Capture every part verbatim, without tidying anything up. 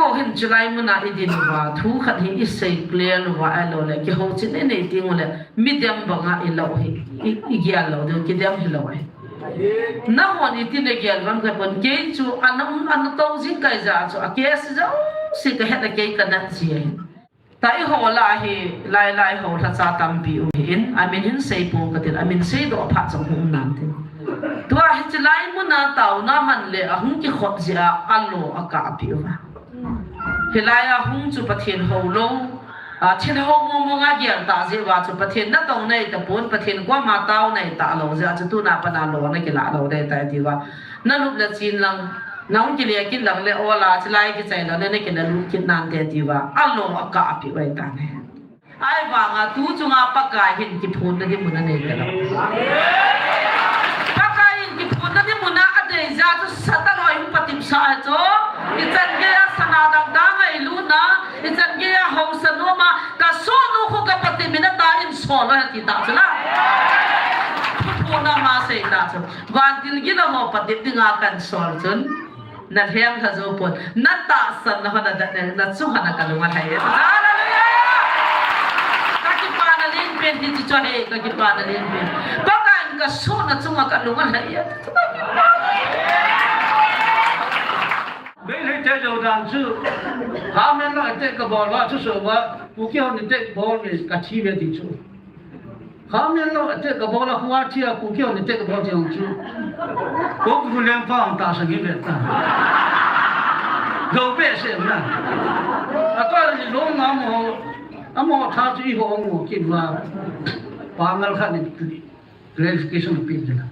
Keiho hin chulai muna idin uva, thu khat hi isei clear uva, ahilou le, kihouchin inei teng ule, midem banga ilou hi, i, igel lou diu, kidem hilou ahi. Nahon iti nagel uvam kapon, kei chu ana, ana tou jing kahi jeh chu, a case jouse kahet a kei kanat ji ahi. Tua eiho lah a hi, lai lai ho lhacha tampi um ahin, amin hin seipou katin, amin seidoh phat jong hung um nante. Tua hiche lai muna taona man le, ahung kikhop jeh a, alo akapeh uva. Hilai a hung chu Pathen houlou, a, thil ho mong mong a gel tah jeh uva chu Pathen natong nei tapon, Pathen koma tao nei talou jeh a chu tuna pat a lo ana kilah lou ding tai tiuva. Nalup le chen lang, nahung kile kit lang le ola, chulai kichai lang le nakile lut kit nante tiuva. Alo akapeh uva ahitan ahi. Ahivanga tuchunga Pakai hin kiphonna ding mun anei talou. Pakai hin kiphonna ding mun a adei jeh chu Satan hung patepsah ahi chu. Ichan geiya sana dang dang a ilutna, ichan geiya haosa noma, kasohnu khu kapatep in atah in sol ahi ti tah chu la. Thuphonna ama sei tah chu. Vantil gilou ho patep dinga kahin sol chun. Nalhem lha jou pon. Natahsan na ho nadat ne, nachung ho na kalung alhai e. Hallelujah! Kakipana lenpen hichu chu ahi, kakipana lenpen. Pakai in kasohna chunga kalung alhai e. Meitei te jou dan chu. Khamen lou te kabol uva, thusoh uva, Kuki hon te kabol uve, kathi uve ti chu. Khamen lou te kabol a, hua thi a, Kuki hon te kabol ti hung chu. Kuki hu lem pa hung tahsan hi ve ta. Dou behseh na. Atoh le lou ngam ho, amaho tha chu eiho hung kit uva. Pangal khat in clarification pe ding.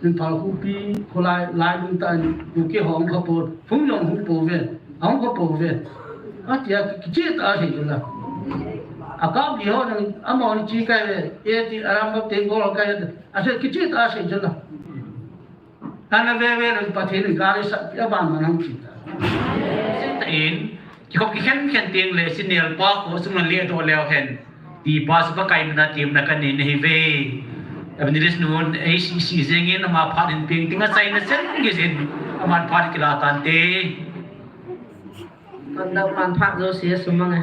Imphal khopi, kholai, lailung tah in, Kuki ho hung kha pou, hung jong hung pou ve, ahung kha pou ve. Atia kicheh tah a sei chu la. Akap di ho nang, amaho chi kai ve, eti aram ba te gol kai ve, asei kicheh tah a sei chu la. Ana ve ve le Pathen in gari sat pi aban man hung chi ta. Sei tah in, kikhop kikhen khen teng le, sinel pa ko sung na le doh leu hen. Ti pa chu Pakai mina temna kanei nahi ve. Evangelist nu, A C C jeng in ama phat in peng ting a chaina sen gei jin. Aman phat kila tante. Panda man phat jouse sumang e.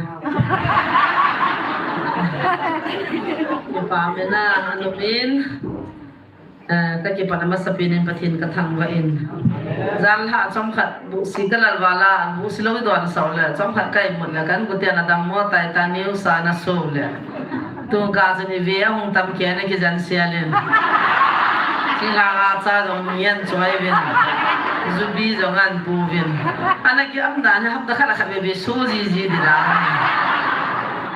Kipa mina anumin. Eh, kakipana masapen in Pathen kathangvah in. Jan lha chomkhat buhsi kalal val a, buhsi lou idon sao le, chomkhat ka imut le, ka inkote na dammo tai ta, news a na so le. Tun ka chun ive ahung tam kei na kijen sel in. Thinglhang a cha jong mi ahin choi uvin. Jubi jong ahin pu uvin. Ana ki am dan hi hapta khat a khat veve so jiji di dan.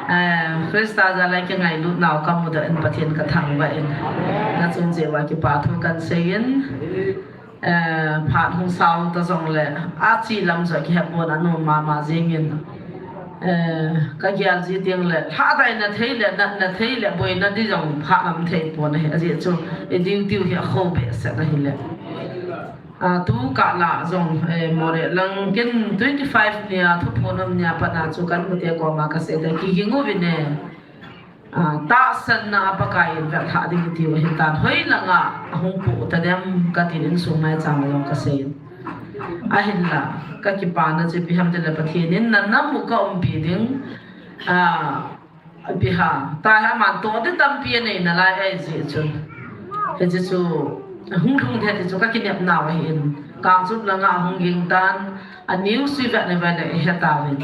Eh, Christa jal a kingailutnau kamudoh in Pathen kathangvah in. Nachung jeh uva kipa thu kahin sei in. Eh, phat hung sao ta jongle, achi lam joh kihe pon anom mama jeng in. Eh, kagel ji teng le, lhadai na thei le, natna thei le, boina di jong phat lam thei pon ahi, ajeh chu, i duty u hi akhoh behseh na hile. Ah, tu kah lah jong, eh, Moreh lang kin twenty five nia, thuphon um nia pat na chu ka inkote koma kasei da, kiging uvin e. Ah, tahsanna a Pakai in vetsah ding iti u ahitan. Hoilanga ahung pu tadem katin insung maicham jong kasei in. Ahinla, kakipana chu ipi ham tile Pathen in na nam u kaumpi ding. Ah, Ipi ham, tua hi aman toh ding tampi anei nalai ahi jeh chun. Hiche chu, hung lhung ding hiche chu kakinepnau ahin. Kangchup langa ahung ging tan, a news ivet na vet le ihe tauvin.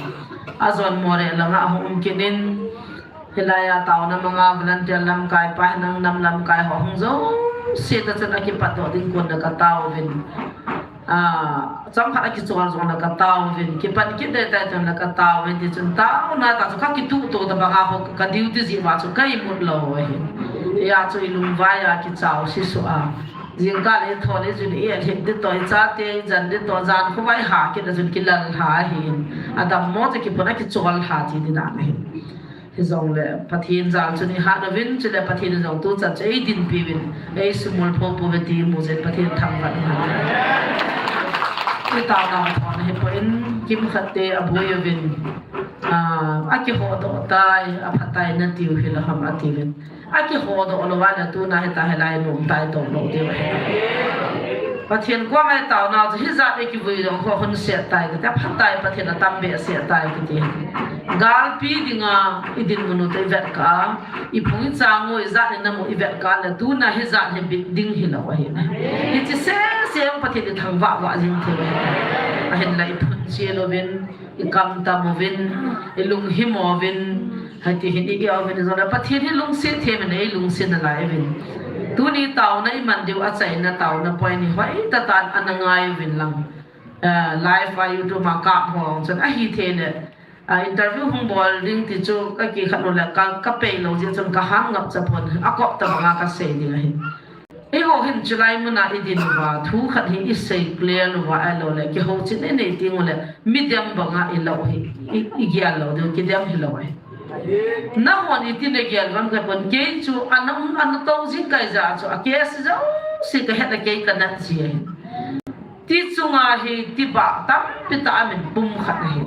Ajon Moreh langa ahung um kit in, hilai a taona manga volunteer lamkai pa, hinang nam lamkai ho hung jouse ta chun akipat doh ding kon le kataovin. Ah, chomkhat akichol jong le kataovin, kipan kit ding tai chun le kataovin, ti chun taona tah chu kakituh to tabang a ho ka duty jeh uva chu ka imut lou ahi. Hia chu ilungvai a kichao sisu a. Jingkah le ithol le chun i-et hit ding toh, ichate ijen ding toh, jan khovah iha kit le chun kilal lha ahin. Adammo chu kipun akichol lha ti ding dan ahi. Hijongle, Pathen jal chun ihat uvin, chule Pathen in jong tuchan chu eidinpi uvin, eisumil phopo uve ti imu jeh in Pathen thangvah in. Itaona thon hipon, kimkhat te aboi uvin, ah, akihodoh tai, aphatai natiu hilou ham atiuvin. Akihodoh lou uva le tuna hita hilai nom tai toh lou diu ahi. Pathen koma i taona chu hijat a kivui dong ho hung set tai kati, aphat tai Pathen atam behseh tai kati. Galpi dinga i dinmun u te i vetkah a, i phung i chang u, i jat i nam u i vetkah le tuna hijat hi bit ding hilou ahi. Hiche sese jong Pathen i thangvah vah jing thei ahi. Ahinla i phun chil uvin, i kamtam uvin, i lunghimo uvin, hiti hin i gel uvin, i jole Pathen hi lungset thei in ei lungset nalai uvin. Tuni taona i man diu achaina taona point hi hoitah tah in ana ngai uvin lang. Eh, live a YouTube a kap ho chun ahi thei le, ah, interview hung bol ding ti chu ka kikhat u le ka, ka pei lou jeh chun ka hang ngap cha pon, akop tah banga ka sei ding ahi. Eiho hin chulai muna i din uva, thu khat hi i sei clear uva, ahilou le, kihouchetna i nei teng u le, midem banga i lou hi, i, i gel lou diu, kidem hilou ahi. Nahon iti nagel uvem ka pon, kei chu ana, ana tou jing kai jeh chu, a case jouse ka het a kei ka nat ji ahi. Ti chunga hi tibah tampi tah amin pum khat ahi.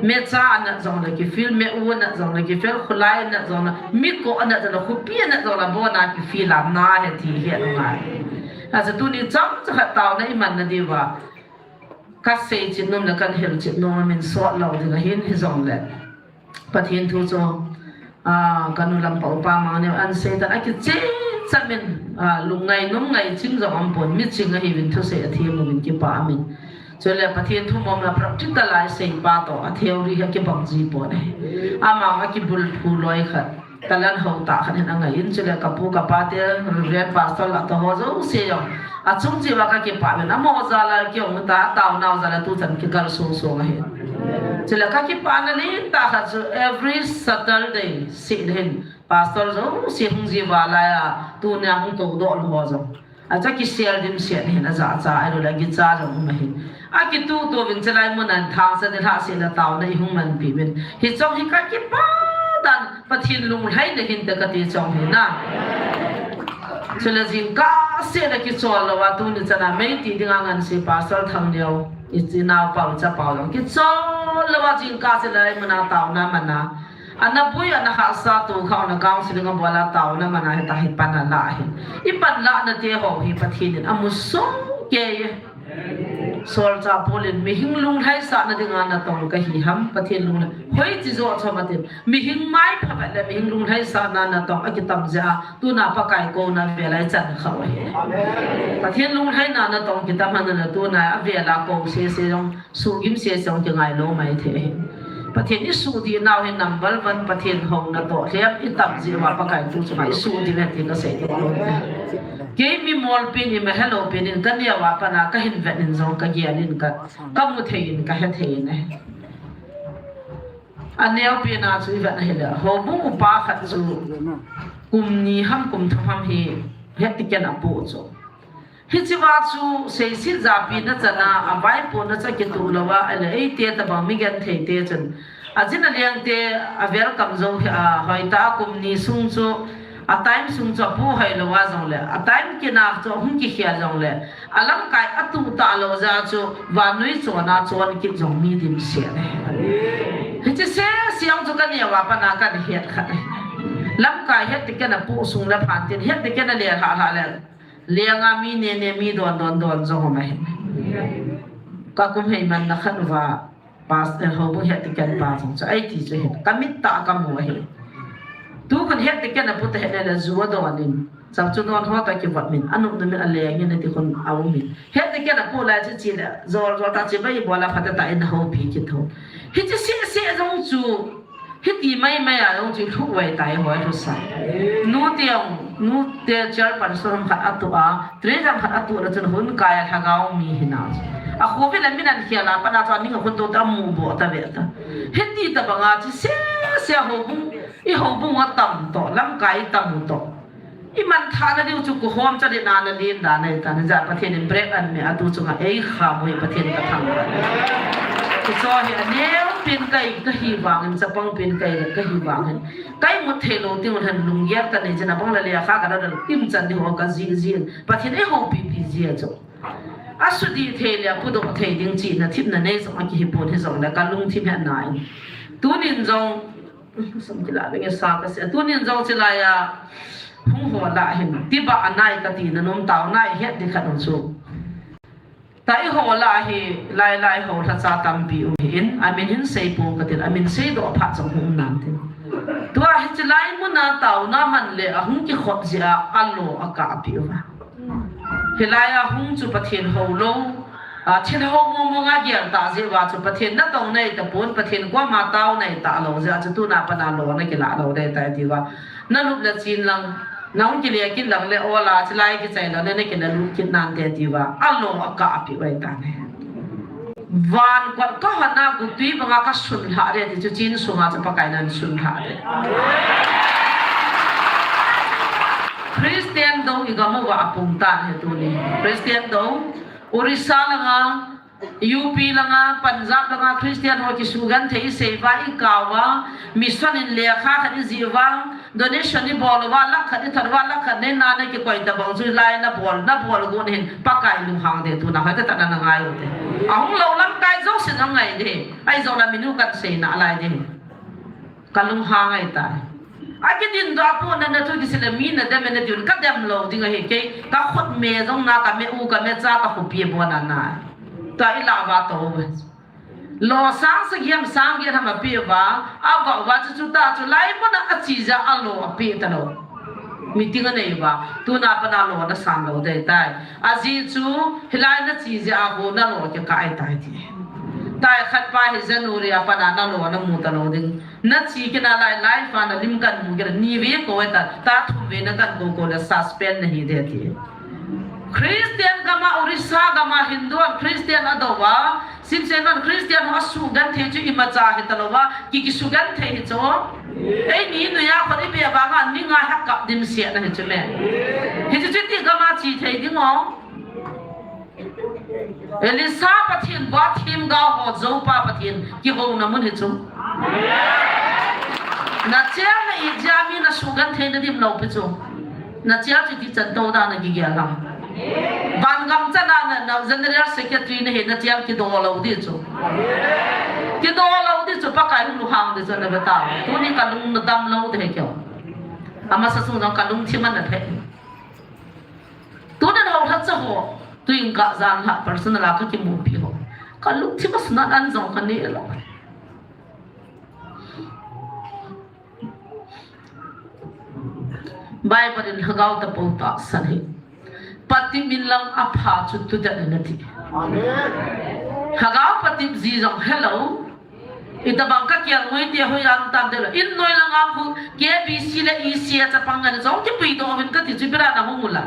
Mecha anat jongle kifel, me-u anat jongle kifel, khulai anat jongle, miko anat jongle, khopi anat jongle, abona kifel a na he ti hi angai. Achu tuni chomcha khat taona i man nadiuva. Ka seichet nom le kan hilchet nom amin sot lou ding ahin hijongle. Pathen thu chu, ah, ka nu lam pa upa mang neo an sei tan akicheh cham in, ah, lungngai nomngai chim jong aum pon, miching ahiuvin thusei athem uvin kipa amin. Chule Pathen thu mong la practical a i sei pa toh a theory hi kibang ji pon ahi. Ama akibulphu loi khat, talent hou tah khat hin angai in, chule ka pu ka pa te, Reverend Pastor la toh ho jouse jong achung cheh uva ka kipa uvin, amaho jal a kei jong ta, taona u jal a tuchan kigal song song ahi. Chule ka kipana lentah khat chu every Saturday seh hin Pastor jouse hung ji uva lai a, tunia hung tou doh lou ho jong. Achu kisel dimset hin ajachat, ahilou le agicha jong um ahi. Akituh tuh uvin chulai muna thangsa ni lhah seh le taona i hung manpi uvin. Hiche jong hi ka kipa dan Pathen lunglhaina hinte kati jong hi na. Chule jingkah seh le kichol louva tuni chan a meiti dinga ngansi Pastor Thangneo, i chinao pa, i chapa jong kichol louva jingkah seh le muna taona man a. Ana boi, ana hahsa, tu kha ana counseling abol a taona man a hita hi pan ala ahi. I pan lana te ho hi Pathen in amu soh kei e. Solchah Paul in mihing lunglhaisahna dinga natong kahi ham, Pathen lunglhai. Hoiche joh chom atin. Mihing maipha vet le mihing lunglhaisahna natong akitam jeh a, tuna Pakai kouna vel a i chan kha u ahi. Pathen lunglhaina natong kitam hana le tuna avel a kou sese jong Suhgim sese jong kingai lou maithei ahi. Pathen i suhdih nau hi number one, Pathen houna toh lhem i tam jeh uva Pakai thu chunga i suhdih le ti ka sei doh lou. Kei mi molpi in, i ma helou pi in ka neo a pat a ka hin vet in jong ka gel in ka, ka mu thei in ka he thei in ahi. Aneo pen a chu i vet na hile, houbung upa khat chu kum ni ham kum thum ham hi het tiken apoh chu. Hichea chu seiset japi na chan a, avaipohna chu kituh louva, ahile eite tabang mi genthei te chun, ajin aleng te, a welcome jou hi, a hoitah a kum ni sung chu, a time sung chu apoh hoi louva jongle, a time kit a chu ahung kikhel jongle, alamkai atuh talou jeh chu, vannoi chon a chon kit jong mi dimset ahi. Hiche sese jong chu ka neo a pat a ka het kha ahi. Lamkai het tiken apoh sung le phan tin, het tiken ale lhah lhah le. Lenga mi nene mi don don don jong um ahi. Ka kum hei man na khat uva, pastor, houbung het tiken pa jong chu, aiti chu hin, ka mit tah a ka mu ahi. Tu khun het tiken apoh ta het le le ju adon in, cham chu don ho ta kivot min, anop na min aleng in ati khun aum in. Het tiken apoh lai chu chi le, jol jol ta chi bai bol a phat ta in houpi kit tho. Hiche sese jong chu, Hiti maimai a jong chu lhuh vai tai hoi lhusa. Nute jong, nute chairperson ham khat atuh a, treasurer ham khat atuh le chun hun kai a lhagao mi hina. A khovel a min an khel a pat a chu aning a khun to ta mu bo ta ve ta. Hiti tabang a chu sese houbung, i houbung a tam toh, lamkai i tam u toh. I manthahna diu chu kuhom cha dina na din dan ahi tan, hijeh a Pathen in break an me a tu chunga ei kham u hi Pathen ka thangvah. Hiche hi aneo pen kai kahi vangin, chapang pen kai kahi vangin, ka imut thei lou teng uleh lunggel ka nei jin, abang le le a kha ka da da im chan di ho ka ji jin, Pathen ei houpi pi ji a chu. Asudih thei le apudoh thei ding chihna themna nei jong akihi pon hijongle ka lungthim hetna in. Tunin jong Sum kila ding e sa ka sei. Tunin jong chilai a hung ho lah hin, tibah anai kati na nom, taona i het ding khat um chu. Tua eiho lah a hi lai lai ho lhacha tampi um ahin, amin hin seipou katin, amin seidoh phat jong hung um nante. Tua hiche lai muna taona man le ahung kikhop jeh a alo akah peh uva. Hilai a hung chu Pathen houlou, a, thil hou mong mong a gel tah jeh uva chu Pathen natong nei tapon, Pathen koma tao nei talou jeh a chu tuna pat a lo nakilah lou ding tai tiuva. Nalup le chen lang, nahung kile kit lang le ola, chulai kichai lang le nakilah lut kit nante tiuva. Alo akah peh uva ahitan ahi. Van kot kahon a gutui banga kasun lhah ding ti chu chen sunga chu Pakai in ahin sun lhah ding. Christian dou igam uva apung tan ahi tuni. Christian dou, Orissa langa, U P langa, Punjab langa, Christian ho kisugenthei isei uva, ikah uva, mission in lekha khat ijih uva, donation ibol uva, lakh khat ithot uva, lakh khat neina nakikoi tabang chu lai nabol, nabol gon hin Pakai lunghang ding tuna hoitah tah in nangai ute. Ahung lou lamkai jousen angai ding. Ahi jongle minu kahin sei nalai ding. Kalunghang ahitai. Akidindoh a pon nathu kisei le mi nadem e natiuvin kadem lou ding ahi kei. Kakhut me jong na, kame u, kamecha, kakhopi abon a na. Tua ilah uva tou uve. Lo sang sagi ham sang get ham apeh uva, avah uva chu, chuti chu lai muna ache jeh a alo apeh talou. Meeting anei uva, tuna pat a lo nasan lou ding tai. Ajeh chu, hilai nache jeh a ho nalo kikah ahitai ti. Tai khat pa hi January a pat a nalo namu talou ding. Nache kit nalai, live a nalim kahin mu kit, ni vei kou ahitan, ta thum vei nakan kou kou le suspend nahi ding ti. Christian gam a, Orissa gam a Hindu hon Christian adou uva, Simsen hon Christian ho asugenthei chu imacha hitalouva, ki, kisugenthei hi chu. Eini noiya khut ibe vanga ninga hakap dimset na hi chu me. Hichu chuti gam a che thei ding o. Elisha Pathen bou a themgao ho joupa Pathen kihouna mun hi chu. Nachel na-it jeh a mi nasugenthei nadim lou pi chu. Nachel chu tichan tou dan a kigel ham. Vangam chan a na, na General Secretary nahi, nachel kido lou ding chu. Kido lou ding chu Pakai hung lunghang ding chu nave tao. Tuni kalung nadam lou ding ahi keo. Amasa sung jong kalungthim ana thei. Tunin houlhacha ho, tuin kajan lhah personal a kakimupi ho. Kalungthim a sunat an jong kanei lou. Bible in lhagao tapou tahsan hi. Patep in lang apha chu tudet in ati. Amen. Lhagao patep ji jong helou. Itobang kakel ngoi ti hoiya um tam delo. In noi langa khu K B C le E C a chapang ngan jong kipuidoh uvin kati chu ipi dan a hung ula.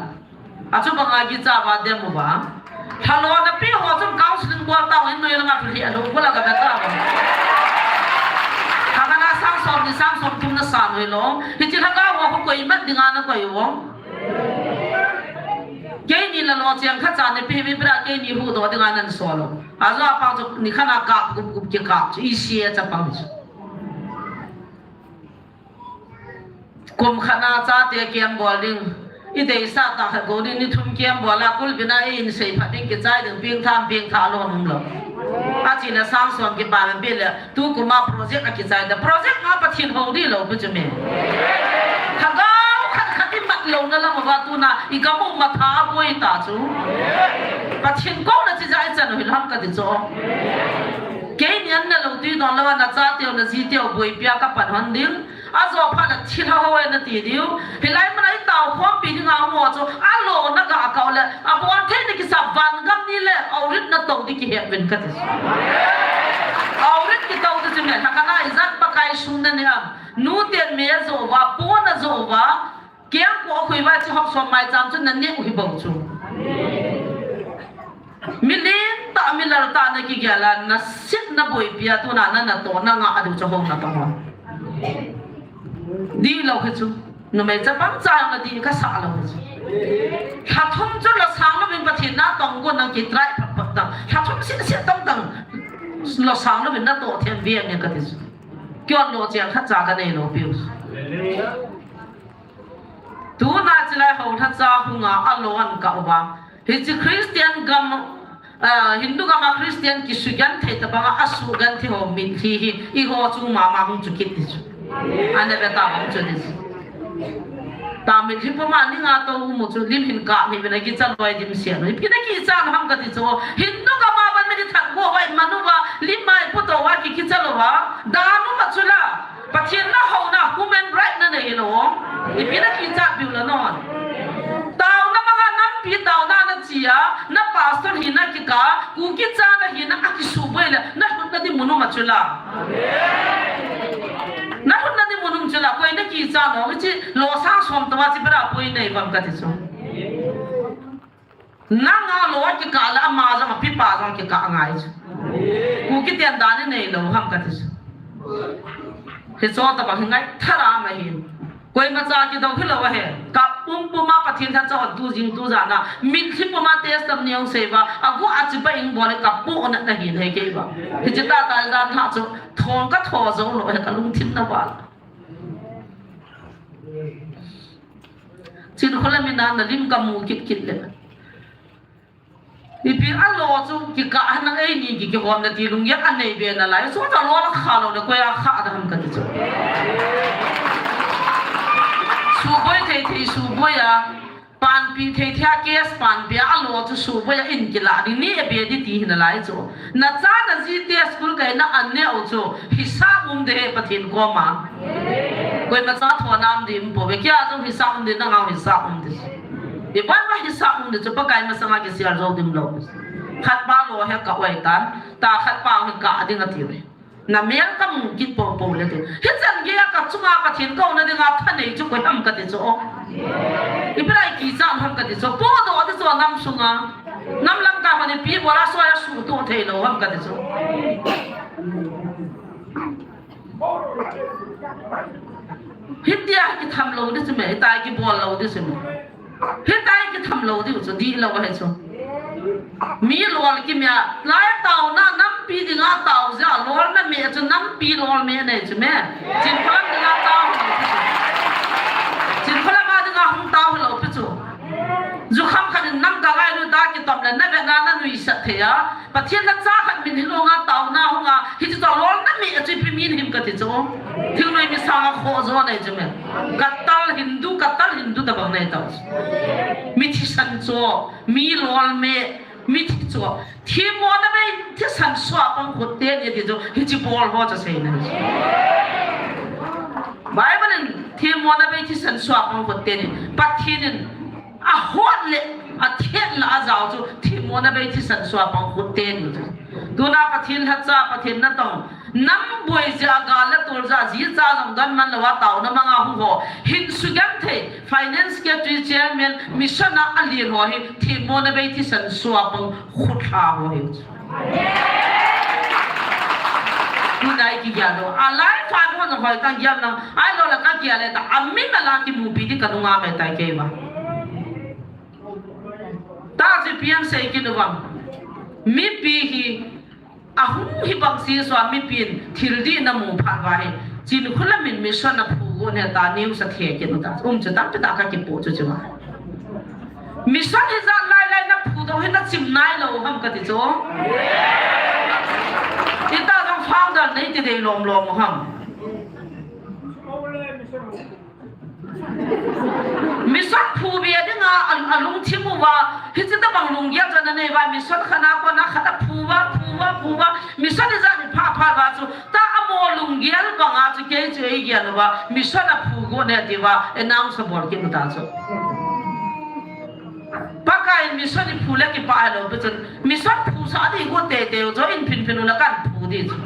Achu banga kicha uva dem uva. Lhalo nape ho chun counseling bol tao in noi langa thu lheh lou bol a kave tao. Lhagao a sang som ni sang som thum nasan hoi lou. Hiche lhagao ho khu koi mat dinga nakoi u. Keini la lo cheng khat cha nape mi bra keini huhdoh dinga nansol u. Ajo apa chu nikhat a kap gup gup kikap chu E C a chapang chu. Kum khat a chate camp bol ding. Ideisah tah khat go ding, ni thum camp bol a kulbin a einsei phat ding, kichai ding, pengthah, pengthah lou um lou. Ache le sang som kipa le pi le, tukum a project akichai da. Project a Pathen hou ding lou pi chu me. Lhagao khat khat imat louna lam uva tuna, igam u matha aboi ta chu. Pathen kouna chi jeh a ichan u hilam kati chu. Keini an nalou twi don lou a nachate u najite u boipi a kapan hon ding. Ajo phat a thilha ho e nati diu. Hilai muna itao khompi dinga um u chu. Alo naga kah u le. Abol thei nakisa vangam ni le. Aorit natou ding kihet uvin kati. Aorit kitou ding chu me. Lhakhat a ijat Pakai sung nanei am. Nuten me ajo uva, pon ajo uva. Kengkoh a khui uva chu hop som maicham chu naneh u hi bou chu. Milen tah, milal tah nakigel a, nasit naboipi a, tuna nanatoh, nangah diu chu hou natong u. Dihlou hi chu. Numei chapang cha jong adih kasah lou hi chu. Lha thum chu losang louvin Pathen natong gon nang kitry phot phot tang. Lha thum seh seh tong tang. Losang louvin natoh them veng e kati chu. Keiho lo cheng khat cha kanei lou piu. Tuna chilai ho lhacha hunga alo ahin kah uva. Hiche Christian gam, ah, Hindu gam a Christian kisugenthei tobang a asugenthei ho mitlhi hi, eiho chung mama hung chu kit ti chu. Ana ve ta hung chu ti chu. Tamil hi puma ni nga to umu chu lim hin ka mi bena ki chaloi dim sia no. Ipi na ki cha no ham kati chu. Hindu ka ma ban me ki that go vai manu va lim mai pu to va ki ki chalo va. Danu ma chu la. Pathian na ho na human right na nei lo. Ipi na ki cha biu la non. Tau na ma nga nam pi tau na na chia na pastor hi na ki ka ku ki cha na hi na a ki su boi le na hut na di munu ma chu la. Na hut na di munu chu la koi na ki cha no chi lo sang som to va chi bra poi nei vam kati chu. Nanga lo kikah le ama jong, apipa jong kikah ngai chu. Kuki ten dan inei lou ham kati chu. Hicho tabang hi ngaithara ahin. Koima cha kidou hilou ahi. Kap pumpum a Pathen lhacha hon tu jing tu jan a. Mitlhi puma testimony hung sei uva. Agu a chibai hung bol e kap pu na nahin hei kei uva. Hiche tah tah dan lha chu. Thong katho jou lou ahi kalungthim na val. Chinkholam in a nalim kamu kit kit le. Ipi alo chu kikah a nang eini ki kihom nati lunggel anei be nalai. Chu ta lo la kha lou le koi a kha da ham kati chu. Suboi thei thei suboi a. Panpi thei thei a case panpi a alo chu suboi a in kila ding ni e be di ti hi nalai chu. Na cha na ji te school kai na an neo chu. Hisap um de he Pathen koma. Koima cha tho nam dim po ve kia jong hisap um de na ngau hisap um de. Iban ba hisap um de chu Pakai masanga kisial jou dim lou. Khat pa lo he ka oi tan, ta khat pa he ka ding ati ve. Na mel kamu kit po po le te. Hichan gei a kachunga Pathen kouna dinga thanei chu koi ham kati chu. Ipi lai kichat ham kati chu. Po do ti chu nam sunga. Nam lamkai hon ipi bola soya suto thei lou ham kati chu. Hitia kitham lou di chu me, hitia kibol lou di chu me. Hitia kitham lou di chu, di lou ahi chu. Mi lol kimia, lai tauna nampi dinga tau jia, lolna me chu nampi lol me nei chu me. Chinkholam dinga tau. Chinkholam a dinga hung tau lou pi chu. Jukham khat in nam ka ngai lu ta kitom le na ve na na nuisat thei a. Pathen lhacha khat min hilou nga tauna hung a, hichu chu lolna me a chu ipi min him kati chu. Thingnoi mi sanga kho jo nei chu me. Kattal Hindu, Kattal Hindu tabang nei tau. Mi thisan chu, mi lol me, mi thi chu. Themmona bei thisan sua pang khut te ni ti chu, hichi bol ho chu sei na. Bible in themmona bei thisan sua pang khut te ni. Pathen in Ahot le, athet le ajao chu, themmona bei thisan sua pang khut te ni chu. Tuna Pathen lhacha, Pathen natong. Nam boi jia gal le tol jia, ji cha jong gan man lou a tauna manga hung ho. Hin sugam thei, finance secretary chairman, mission a alien ho hi, themmona bei thisan sua pang khut lha ho hi chu. Tuna i kigel lou. A life a hon hoi tang gel nang. Ahilou le ka gel le ta. Amin a la kimupi di ka nunga mai tai kei va. Ta chu ipi ham sei kit u vang. Mipi hi ahung hi bang si sua mipin thil di na mu phat va hi. Chinkholam in mission a phu go ne ta news a the kit u ta. Um chu tampi ta ka kipu chu chu ma. Mission hi jat lai lai na phu do hi na chim nai lou ham kati chu. Ita jong founder nei ti dei lom lom ham. Mission phu be dinga a, alungthim uva, hichi tabang lunggel jana nei va, mission khana kona khata phu va, phu va, phu va, mission ijat ni pha pha va chu, ta amo lunggel banga chu kei chu ei gel uva, mission a phu go ne ti va, announce bol kit u ta chu. Pakai mission i phu le kipa helou pi chun, mission phu sa di go te te jo in phin phin u la kan phu di chu.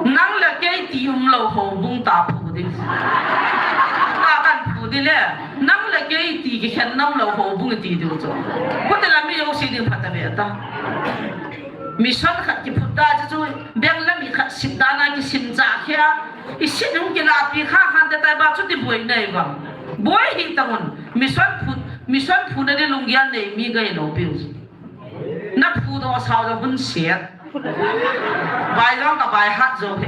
Nang le kei ti um lou houbung ta phu di. Ta kan phu di le, nang le kei ti kikhen nam lou houbung ti di chu. Ko te la mi yo si ding phat a ve ta. Mission khat kiphut ta chu, beng la mi khat sim ta na kisim cha khia. I sit hung kilapi kha khan te tai ba chu ti boi nei vang. Boi hi ta ngun. Mission phu, mission phu na di lunggel nei mi gai lou piu. Na phu do sao do hun siat. Bai jong ka bai hat jo he.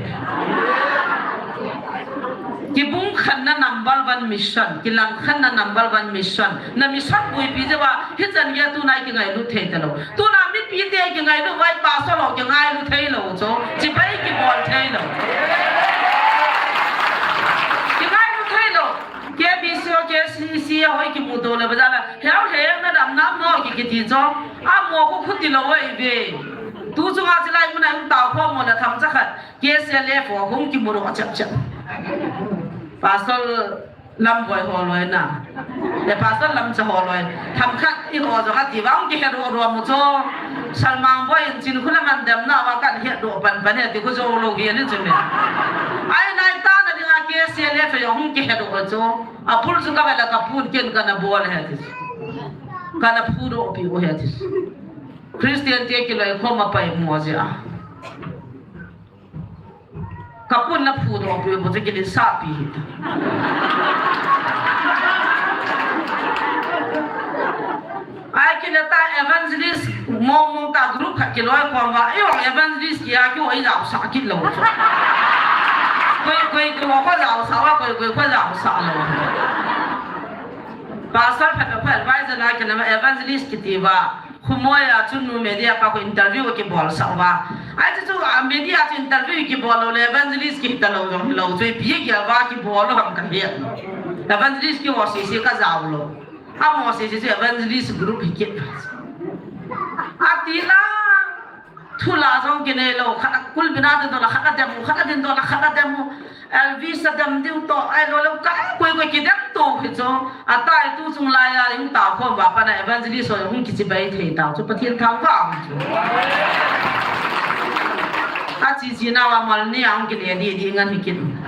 Kibung khenna number one mission, kilang khenna number one mission. Na mission boipi jeh uva, hichan geiya tuna kingailut thei talou. Tuna mipite kingailut uva, pastor ho kingailut thei lou chu. Chibai kibol thei lou. Kingailut thei lou. K B C ho, K C C ho kimuto le bazar la. Heo he na dam nam no ki kiti chu. Amo khu khuti lou ai ve. Tu chunga chilai muna hung tao kho mo la tham cha khat. K C L F ho hung kimuto chap chap. Pastor Lamboi holoi na. E pastor Lamcha holoi. Tham khat i ho jo khat ti vang kihe ro ro mu chu. Salmang boi in chin khula man dem na va kan he do pan pan he ti khu jo lou hi ni chu me. Ai nai ta na dinga K C L F ho hung kihe ro chu. A pul chu ka vela ka pun ken kana bol he ti. Kana phu do pi o he ti. Christian te kiloi khoma pai mo je a. Ka pun na phu do pi bo chu kilin sa pi hi ta. Ai kile ta evangelist mong mong ta group khat kiloi khom va. I ong evangelist kia ki oi lau sa kit lou chu. Koi koi ko ko lau sa va koi koi ko lau sa lou. Pastor phat phat advisor na kile evangelist kiti va. Khumoi a chu nu media pa khu interview kibol sa va. Ai chu chu, ah, media chu interview kibol lou le evangelist kiti lou jong lou chu pi kia va kibol lou ham ka he. Evangelist ki ho sisi ka jao lou. Amo sisi evangelist group hi kit. Ati la. Thu la jong kinei lou, khat a kulbina din doh la, khat a dem u, khat a din doh la, khat a dem u. Elvis a dem diu toh, ai lo lo, kai koi koi kidem to hi chu. A tai tu chung lai a, hung ta khom va, pa na evangelist ho, hung kichibai thei tau chu, Pathen thangvah chu. A chi chi na va mal ni a, hung kile di di ngan hi kin.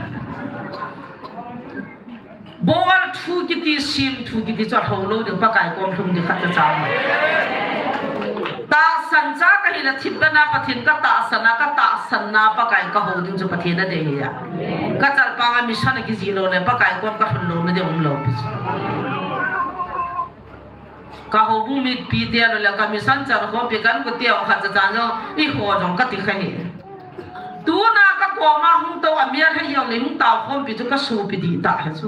Bol thu kiti, sim thu kiti chu a ho lou ding, Pakai kom lhung ding khat cha cha. Tahsan cha ka hi la thip ka na Pathen ka tahsan a, ka tahsan na Pakai ka ho ding chu Pathen a dei hi a. Ka chalpang a mission a kijih lou le, Pakai kom ka lhun lou na ding um lou pi chu. Ka houbung mipi te a lo le ka mission chan khompi kan ko te ong khat cha cha no i ho jong ka ti kha hi. Tuna ka koma hung to a mial hai jong le hung tao khompi chu ka sopi di ta ha chu.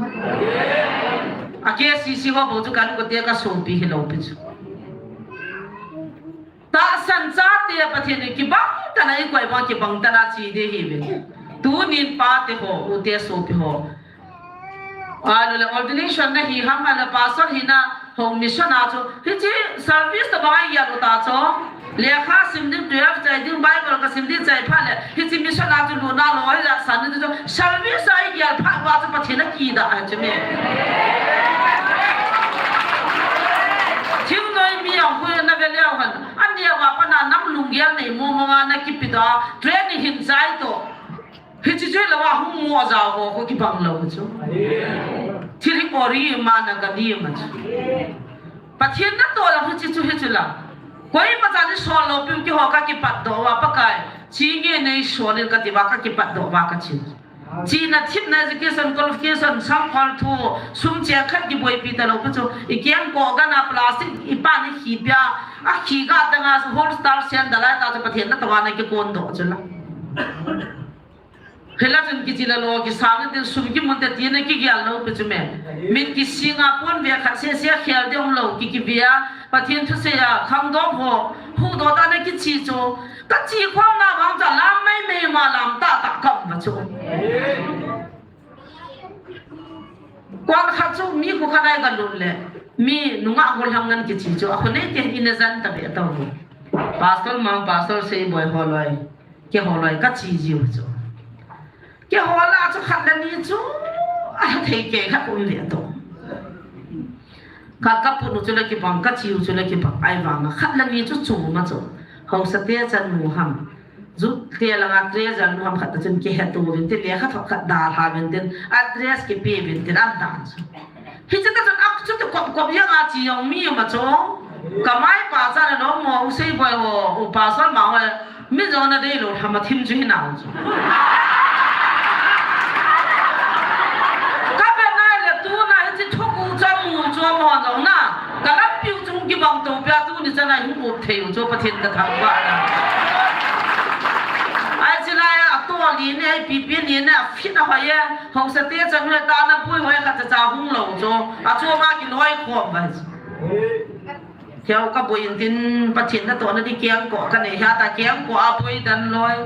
A K C C ho bou chu kan ko te ka sopi hi lou pi chu. Tahsan chate Pathen in kibang tana i koi bang kibang tana chi de hi ve. Tunin pate ho, ute sopi ho. Ahilou le ordination na hi ham, ahilou le pastor hina hung mission a chu. Hiche service tabang a i gel u ta chu. Lekha sim ding, twelve chai ding, Bible ka sim ding chai phat le. Hiche mission a chu luna lou, hijat san ding chu. Service a i gel phat uva chu Pathen a kidah a chu me. Thingnoi mi a khu na ve leu hen. Ani a va pa na nam lunggel nei mo mo a na kipe ta. Training hin chai to. Hiche chu lou a hung mo a jao ho khu kibang lou chu. Thil hi ori ma na ka ni ma chu. Pathen na to la hiche chu hi chu la. Koima cha ni sol lou piu keiho ka kipat doh uva Pakai. Chi nge nei sol in ka ti uva ka kipat doh uva ka chi. China thipna education qualification sangkhol thu sum cheng khat kiboipi ta lou pi chu. I keng ko ga na plastic i pa ni khi pia. A khi ga ta nga holster sandal a ta chu Pathen na to a na kikon doh chu la. Hila chun kichi la lou, kisang tin sum kimun te tina kigel lou pi chu me. Min kising a pon ve khat se se khel de um lou, ki ki ve a, Pathen thusei a, khangdong ho, huhdoh ta na kichi chu. Ka chi khom na vang cha lam mai mai ma lam ta ta kam va chu. Kon khat chu mi khu khat ai ga lut le. Mi nungah gollhang ngan kichi chu. A khu nei te in a jan ta ve ta ho. Pastor Mang, Pastor Seiboi holoi. Keiho loi ka chi jiu chu. Keiho lah chu khat le ni chu a thei kei khat um ve to. Ka, ka put u chu le kibang, ka chi u chu le kibang, ahivang a khat le ni chu chu ma chu. Haosa te chan nu ham. Ju te langa treasurer nu ham khat ta chun kihe to vin tin, lekha thot khat dalha vin tin, address kipe vin tin, an dan chu. Hiche ta chun ak chu tu kop kop jeng a chi jong mi um a chu. Ka mai pa cha na lo mo u Seiboi ho, u Pastor Mang ho, mi jong na dei lou ham a thim chu hi nau chu. Ka ve nai le tuna hiche thugu chu mu chu mo jong na. Ka lampiu chung kibang to pia tuni chan a hung up thei u chu Pathen ka thangvah na. Ai chi lai a to Ni ne, pipi ni ne, a fit a hoi e, hong sa te chan hoi ta na bui hoi khat cha cha hung lo cho, a cho ma ki loi khom ba. Theo ka bui in tin, Pathen na to na di kiang ko, ka nei ha ta kiang ko a bui dan loi.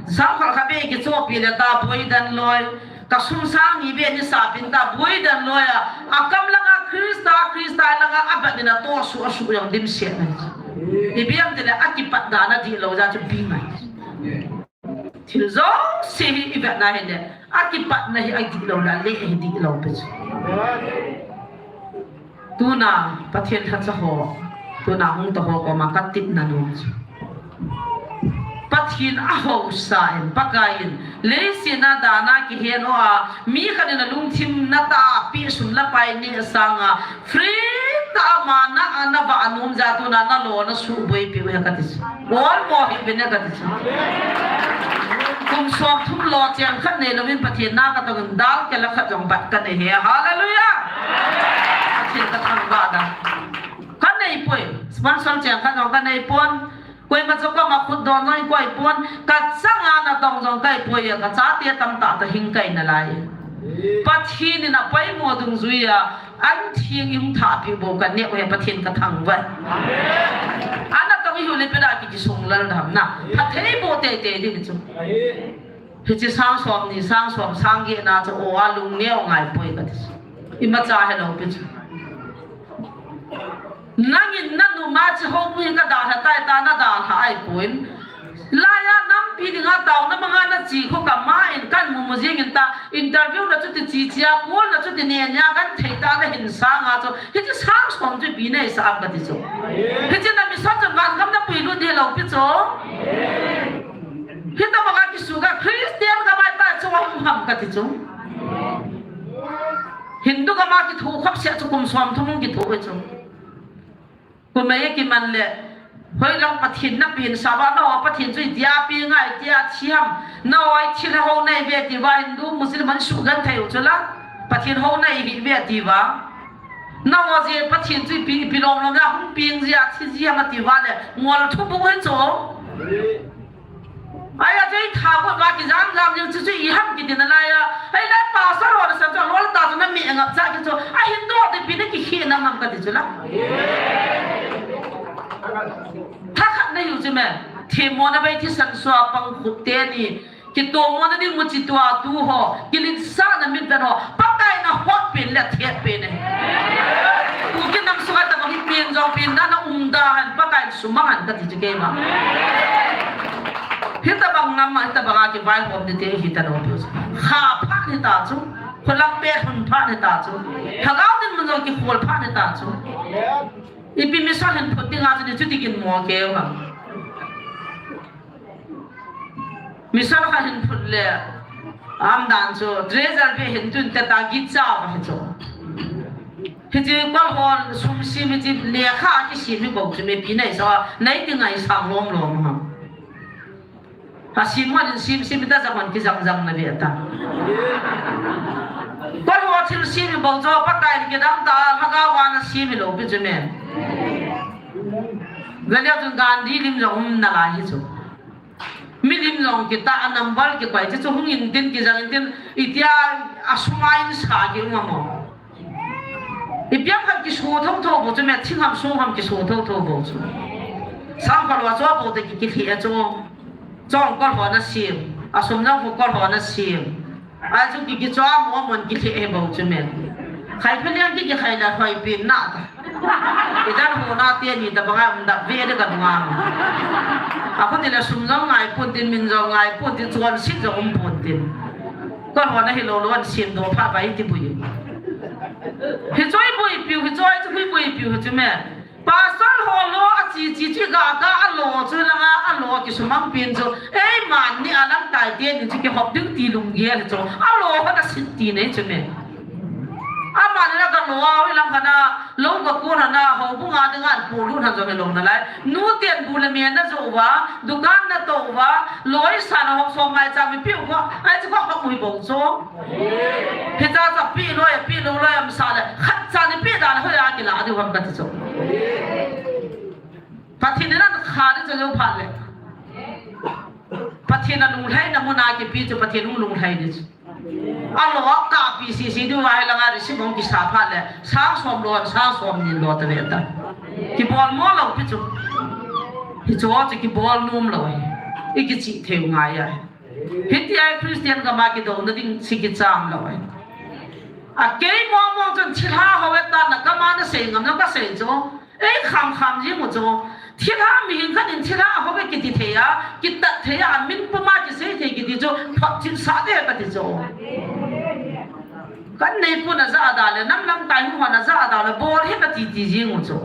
Sa khol kha be ki cho pi le ta bui dan loi. Ka sum sang ni be ni sa pin ta bui dan loi a. A kam langa Krista, Krista langa a bat ni na to su a su yang dim se na. I biang te le a ki pat da na di lo ja chu bi mai. Thil jouse hi i vetna hi le, a kipatna hi a dih lo la, le hi dih lo pe chu. Tuna Pathen lhacha ho, tuna hung to ho koma ka tipna nom chu. Pathen a hausa in, Pakai in, leiset a dana kihen o a, mi khat in a lungthim na ta pi sum la pai ni sanga, Free ta a mana a na va a nom ja tuna na lo na su boi pi u he ka ti chu. Ol mo hi pi ne ka ti chu. Kum som thum lo cheng khat nei lo min Pathen na ka tong dal ke la khat jong bat ka nei he. Hallelujah. Pathen ka thang ba da. Ka nei poi. Sponsor cheng khat jong ka nei pon. Koima chu koma khut don jong i koi pon, ka changa na tong jong kai poi a, ka chate tamtah ta hing kai na lai. Pathen in a poimo dungjui a, an thing i hung thah pi bo ka neh u he Pathen ka thang vai. Ana tong i hu le pe da ki ki sung lal dam na. Pha thei bo te te ding chu. Hiche sang som ni, sang som, sang get na chu o a lung neo ngai poi ka ti chu. Imacha he lo pi chu. Nangin na numa chu ho pu hi ka dalha tai ta na dalha ai poi. Laiya nampi dinga taona manga na chi kho ka ma in kan mu mu jing in ta interview na chuti chi chi a call na chuti ne nia kan thei ta na hin sanga chu. Hiche sang som chu pi nei sa am ka ti chu. Hiche na mi sa chu van kam na pui lu de lo pi chu. Hita banga kisuh ka Christian ka bai ta chu hum ham ka ti chu. Hindu ka ma kithu khop sia chu kum som thum kithu e chu. Kum e kiman le. Hoi lang Pathen na pin sa ba na ho Pathen chu itia pi ngai tia thi ham. Na oi thi le ho nei ve ti va Hindu Muslim an su gan thei u chu la. Pathen ho nei hi ve ti va. Na ho je Pathen chu pi pi long long na hum ping je a thi je ma ti va le. Ngol thu bu he chu. Ai, a jei tha ko ba ki jam jam jing chu chu i ham ki din a lai a. Ai, lai pastor ho na sa chu lol ta chu na mi ngap cha ki chu. A Hindu te pi na ki khi na ngam ka ti chu la. Tha khat na yu chu me. Themmo na bai thi san sua pang khup te ni. Ki to mo na ding mu chi tua tu ho. Ki lin sa na mit dan ho. Pakai na hot pin le thiat pin ne. Kuki nam sunga ta bang hi pin jong pin da na um da han Pakai sumang han ka ti chu keima. Hitabang nam, hitabang a kivaihom ni te hita lo pi. Kha phat hita chu, kholang pe hun phat hita chu. Lhagao Theng mun jong kikhol phat hita chu. Ipi mission hin phut ding a chu ni chu ti kin mo keu ham. Mission kha hin phut le, am dan chu, treasure be hin tun te ta gi cha va hi chu. Hiche kol hon sum sim hiche lekha kisim hi bou chu me pi nei sa, nei ti ngai sang lom lom ha. A sim hon in sim sim ta jang hon ki jang jang na ve ta. Kol ho thil sim hi bou chu Pakai in kidang ta, Lhagao vana sim hi lo pi chu me. Gania chun Gandhi lim jong um na lai hi chu. Milim jong kita a number kikoi, chu chu hung in tin kijang in tin, itia a suma in sa ki um a mo. Ipiang khat kisu thotho bou chu me, thing ham sung ham kisu thotho bou chu. Sang kol ho chu bou te ki, ki thi a chu. Chong kol ho na sim, a sum jong kol ho na sim. Ai chu ki, ki chua mo mon ki the he bou chu me. Khai phe liang ki, ki khai la hoi pin na ta. I dan ho na te ni ta bangai um da ve de ka nga. A ko ti la sum jong ngai pun tin, min jong ngai pun tin, chuan sit jong um pun tin. Ko ho na hi lo lo an sim do pha bai ti bui. Hi choi bui piu, hi choi chu hi bui piu chu me. Pastor ho lo a chi chi chi ga ga a lo chu langa a lo kisumang pin chu. Ei man ni a lam tai te ni chu kihop ding ti lunggel chu. A lo ho na sit ti nei chu me. Ama ni na ka lo a wi lam kana lo ka ko na na ho bu nga ding an pu lu na jong lo na lai. Nu ten bu le me na jo wa, dukan na to wa, loi sa na hop so mai cha mi piu ko. Ai chu ko hop ui bo chu. Hicha cha pi loi, pi lo loi am sa le, khat cha ni pi dan hoi a kila di hon ka ti chu. Pathen in an kha di chu lo pha le. Pathen a lunglhaina muna kipe chu Pathen hung lunglhai ding chu. Alo a kapi sisi diu ahi langa receipt hung kisa phat le, sang som lo, sang som ni lo ta ve ta. Kibol mo lo pi chu. Hichu chu kibol nom lo ahi. I kichih thei u ngai ahi. Hitia Christian gam a kidouna ding chu kicham lo ahi. A kei mong mong chun thilha hou e ta na kama na sei ngam na ka sei chu. Ei kham kham jing u chu. Thilha mihing khat in thilha hou e kiti thei a, kitat thei a, amin puma kisei thei kiti chu, phot chin sa de kati chu. Kan neipun a ja da le, nam lamkai hung hon a ja da le, bol hi kati ti jing u chu.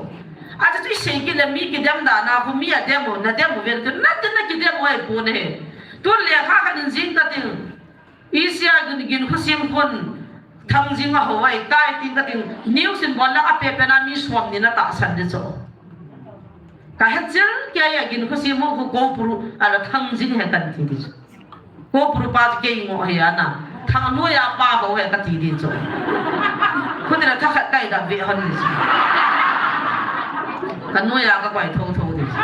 Achu chu i sei kit le mi kidem da na khu mi a dem u, na dem u vel tu, na tin na kidem u ai pu ne. Tun lekha khat in jing kating. Isia gin, gin khusim khun Thangjing a hou ai tai tin kating news in bol la a pe pe na mi som ni na tahsan di chu. Ka hechil kei a gin khusim ho khu Koupuru ala Thangjing he kan ti di chu. Koupuru pa chu kei ngo he ana. Thangnoiya pa ho he kati di chu. Khu ti la thakhat kai da ve hon di chu. Ka noiya ka koi tho tho di chu.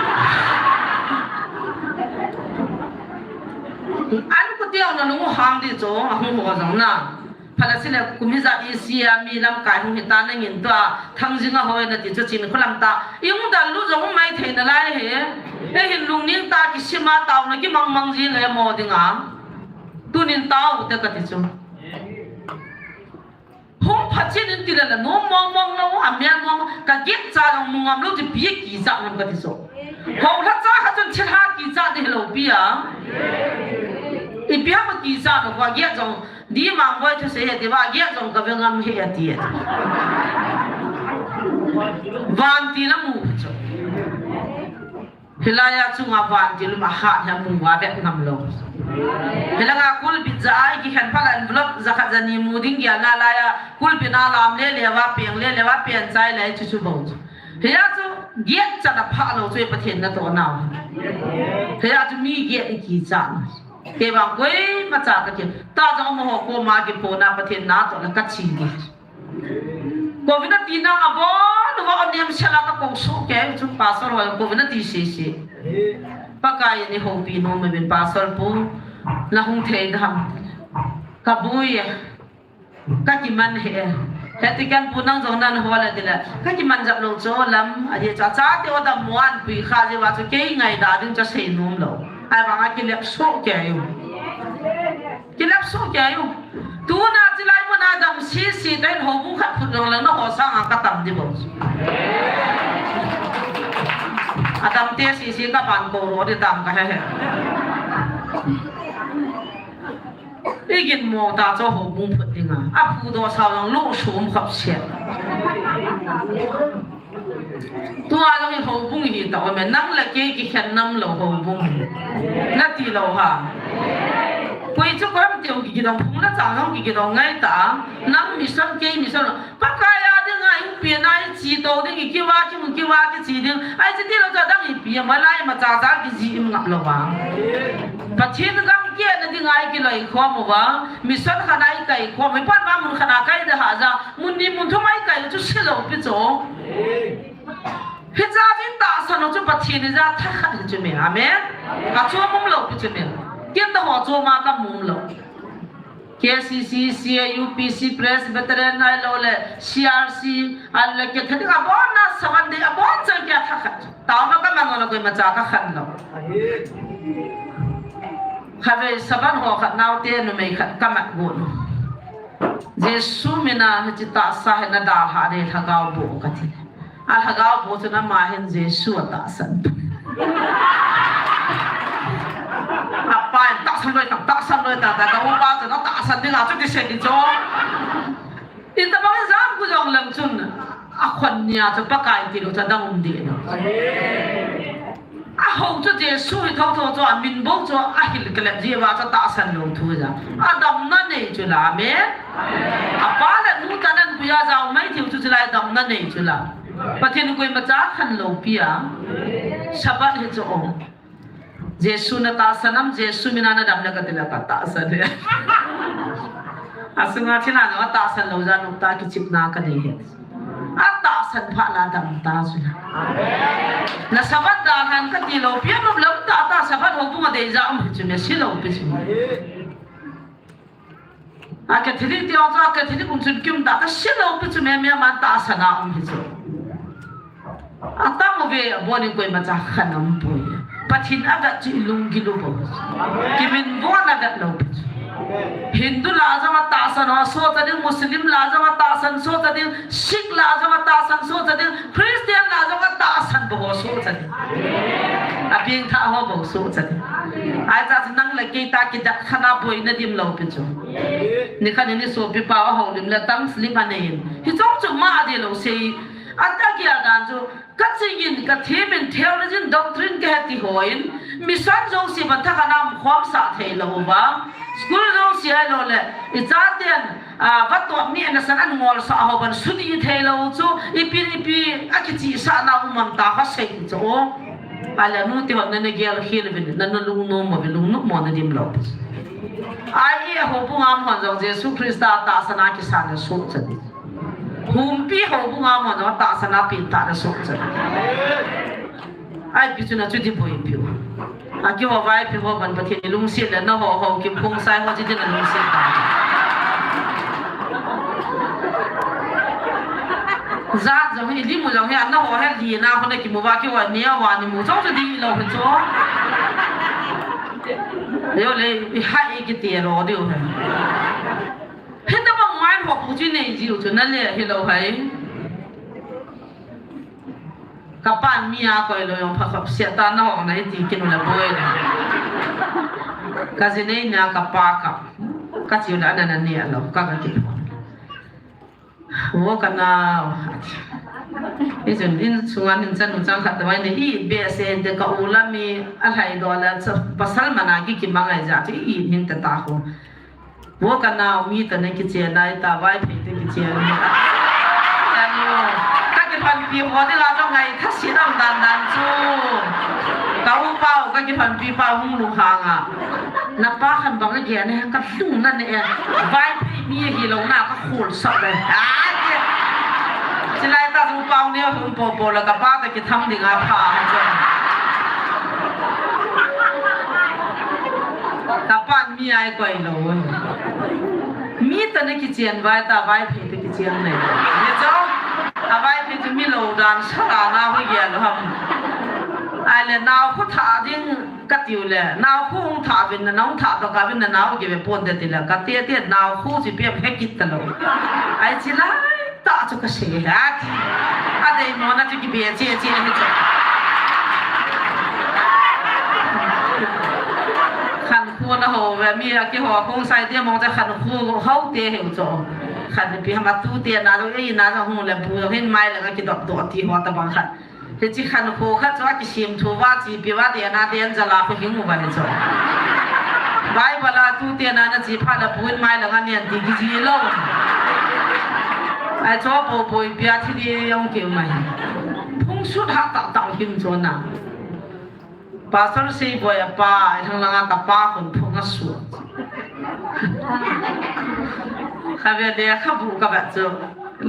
An ku tiau na lunghang di chu, a hung ho jong na. Phala sile kumi ja isia mi lamkai hung hita nangin tua, Thangjing a hoi na ti chu chin khulam ta. I hung dal lu jong hung mai thei na lai he. He hin lungning ta kisima tau na kimang mang ji le mo dinga. Tunin tau te kati chu. Hung phat chin in ti le la nom mong mong lo, a mian mong, ka get cha jong mu ngam lo ti pi kicha ngam kati chu. Ho la cha kha chun thilha kicha di lo pi a. I pi ha ma kicha no ka get jong di mang boi thu se he ti ba get jong ka ve ngam he a ti a. Van ti la mu chu. Hilai a chunga vantil um a hat hi a mu a vet ngam lo. Hilanga kulbit ja ai kikhen phala envelope ja khat ja ni mu ding gel na lai a kulbit na lam le le va peng le le va pen chai le chu chu bou chu. Hia chu giat chan a pha lo chu Pathen na to na. Hia chu mi giat i kicha. Kei vang koima cha ka ti. Ta jong mo ho ko ma ki pho na Pathen na to na ka chi ni. Kovin a ti na a bon, va a niam sela ka ko su ke, chu pastor ho kovin a ti si si. Pakai ni ho pi no me bin pastor pu, na hung thei dam. Ka bui, ka kiman he. He ti kan pu nang jong nan ho la ti la. Ka kiman jap lo cho lam, a ye cha cha te o dam mo an pui kha je wa chu kei ngai da ding cha sei nom lo. Ai vang a ki lep so ke yu. Kilap su ke yu. Tuna chilai mun a dam si si ten ho bu khat phut long lang na ho sang a ka tam di bo. A dam te si si ka pan ko ro di tam ka he he. Igin mo ta cho ho bu phut ding a. A phu do sa long lu sum khap se. Tua jong hi houbung hi ta ome, nang le kei kikhen nam lo houbung hi. Na ti lo ha. Koi chu koi ham tiu kikidong phung la chang jong kikidong ngai ta. Nang mission kei mission lo. Pakai a ding a, in pi na i chi to ding, i kiva ki mu kiva ki chi ding. Ai chi ti lo cha dang i pi ma lai ma cha cha ki ji im ngap lo ba. Pathen gam ke na ding ai ki loi khom u ba. Mission khan ai kai khom. I pan ma mun khan a kai da ha ja. Mun ni mun thum ai kai chu si lo pi chu. Hicha hi tahsan u chu Pathen hi ja thakhat hi chu me. Amen. Ka chu mum lo pi chu me. Kin ta ho chu ma ka mum lo. K C C, C A U, P C, Presbyterian ngai lo le, C R C, an le ke thadi ka bon na sawan de a bon chang ke thakhat. Ta ma ka mang lo koi ma cha ka khan lo. Khatvei saban ho khat nau te numei khat ka mat gon. Jesu mina hichi tahsa hi na dalha de lhagao bo ka ti. A lhagao bo chu na ma hin Jesu a tahsan. A pa in tahsan loi ta, tahsan loi ta, ta ka upa chu na tahsan ding a chu ti se ni chu. In ta bang jam ku jong lam chun a khon nia chu Pakai ti lo cha dang um di no. A ho chu Jesu hi tho tho chu a min bo chu a hil kalep ji va chu tahsan lo thu ja. A damna nei chu la, amen. A pa le nu ta nan puya jao mai thiu chu chilai damna nei chu la. Pathen koi ma cha khan lo pia. Sabat hi chu o. Jesu na tahsan am, Jesu mina na dam le ka ti la ka tahsan he. A sunga thina na tahsan lo ja nu ta kichip na ka nei he. A tahsan san pha na dam ta chu. Na Sabbath dan han kati lou, pian lou lam tah tah Sabbath houbung a deija um hi chu, me si lou pi chu. A Catholic te jong chu, a Catholic um chun kium tah tah si lou pi chu, me, me man tahsan a um hi chu. Atang uve, abonin koima cha khan um poi. Pathen avet chu i lunggil u bou. Kiminvo na vet lou pi chu. Hindu lah a jong atahsan ho sohcha ding, Muslim lah a jong atahsan sohcha ding, Sikh lah a jong atahsan sohcha ding, Christian lah a jong atahsan bou ho sohcha ding. Abengthah ho bou sohcha ding. Ahi cha chu nang le kei ta kidat khan a boina dim lou pi chu. Nikhat in i sopipa u ahoulim le tang slip anei in. Hiche chu ma adih lou sei. Ata gel dan chu, ka chingin, ka thimin, theology in, doctrine ka he ti hon, mission jouse ban thakhat a um khom sah thei lou uva, school jouse ahilou le, i chaten, a, va tuah mi ana san an ngol sah ho ban sudi thei lou chu, ipi, ipi, a kichihsah na um am ta kha sei chu. Ahile nu te hon na na gel khel uvin, na na lungnom uvin, lungnom mo na dim lou. Ai, i houbung a um hon jong Jesu Christa tahsan a kisan na sohcha ding. Humpi houbung a um hon jong tahsan a pengtah na sohcha ding. Ahi pi chu na chuti boipi u. Akiho Vaiphei ho ban Pathen i lungset le na ho ho kim khong sai ho chi din na lungset ta. Jat jong hi, i lim u jong hi, ana ho hi, li na ho na kimu va kiho ni a va ni mu jong chu di lou hi chu. Yo le, i hai i kiti lou diu hi. Hita bang mai ho pu chi nei jiu chu na le hi lou hai. Ka pan mi a koi lou jong pha khop sia ta na ho na hi ti kin u la boi le. Ka ji nei na ka pa ka. Ka chiu la na na ni a lou ka ka ki. Wo ka nao. I chun in sunga min chan u chang khat ta mai ni i be se de ka u la mi a lhai do la cha pasal mana ki ki mangai ja ti i hin ta ta ho. Wo ka nao mi ta na kichen nai ta Vaiphei ta kichen. Ka ni wo. Ka kilhonpi ho ding a jong ngai tha si dam dan dan chu. Ka upa u ka kilhonpi pa hung lung hang a. Na pa khan bang a gen e ka lung na ne e. Vaiphei mi hi lou na ka khol sah le. A ti. Chi lai ta chu upa u ne hung po po la ka pa ta kitham ding a pha ha chu. Ka pan mi ai koi lou. Mi ta na kichen vai ta Vaiphei ta kichen nei. Ni chu, a Vaiphei chu mi lou dan sa la na ho gel ham. Ahile nao khu tha ding ka tiu le, nao khu hung tha vin na, nao tha to ka vin na nao ge ve pon de ti le, ka te te nao khu chi pe he kit ta lou. Ai chi lai. Ta chu ka sei he a ti. A dei mo na chu kibe che che he chu. Khankho na ho ve mi a kiho khong sai te mo cha khankho ho te he chu. Khanpi hama tu te na lo ei na lo hung le bu lo hin mai le ka kidop do ti ho ta bang khat. Hichi khankho khat chu a kisem thu va chi pi va de na den jala khu hing u va ni chu. Bible a tu te na na chi pha la puin mai la nga nian ti ki ji lo. Ai chu po po i pia thi di yong ki mai. Phung sut ha ta ta him chu na. Pastor Seiboi a pa, ai thang la nga ka pa khun phung a su. Kha ve de kha bu ka va chu.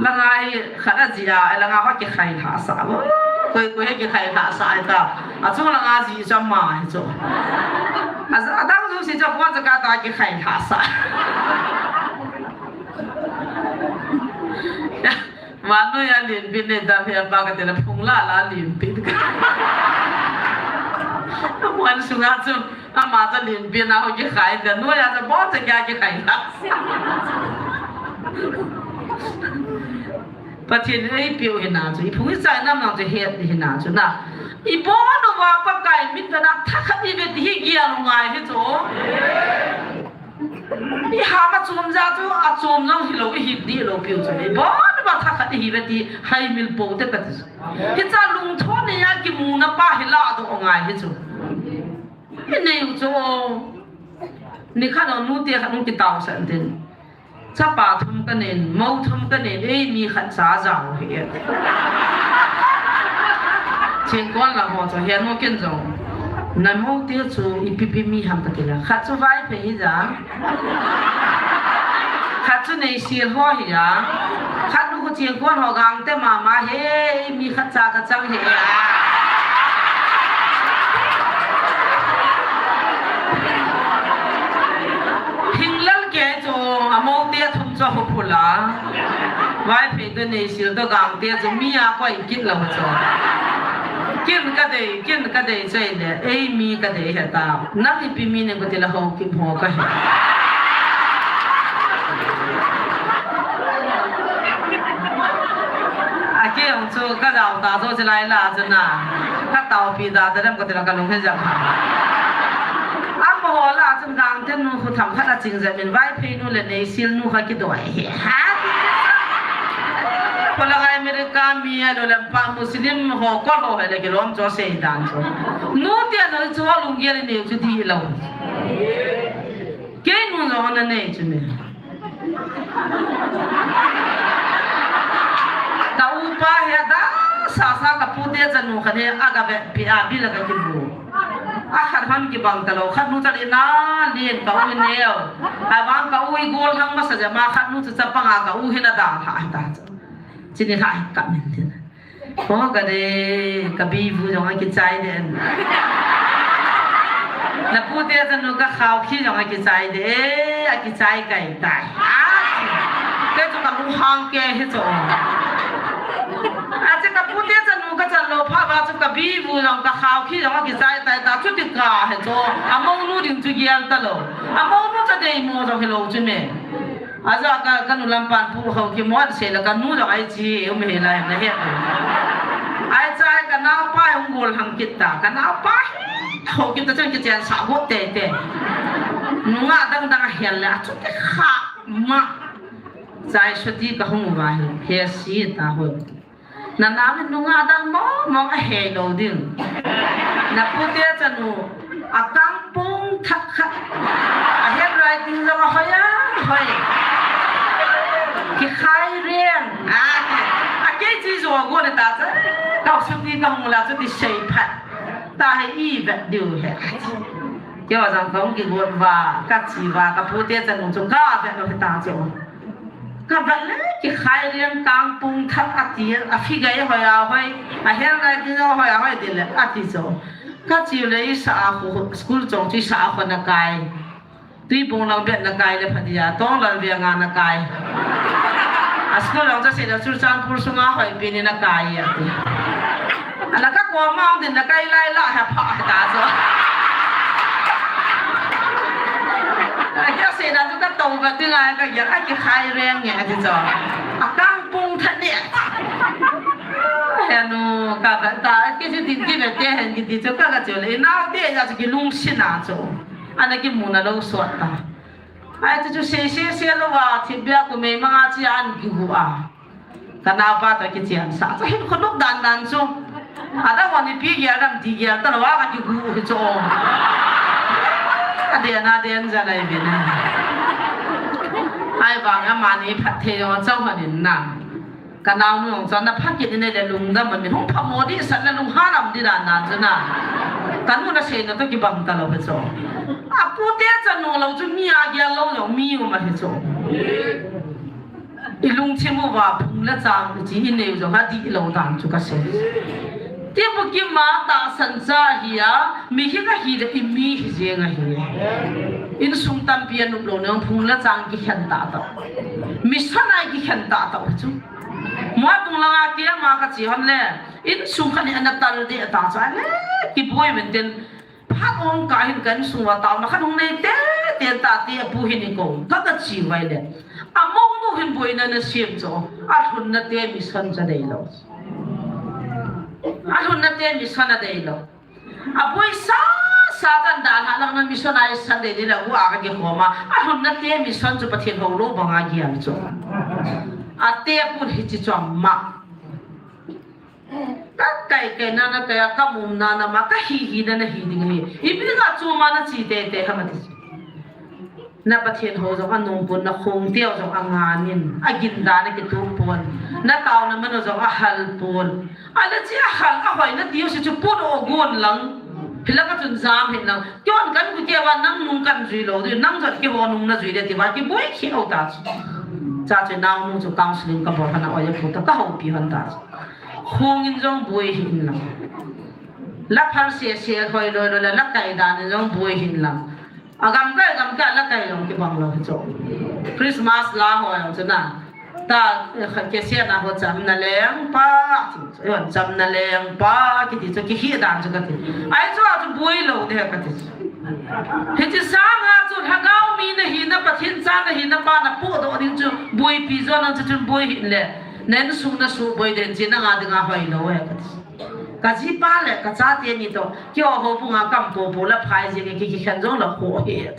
Langa hi khat a ji a, langa ho kikhai lhah sah. Koi koi hi kikhai lhah sah ta. A chung langa ji chu ama hi chu. A, a dang chu si chu pon chu ka ta kikhai lhah sah. Vannoi a lenpi nei ta phe pa ka te la phung la la lenpi. Vannoi sunga chu. Ama chu lenpi na ho kikhai ta, noiya chu bon cha kya kikhai ta. Pathen in eipeu hi na chu, i phung i chai nam nang chu het hi na chu na. I bon uva Pakai min ta na thakhat i ve ti hi gel u ngai hi chu. I ham a chom ja chu, a chom jong hi lo, i hip di lo piu chu. I bon uva thakhat i hi ve ti hai mil po te ka ti chu. Hi cha lungthon nei a kimu na pa hi la do ngai hi chu. I nei u chu, nikhat nu te khat hung kitao san tin. Chapa thum ka nei, mou thum ka nei, ei mi khat cha jao hi. Thingkon la ho chu hian mo kin jong. Na mou te chu ipi pi mi ham ka ti la. Khat chu Vaiphei hi ja. Khat chu Neihsial ho hi ja. Khat nu Chingkon ho Gangte mama he, mi khat cha kachang he. Hinglal kei chu, amau te thum chu ho phula. Vaiphei to Neisil to Gangte chu mi a koi kit lou chu. Kin kadei, kin kadei chai le, ei mi kadei he ta. Nang ipi mi ne kutila ho ki mo ka he. Akei ong chu ka dau ta zo chi lai la chu na. Ka tau pi da da dem kutila ka lung he jam. Amaho la chun Gangte nu khu tham khat a ching jam in Vaiphei nu le Neisil nu kha kidoi he. Ha? Kola America mi a lo le pa Muslim ho ko ho he le kilom cho sei dan chu. Nu te no chu lunggel ni chu di lo. Kei nu jong na nei chu me. Ka upa he da sa sa ka pute chanu khat he a ka ve pi a bi la ka kibu. A khat hon kibang ta lo, khat nu cha le na lien ka u neo. A vang ka u i gol hang masa ja ma khat nu cha chapang a ka u he na da ha ta. Chini ha ka min tin. Ko ka de, ka bi bu jong a kichai de. Na pute chanu ka khao khi jong a kichai de, a kichai kai tai. A, ke chu ka lu hang ke he chu. A che ka pute chanu ka chan lo pha ba chu ka bi bu jong ka khao khi jong a kichai tai ta chu ti ka he chu. Amau nu ding chu gial ta lo. Amau nu cha dei mo jong he lo chu me. Aja ka, ka nu lam pan pu ho ki mo se la ka nu jong ai chi, um he lai na he. Ai chai ka nau pa hung gol hang kit ta, ka nau pa ho kit ta chang ki chen sa go te te. Nunga dang dang a hial le, a chu te kha ma. Chai so ti ka hung va he, he si ta ho. Na nau nunga dang mo mo a he lo ding. Na pute chanu a kang pung thak kha. A handwriting jong a hoi a hoi. Ki khai riang. A, a kei chi jo go ne ta cha. Ka su ti ka hung la chu ti sei phat. Ta he i vet diu he. Kei wa jang ka hung ki go va, ka chi va, ka pute chanu chu ka vet lo he ta chu. Ka vet le, ki khai riang kang pung thak a ti, a figure hoi a hoi, a handwriting hoi a hoi ti le, a ti chu. Ka chi le i sa a khu, school chong chu i sa a khu na kai. Tuibong lang bet na kai le pha dia, Tonglal veng a na kai. A school lang cha se le Churachandpur sunga hoi pi ni na kai a ti. Ala ka ko ma din na kai lai la ha pha ta chu. Ala ka se na chu ka tong ka ti ngai ka ya ka ki khai reng nge ti chu. A kang pung tha ni. He nu ka ba ta ki chu din ki be te hen ki ti chu ka ka chu le nau te ya chu ki lung si na chu. Ana ki mu na lo suat ta. Ai chu chu se se se lo wa thi bia ku mei ma nga chi an ki hu a. Ka nau pa to kichian sa. Sa hin khonok dan dan chu. Ada wani pi gel dam ti gel ta lo wa ka kigu hi chu. Aden aden ja lai bin. Ai vang amani phat thei jong chau hanin na. Ka nau nu jong chun na pha kit ni le lungdam mi hung pha mo di san na lung haram di dan dan chu na. Ka nu na sei na to kibang ta lo hi chu. A pute chanu lo chu mi a gel lo jong mi um a hi chu. I lungthim uva phung le chang i chi i neu jong a dih lo dan chu ka sei. Tibu kima tahsan cha hi a, mihem ahi le i mi hi jeng ahi. Insung tampi a nop lo nang phung le chang kikhen ta tah. Mission a kikhen ta tah chu. Mualtung langa keima ka chi hon le, insung khat ni ana tal de ta chu a le, kiboi men ten, Phat ong ka hin kan sung uva taona khat hung nei te, te ta te a pu hin i ko, ka ka chi vai le. A mong nu hin boina na siam chu, a lhunna te mission cha dei lo. A lhunna te mission a dei lo. A boi sa, sa tan da la lang na mission ai san dei ni la u a ka ki khoma. A lhunna te mission chu Pathen ho lo banga gial chu. A te a pu hi chi chu ma. Ka kai kai na na kai a, ka mum na na ma, ka hi hi na na hi ding hi. I bi nga chu ma na chi te te ha ma ti. Na Pathen ho jong a nung pon, na khong teo jong a nganin, a gin da na ki tu pon, na tao na mano jong a hal pon. A le chi a hal a hoi na tiu si chu put o gon lang. Hi la ka chun jam hin lang. Kion kan ku te wa nang nung kan jui lo, nang jot ki ho nung na jui le ti wa ki boi khi o ta chu. Hitia chu naonu chu counseling kabol hon a, oi a pu ta kahoupi hon ta chu. Khong in jong boi hih in lang. La phal sese hoi loi loi la, la kai dan in jong boi hih in lang. Agam kai, agam kai, la kai jong kibang lou hi chu. Christmas la ho jong chu na. Ta, eh, kha, cassette na ho Chamna Lengpa, chu, chu, eh, Chamna Lengpa, kiti chu, kihi dan chu kati. Ai chu a chu boi lou de kati chu. Hiche sanga chu, Lhagao mi nahina, Pathen cha nahina, pa napohdoh ding chu, boipi jo nang chu chun boi hih in le. Na insung na suboi den chu, nanga dinga hoi lou e kati chu. Ka jipa le ka chate ni toh, keiho houbunga kaum popo le phai jeng e, ki, kikhen jong le kho he.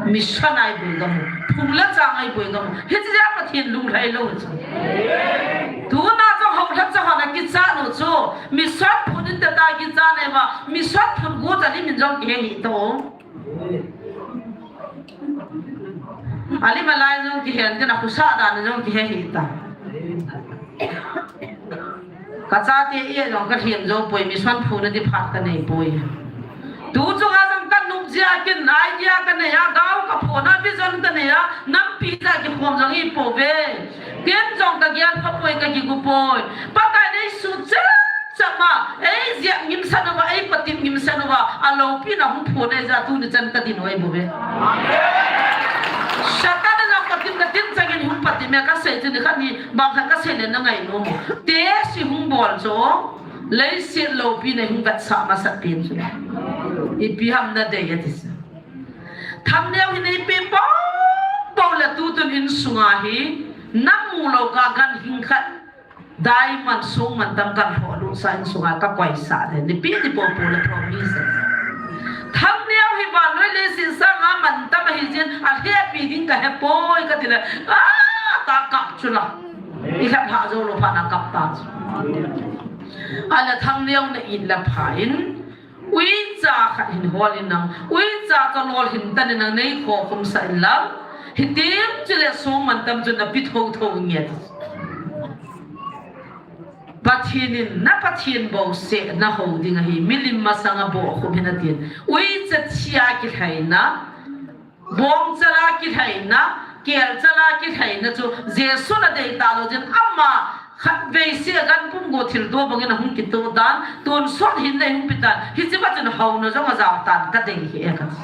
Mission a iboi gam u, phung le chang a iboi gam u. Hiche jeh a Pathen lunglhai lou chu. Tuna jong houlhacha hon akichat u chu. Mission phun in teta kichat e va, mission phun gu chan in min jong kihe hih ta. Alim alai jong kihen tin, akhusa dan jong kihe hih ta. Ka chate e jong kalhem jou poi, mission phun a di phat kanei poi. Tu chunga jong kanop jeh a kin idea kanei a, gao kaphon a, vision kanei a, nampi jeh a kikhom jong hi pouve. Ken jong kagel pha poi, kakigu poi. Pakai neisu cheh cheh ma, ei jeh ngimsah uva, ei patep ngimsah uva, aloupina hung phon e jeh a tuni chan kadin u ahi bouve. Satan in jong patep katin changin hung patep e kasei chu, nikhat ni bang khat kasei le na ngainom u. Test hung bol chu, leiset loupina hung vetsah masat pen chu. Ipi ham nadei ati chu. Thangneo hi neipe popo le tutun insunga hi, namu lou kah ganhing khat, diamond songmantam kan lholut sa insunga kakoisah le, nipi ni popo le promise. Thangneo hi vannoi leiset sanga mantam ahi jeh in, alhepi ding kahe poi kati le, ah, ta kap chu la. Ilhep lhah jou lou phat na kap ta chu. Ahile Thangneo na it le pha in, uicha khat hin hol in lang, uicha kalol hin tan in lang, neikhokhum sah in lang. Hitin chule songmantam chu nape thotho inge ti. Pathen in, na Pathen bouseh nahou ding ahi, milim masanga bohkhum hih in atin. Uicha thia kilhaina, bongchala kilhaina, kelchala kilhaina chu Jesun adei talou jeh in, ama khatvei seh a gan pumgo thilto bangin ahung kito tan, tonsot hinna eihung pe tan, hiche va chun houna jong ajao tan kadei ahi e kati.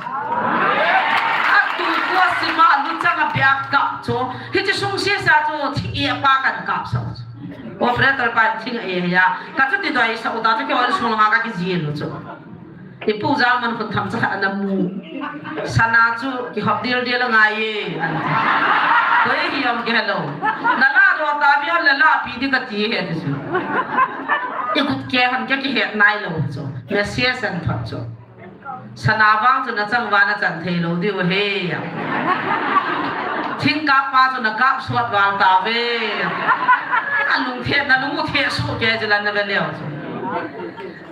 Atu tua sima aluchang a biak kap chu, hiche sung sesa chu thing e pa kan kapsah chu. Operator pa in thing e hia, kachuti doisah u ta chu, keiho insung langa kakijil u chu. Ipu Jalmankhun themcha khat ana mu. Sana chu kihop dildil angai e, ati. Koi hi um kihelou. Naladoh tauve, le lapi ding kati ahi ti chu. Ikut keh hon kakihet nailou chu. Message ahin thot chu. Sana vang chu nachang uva nachan theilou diu ahi. Thingkap pa chu nakap sot val tauve. Alungthet, nalung u thet soh kei chu la nave leu chu.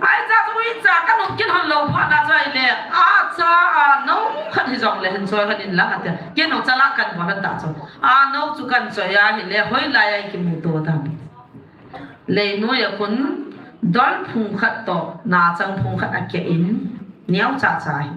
Ahi cha chu uicha kanop kin hon lou phat na chu ahile, acha anou khat hijongle hin choi hon in lang ati. Ken jong chala kan bol hon ta chu. Anou chu kan choi ahile, hoilai a ikimuto tam. Leinoiya khun dol phung khat toh nachang phung khat akeh in, neocha cha hi.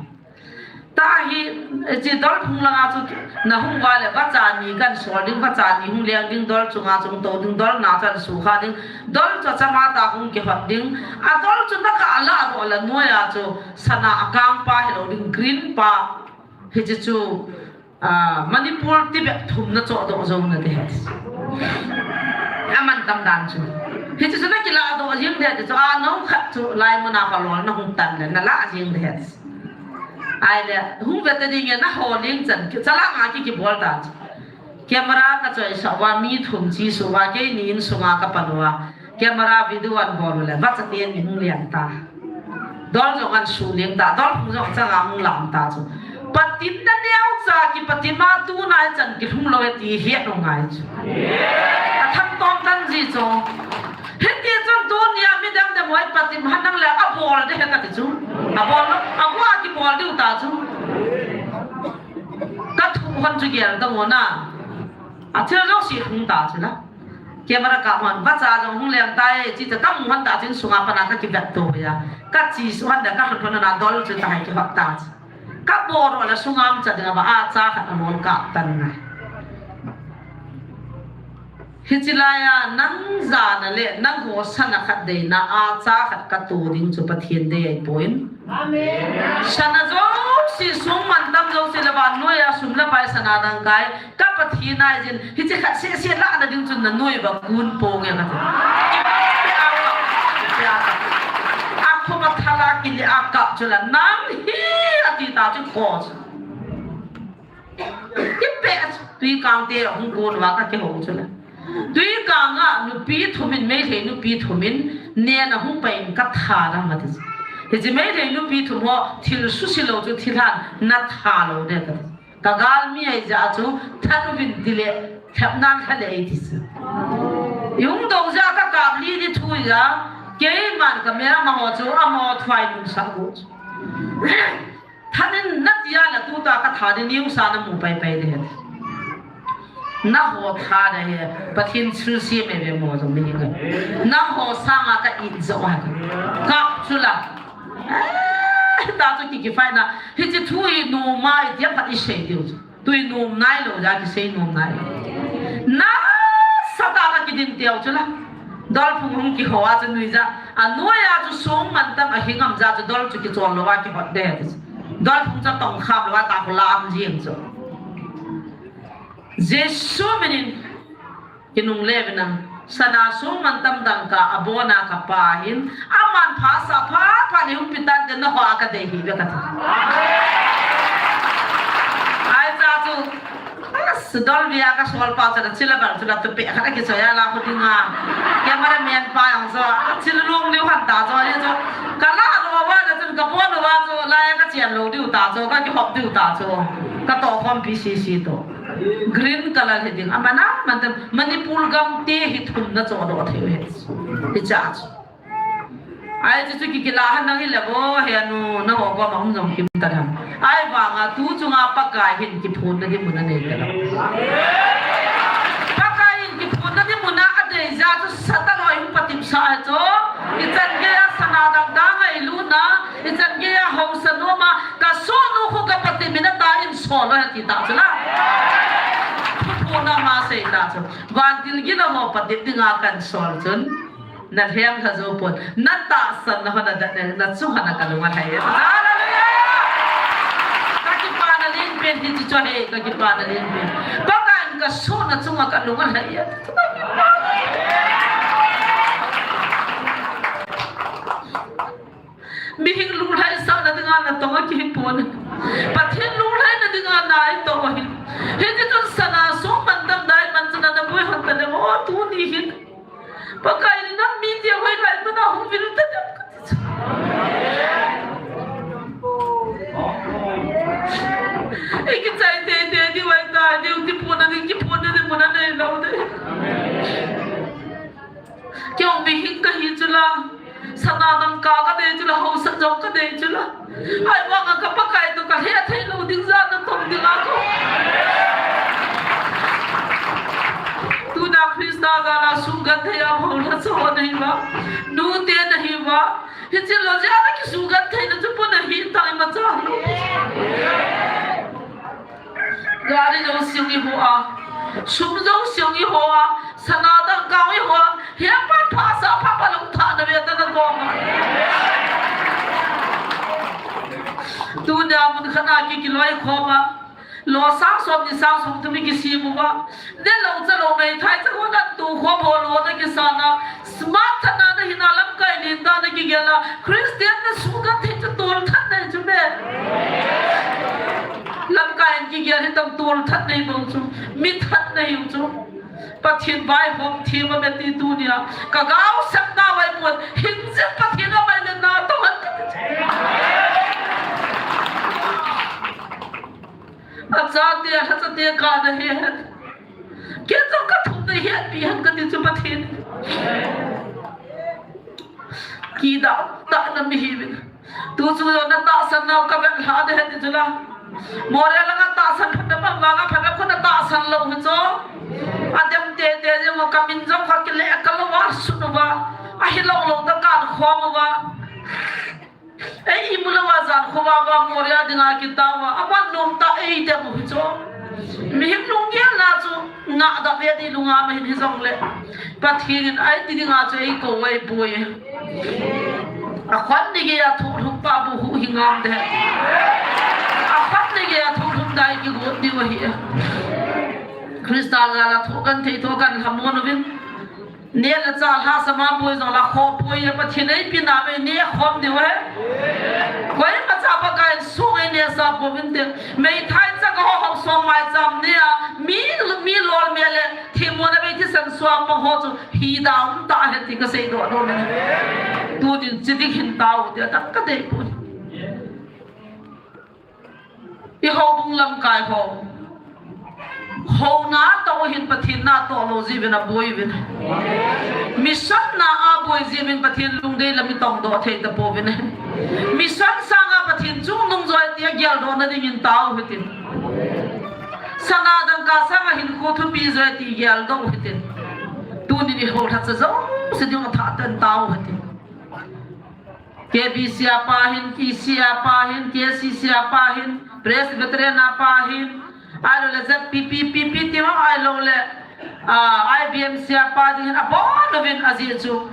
Tahi, hiche dol phung langa chu nahung uva le vacha ni kan sol ding, vacha ni hung leng ding, dol chunga chu hung tou ding, dol na chu ahin sukha ding, dol chu achama tah a hung kihot ding, adol chu nakah a ladoh le noiya chu sana akang pa hilou ding, green pa, hiche chu, ah, Manipur Tibet thumna chohdoh jou nading ahi. Amantam dan chu. Hiche chu nakiladoh jeng ding ahi chu, anou khat chu laimun a kalol nahung tan le nalah jeng ding ahi. Ahile, hung vete dinge, nahol leng chan, chala nga ki kibol ta chu. Camera kachoisah uva, mi thum chesuh uva, keini insunga kapan uva. Camera video ahin bol u le, vacha ten mi hung leng ta. Dol jong ahin su leng ta, dol phung jong changa hung lam ta chu. Patepna neocha kipatep a tuna hichan kilhung lou e ti het u ngai chu. Athangtom tan ji chu. Hiti chun tunia midang dem hoi patep hon nang le abol ding ahi kati chu. Abol lou, agu a kibol diu ta chu. Kathu hon chu gel dang u na. Athil jouse hung ta chu la. Camera kap hon, vacha jong hung leng tai, ti ta kamu hon ta chun sunga pat a kakivet to ya. Kachesuh hon le kalhut hon na dol chu tahai kihot ta chu. Kabol u le sunga umcha ding a va acha khat alol kap tan na. Hiche laiya nang jana le nang hosana khat deina a cha khat kato ding chu Pathen dei ahipoi. Amen. Sana jouse, song mantam jouse le vannoiya sum le pai sana dangka hi ka Pathen ahi jeh in, hiche khat seh seh lahna ding chun nanoi uva kon ponge kati. Ipi a kap, ipi a kap. Akhoh a thal a kile a kap chu la, nang hi ati ta chu ko chu. Ipi a chu, twikang te hung kon uva kakihou chu la. Twikang a nupi thum in, Meitei nupi thum in, nen ahung pai in katha dam ati. Hiche Meitei nupi thum ho thil suse lou chu thilhan natha lou de kati. Ka galmi ahi jeh a chu, than uvin tile, thlep nan tha le eiti chu. Ihung dong jeh a kakap li di thu ahi jeh a, keiman ka me amaho chu, amaho thuai nung sa go chu. Than in nati a la tuta katha di niu sa namu pai pai de. Naho tha de hi, Pathen thilse me ve mo jong mi hi ka. Naho sanga ka it jo ha ka. Kap chu la. Eh, ta chu ki, kifaina. Hiche thu hi nom a itia phat isei diu chu. Tui nom nailou ja kisei nom nailou. Nasatah a kidin teu chu la. Dolphung hung kiho a chu nuija. Anoiya chu song mantam ahi ngam ja chu dol chu kichol lou a kihot de. Dolphung chu tong kham lou a ta khu lam jing chu. Jesu minin kinungle uvin lang, sana song mantam dangka abona kapa hin, aman phasah phat phat le hung pe tante, naho a kadei hi ve kati. Ahi cha chu, as, dol via kasol pa chu la, chila val chu la, tupe khat akichoi a la khu dinga. Camera man pa jong chu, achil lung liu han ta chu, ahi chu. Kala lou va la chun kabon uva chu, lai kachen lou diu ta chu, kakihop diu ta chu. Katoh khom P C C toh. Green color hi ding. Aman aman tam Manipur gam te hi thum na chodoh thei u hi. Hicha chu. Ahi chu chu ki, kila han nang hi le vo he anu na ho ko ma um jong kim ta dam. Ahivanga tu chunga Pakai hin kiphonna ding mun anei ta dam. Pakai hin kiphonna ding mun a adei jeh chu Satan ho hung patep sa hi chu. Ichan geiya sana dangka ngailutna. Ichan geiya haosa nom a, kasohnu khu kapatep in ata in sol lou ahi ti ta chu la. Thuphonna ma sei ta chu. Vantil gilou ho patep dinga kahin sol chun. Nalhem lha jou pon. Natahsan na ho nadat ne, nachung hana kalung alhai. Hallelujah! Kakipana lenpen hiche chu ahi, kakipana lenpen. Pakai in kasohna chunga kalung alhai. Mihing lunglhaisahna dinga natong akihipon. Pathen lunglhaina dinga naitong ahi. Hiti chun sana song mantam dai man chana naboi hon ta dem o tuni hin. Pakai in nam mite hoilai mana hung vil ta dem kati chu. Ikichai teitei diu ahitai, diu kiphonna ding, kiphonna ding mun anei lou de. Kei mihing kahi chu la, sana dangka kadei chu la, haosa jong kadei chu la. Ahivanga ka Pakai toh kalheh thei lou ding jeh a natong dinga ko. Tuna Christa jal a suhgenthei a bol lhacha ho nahi uva. Nute nahi uva. Hiche lou jeh a nakisuhgenthei na chu pon ahi tai, imacha lou. Gari jong siung iho a, sum jong siung iho a, sana dangka iho a, hiche pan phasah phat phat lung thah na ve ta na koma. Tunia mun khat a ki, kiloi khom a, lou sang som ni sang som thum ikisem uva, nelou chalou meithai chalou na tu khom ho lou na kisan a, Smart tah na nahi na, lamkai len tah na kigel a, Christian na suhgenthei chu tolthat nahi chu me. Lamkai in kigel hitam, tolthat nahi bou chu, mithat nahi chu. Pathen vaihom them a me ti tunia. Ka gaosap nau ahipon, hingjing Pathen a mai le na tong hen kati chu. Achate, alhachate kana he hen. Kei jong kathumna hetpi hen kati chu Pathen. Kidang tah na mi hiuvin. Tu chu jong natahsan nau kavet lha de hen ti chu la. Moria langa tahsan phabep a vanga phabep khu natahsan lou hi chu. Adem teitei jeng u kamin jong kha kile kalou a sun uva. Ahilou lou tah a kakhom uva. Ei, imu louva jan khovah uva Moria dinga kitao uva, aman nom tah a eidem u hi chu. Mihem lunggel na chu ngah da ve di lunga ma hin hi jong le. Pathen in ai ti dinga chu ei ko ai pui. A khon ni ge a thu lhum pa bu hu hi ngam de. A khon ni ge a thu lhum dai ki got di wa hi. Krista nga la thu kan thei thu kan lhamon uvin. Ne la cha lha sama pui jong la kho pui ya Pathen ei pi na ve ne khom di ve. Koima cha Pakai in sung ei ne sa pouvin te. Meithai cha ka ho hop som mai cham ne a. Mi, mi lol me le. Thimona ve thisan suam ma ho chu hi da um ta he ti ka sei do do ne. Tunin chi dik hin tao te ta ka dei pui. I houbung lamkai ho. Houna toh hin Pathen na toh lou jiuvin aboi uvin. Mission na aboi jiuvin Pathen lungdei lam i tong doh thei tapouvin. Mission sanga Pathen chungnung joi ti a geldoh na dingin tao hitin. Sana dangka sanga hinkho thupi joi ti geldoh hitin. Tunin i houlhacha jouse ding a thah ten tao hitin. K B C a pa hin, E C a pa hin, K C C a pa hin, Presbyterian a pa hin, ahilou le Z P P, P P ti ho ahilou le, ah, I B M C a pa ding hin, abon uvin ajeh chu.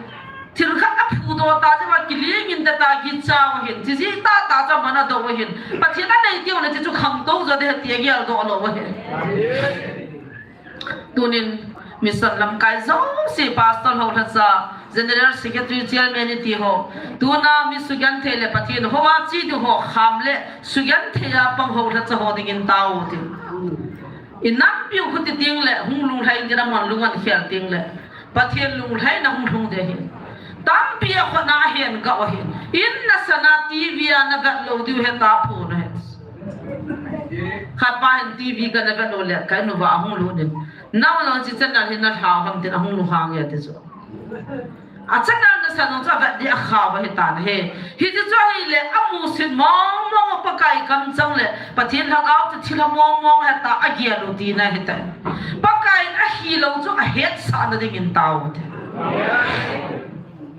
Thil khat aphu doh ta jeh uva kiling in te ta gitcha u hin, chi jeh tah tah chu aman adoh u hin. Pathen anei tiu le chi chu khangtou jo de ti a geldoh lou u hin. Tunin mission lamkai jouse pastor houlhacha, general secretary, chairman i ti ho. Tuna mi sugenthei le Pathen houva chi ding ho kham le sugenthei a pang houlhacha ho dingin tao tin. I nampiu khuti ding le hung lunglhai ding a mon lung an khel ding le Pathen lunglhaina hung lhung ding ahi. Tampi a khona ahen gah u ahi. In na sana T V a na vet lou diu he ta phu na he. Khat pa hin T V kana vet lou le, ka in uva ahung lut in. Nang nang chi channel hi na lhau ham tin ahung lut hang e ti chu. A channel na sa nung chu avet di akhau ahi tan ahi. Hiti chu ahile amusit mong mong Pakai kamchang le, Pathen lhagao chu thilha mong mong ahi ta agel u tina ahi ta. Pakai in ahilou chu ahetsah na dingin tao te.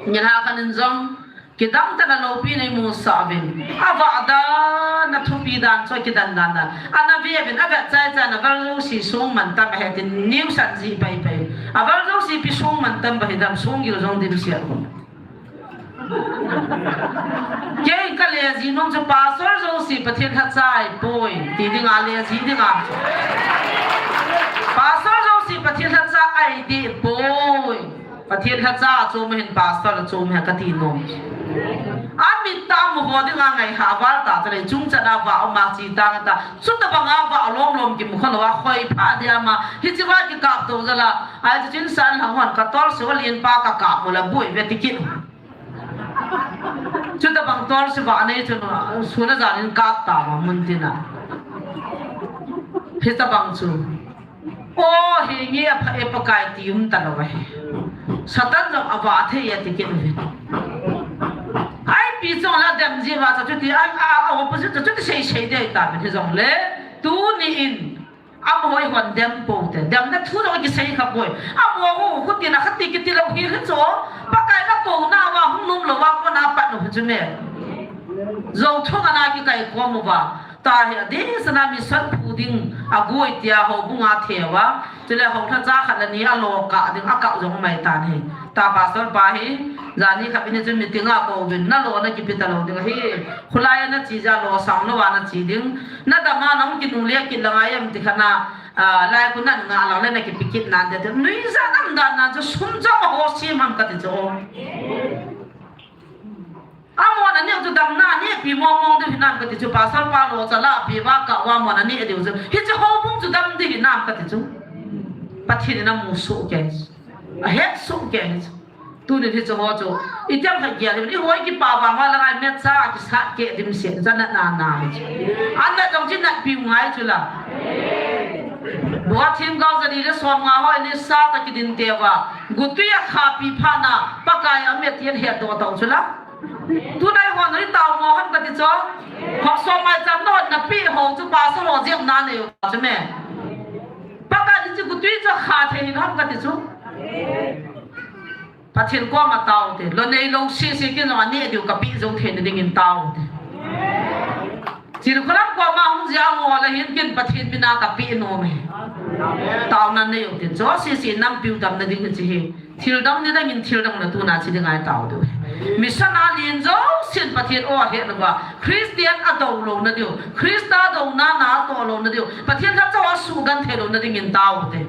Nilhah khat in jong, kidang tah a loupi nei musah uvin. Avah dan, athupi dan chu akidan dan dan. Ana ve uvin, avet chai chai in, aval jouse sung mantam ahi tin, news an jih pai pai. Aval jouse ipi sung mantam ba hidam, sung gil jong dimset un. Kei ka le ji nom chu pastor jouse Pathen lhacha ahipoi, ti dinga le ji dinga. Pastor jouse Pathen lhacha ahi deh poi. Pathen lhacha achom ahin pastor achom ahi kati nom. Amit tah a mu ho dinga ngai ha val ta chule chungchan a vah um a chi tang ta. Chuta banga vah lom lom kimu kha lou a khoi pha dia ma. Hichi va kikap to jala. Ai chu chin san hang hon ka tol se va lien pa ka kap mo la bui ve ti kit. Chuta bang tol se va nei chu na. Suna janin kap ta ma mun tina. Hita bang chu. O, hi nge apha e Pakai ti um talou ahi. Satan jong avah thei e ti kit uve. Ipi chong la dem ji va cha chuti a, a, a opposite cha chuti sei sei dei ta uvin hijongle. Tuni in, amaho ihon dem pou te. Demna thu jong kisei kha poi. Amaho hu, hutin a khati kiti lou hi hi chu. Pakai na kouna va hung nom lou va kona pat lou hi chu me. Jou thung ana kikai khom uva. Tahi adeh sana mission phu ding agoi tia houbung a thei uva. Chule houlhacha khat le ni alo kah ding akah jong mai tan ahi. Ta pastor pa hi, jani khat in chun meeting a kou vin, nalo na kipe talou ding ahi. Khulai a nache jeh a losam lou a nache ding. Nadam a nahung kinungle kit lang a em ti khat na, ah, lai khu nangah lang le nakipe kit nan te. Nuijat nam dan nan chu sum jong ho sim ham kati chu. Amon aneh u chu damna anehpi mong mong diu hinam kati chu, pastor pa lo chala pi va kah uva amon aneh diu chu. Hiche houbung chu dam ding hinam kati chu. Pathen in amu soh kei. Ahet soh kei. Tunin hiche ho chu. Itiham khat gel in, ihoi kipa vang uva la ngai met cha kisat keh dimset, cha natna na. Anat jong chu natpiu ngai chu la. Bua thim gao jali le som nga ho ni sa ta kidin te uva. Gutui a khapi phat na, Pakai a met in hetdoh tau chu la. Tunai hon ri tao mo ham kati chu. Hop som mai cham na hon nape ho chu pastor ho jep na nei u chu me. Pakai in chu gutui chu kha thei in ham kati chu. Pathen koma tao te. Lo nei lo sese kin jong aneh diu kape jou thei na dingin tao te. Thil khulam koma hung jia mo la hin kin Pathen mina ka pi nom e. Taona nei u tin. Chu sisi nampiu damna ding chi hi. Thil dang ni dang in thil dang na tuna chi ding ai tao diu. Mission a lin jousen Pathen o he na ba. Christian a do lo na diu. Christa do na na to lo na diu. Pathen kha chawa su gan the lo na ding in tao te.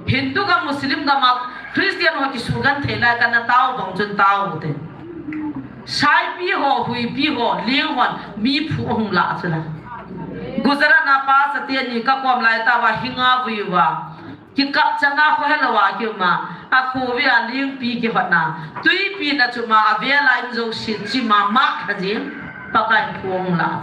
Hindu gam Muslim gam a Christian ho ki su gan the lai ka na tao bang chun tao te. Saipi ho, huipi ho, lieng hon, mi phu hung la chu la. Gujarat na pa sa te ni ka kom lai ta wa hinga vui wa. Kikap chana kho hello a kiuma, a khuvi a lingpi kihotna, tuipi na chuma, a vela in jouse chima, mak hajin, Pakai phuang la.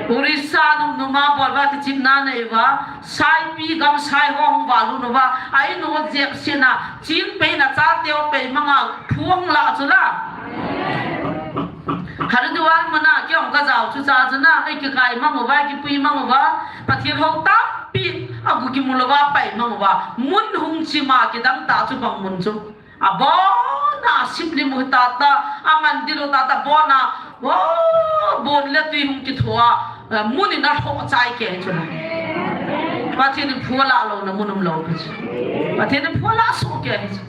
Orissa num numa bolva kichimna neiva, saipi gam sai ho hung valu nuva, a inu jep sina, ching peina cha teo pei manga, phuang la chula. Haridwar muna, kiong ka jao chu cha chuna, ei kikai manguva, kipui manguva, Pathen ho tampi, agu kimu lova pai manguva, mun hung chima kidang ta chu bang mun chu. Abona sipli mu ta ta, aman dilu ta ta bona, oh, bon le tui hung kithoa, eh, mun in a tho chai ke chu na. Pathen in phuala lo na mun um lo ke chu. Pathen in phuala su ke chu.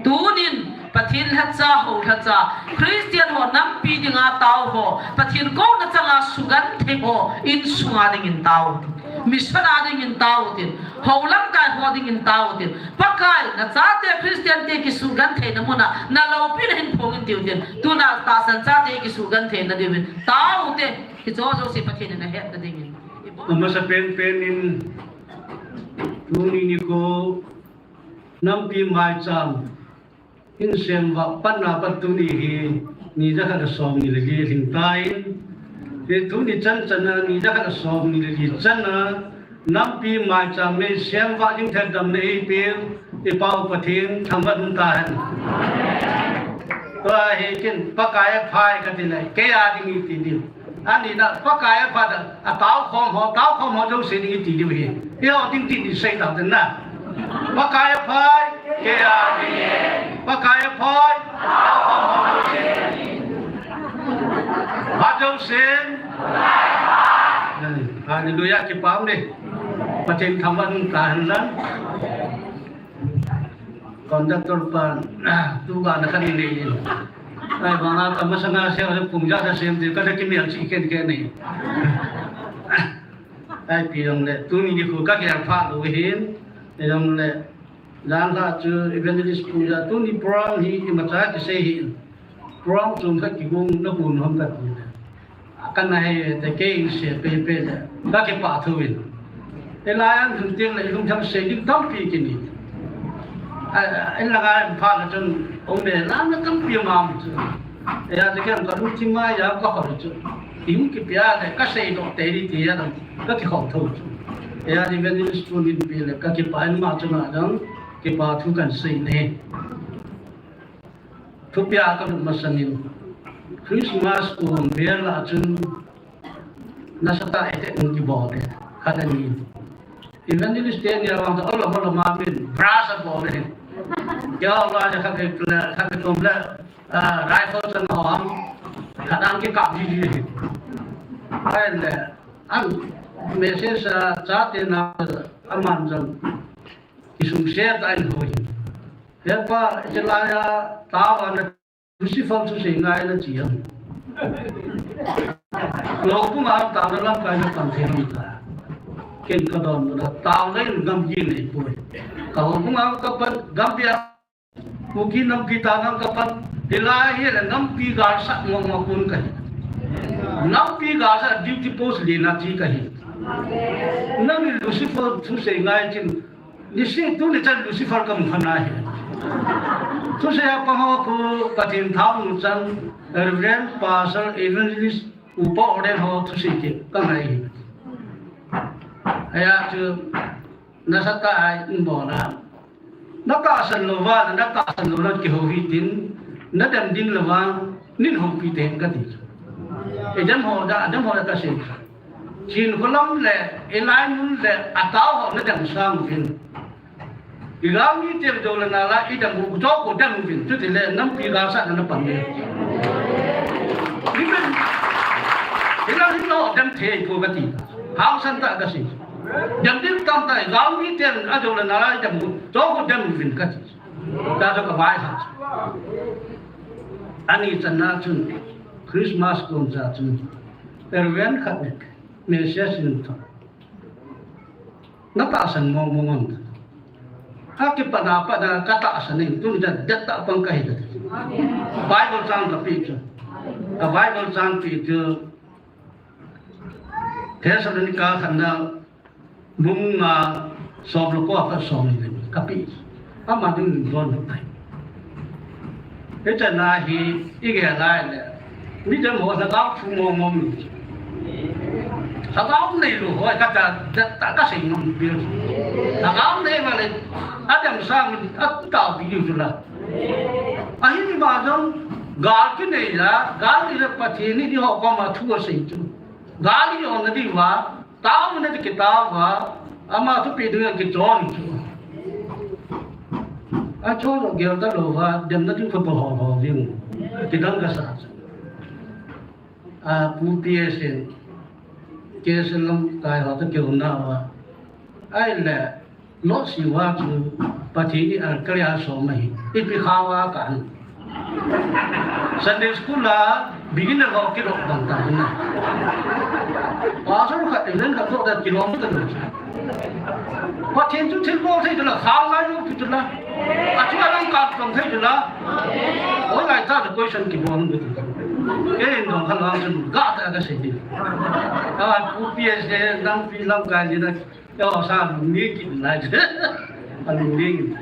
Tunin Pathen lhacha ho lhacha, Christian ho nampi dinga tao ho, Pathen kouna changa sugan thei ho, insunga dingin tao. Mission a dingin tao tin, ho lamkai ho dingin tao tin. Pakai, na chate Christian te kisugan theina muna, na lopi na hin phong in tiu tin. Tuna tahsan chate kisugan theina diuvin. Tao te, kicho jouse Pathen in ahet na dingin. Amasa penpen in, tuni nikho, nampi maicham, in semva panna pat tuni hi, ni jakhat le som ni le li lhing tan. Hi tuni chan chana, ni jakhat le som ni le li chana, nampi maicham nei semva ding thei damna eipeu, i Pau Pathen thangvah in umta hen. Tua hi kin Pakai aphai kati le, kei a ding iti diu. Ani na Pakai aphat a, atao khom ho, tao khom ho jouse ding iti diu hi. Eiho ding tin isei tau ten na. Pakai aphai, kei a ding. Pakai aphai, tao khom ho jouse. Phat jouse. Hallelujah, kipah e. Pathen thangvah in umta hen lang. Conductor pa, tu ga na khan nei in. Ai, bana ta masanga se, ole pung ja sa sem te, ka da ki mial chi ken ken nei. Ai, pi jong le, tuni nikho ka kiang pha lou hin, jong le, jan la chu evangelist pu ja, tuni program hi, imacha kisei hin. Program chom khat kigong na pu nom ka ti le. Kana he te kei se pe pe le. Ka kipah thu in. Elai an thun ting le lung tham sei ding tampi kini. A, a, en la ga pha la chun ong le la na tampi ma mu chu. E ya te kem ka lu ti ma ya ka ho chu. Im ki pia le ka sei do te ri ti ya dam. Ka ki ho tho chu. E ya ni ven ni spoon in pi le ka kipah in ma chu na dam. Kipah thu kan sei ne. Thupia ka lut masangin, Christmas um vel a chun nasatah a attack hung kibol e, khat ani. Evangelist te nia vang chu, ola, ola, ma min, brass a bol e. Kei a la le khat le, khat le tum le, ah, rifle chan ho ham, khat an kikap ji ji. Ai le, an message a chate na, aman jong kisung se ta in ho hi. He pa, hiche laiya, tao ana Lucifer thusei ngai na chi am. Lou pum a tao na lamkai na pan thei ham ta. Ken ka don na tao na in gam ji nei poi. Ka hou pum a ka pan gam pia. Kuki nampi ta gam ka pan. Hilai hi le nampi galsat ngong ngong kun ka hi. Nampi galsat duty post le na chi ka hi. Nang Lucifer thusei ngai chin. Nisi tuni chan Lucifer ka mu kha na hi. Thusei a pang ho khu Pathen thao nu chan Reverend Pastor Evangelist Upa Ordain ho thusei ke ka ngai hi. Aya chu nasatah a in bol a. Na tahsan lou va, na tahsan lou na kihou hi tin, na dem ding lou va, nin houpi te ka ti. Idem ho da, idem ho da ka sei. Chin khulam le, ilai mun le, atao ho na dem sang uvin. Igal ni te do le na la, idem ho to ko dem uvin. Chuti le, nampi galsat na pan le. Amen. Hila hila dem thei ko kati. Hausan ta kasi. Dem dim tam ta, gal mi ten a jo la na lai dem. Jo ko dem vin kati. Ta jo ka vai ha. Ani chan na chun Christmas kon cha chun. Reverend khat ne message in tho. Na tahsan mong mong on. Aki pana pana ka tahsan in tun ja det ta pang ka hi. Bible chang ka pi chu. Ka Bible chang pi chu. Thessalonica khatna bung nga som le ko a pat som ni ka pi. Ama ding don tai. Hiche na hi i gel lai le. Mi dem ho lhagao thu mong mong ni. Lhagao nei lou ho ka ta, ta, ta ka sei nom pi. Lhagao nei ma le. A dem sa mi a ta bi ju la. Ahi ni ma jong gal ki nei la, gal ni le Pathen ni ho ko ma thu a sei chu. Gal ni on na di wa. Tao na ti kitao va, ama thupi ding a kichon chu. A chon lo gel ta lou va, dem na ding photo ho ho ding. Kidang ka sa. A pu P S in, K S L lamkai ho ta keu na va. Ai le, Lord Shiva chu Pathen ni a kali a som ahi. Ipi kha va ka an. Sunday school a beginner ho kilo bang ta hin na. Pastor khat, event khat lo da kilometer lo. Pathen chu thil bol thei tu la, kha ngai lo pi tu la. A chu a lang ka tong thei tu la. Oi ngai ta question kibol tu. Ke in dong kha lang chun ga ta ka sei ni. Ka pu P S de nang pi lamkai ni na. Yo, sa lungni kit lai. A lungni kit.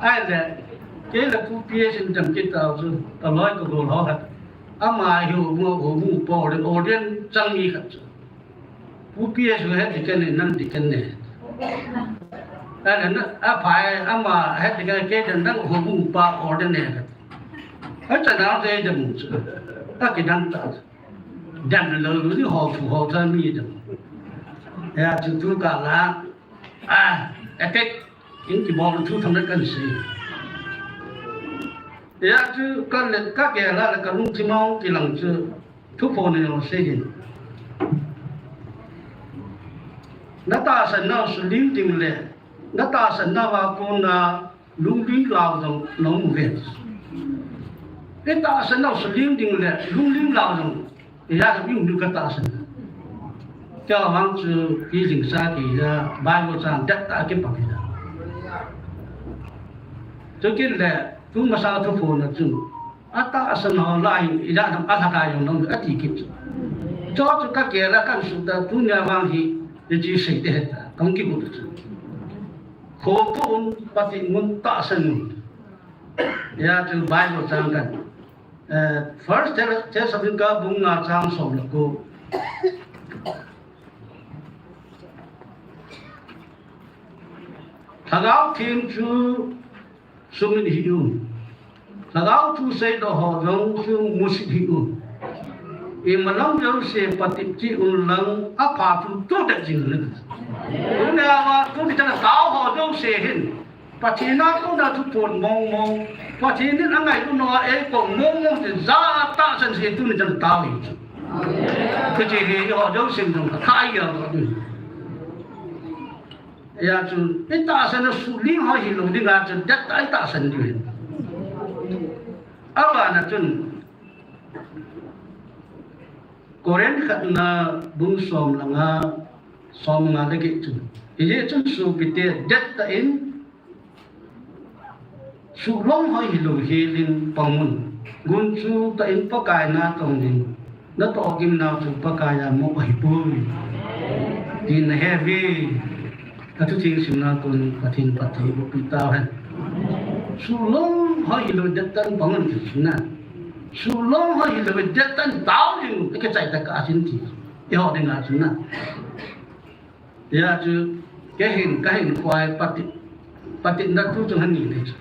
Ai le, ke le pu P S in jam kit tau chu, ka loi ka gol ho khat. Ama hi ho mu, ho mu pa ordain, ordain chang mi khat chu. Pu P S he deacon ne, nang deacon ne. Ai le na, a phai, ama he deacon ke dan dang ho mu pa ordain ne khat. Ai cha na de jam chu. A ki dan ta. Dem lou ni ho thu ho tha mi dem. Ya chu tu ka la. A, epic. In kibol thu tham le kan sei. Ya chu ka le ka ke la le ka lungthim a kilang chu thu pho ne lo sei hin. Na tahsan nau sulim ding le na tahsan nau a kona Lungling lau jong nong mu ve. Ke tahsan nau sulim ding le lungling lau jong. Ke ya ka yu nu ka tahsan. Ke awang chu ki jing sa ki ya Bible chang det ta ki pa ki ya. Chu kin le tu masa thu pho na chu. A tahsan ho lai ya dam a tha ka jong nong a ti ki chu. Cho chu ka ke la kan su ta tu nya wang hi. Ye chi sei te ta. Kong ki bu chu. Khohpuh un, Pathen un, tahsan un. Ya chu Bible chang kan. Eh, First Thess-, Thessalonica bung nga chang som le ko. Lhagao Theng chu sumil hih un. Lhagao thu seidoh ho jong chu musit hih un. Imalam jouse patep cheh un lang apha thu tohdet jing un. Tuni a tuni chan a tao ho jouse hin Pathen a kona thuphon mong mong, Pathen in angailut nau a eikou mong mong chu ja tahsan se tuni chan a tao hi chu. Hiche hi ho jousen jong kha ya. Ya chu, i tahsan a suhling ho hilou dinga chu, det a i tahsan diu hin. Abana chun, Corinth khatna bung som le nga, som nga le get chun. Hijeh chun sopite, det tah in, suhlong ho hilou helin pang un. Gunchu tah in Pakai na tong in. Na tohgim nau chu Pakai a mo ahipoi. Tin na he ve. Ka thu ching simna kon Pathen phatthei boh peh tau hen. Suhlong ho hilou det tah in pang un ti na. Suhlong ho hilou det tah in tao ding u. Ka chai ta ka asin ti. Eiho dinga chu na. Ya chu, kei hin, ka hin koi pati, pati na tu chu hani le chu.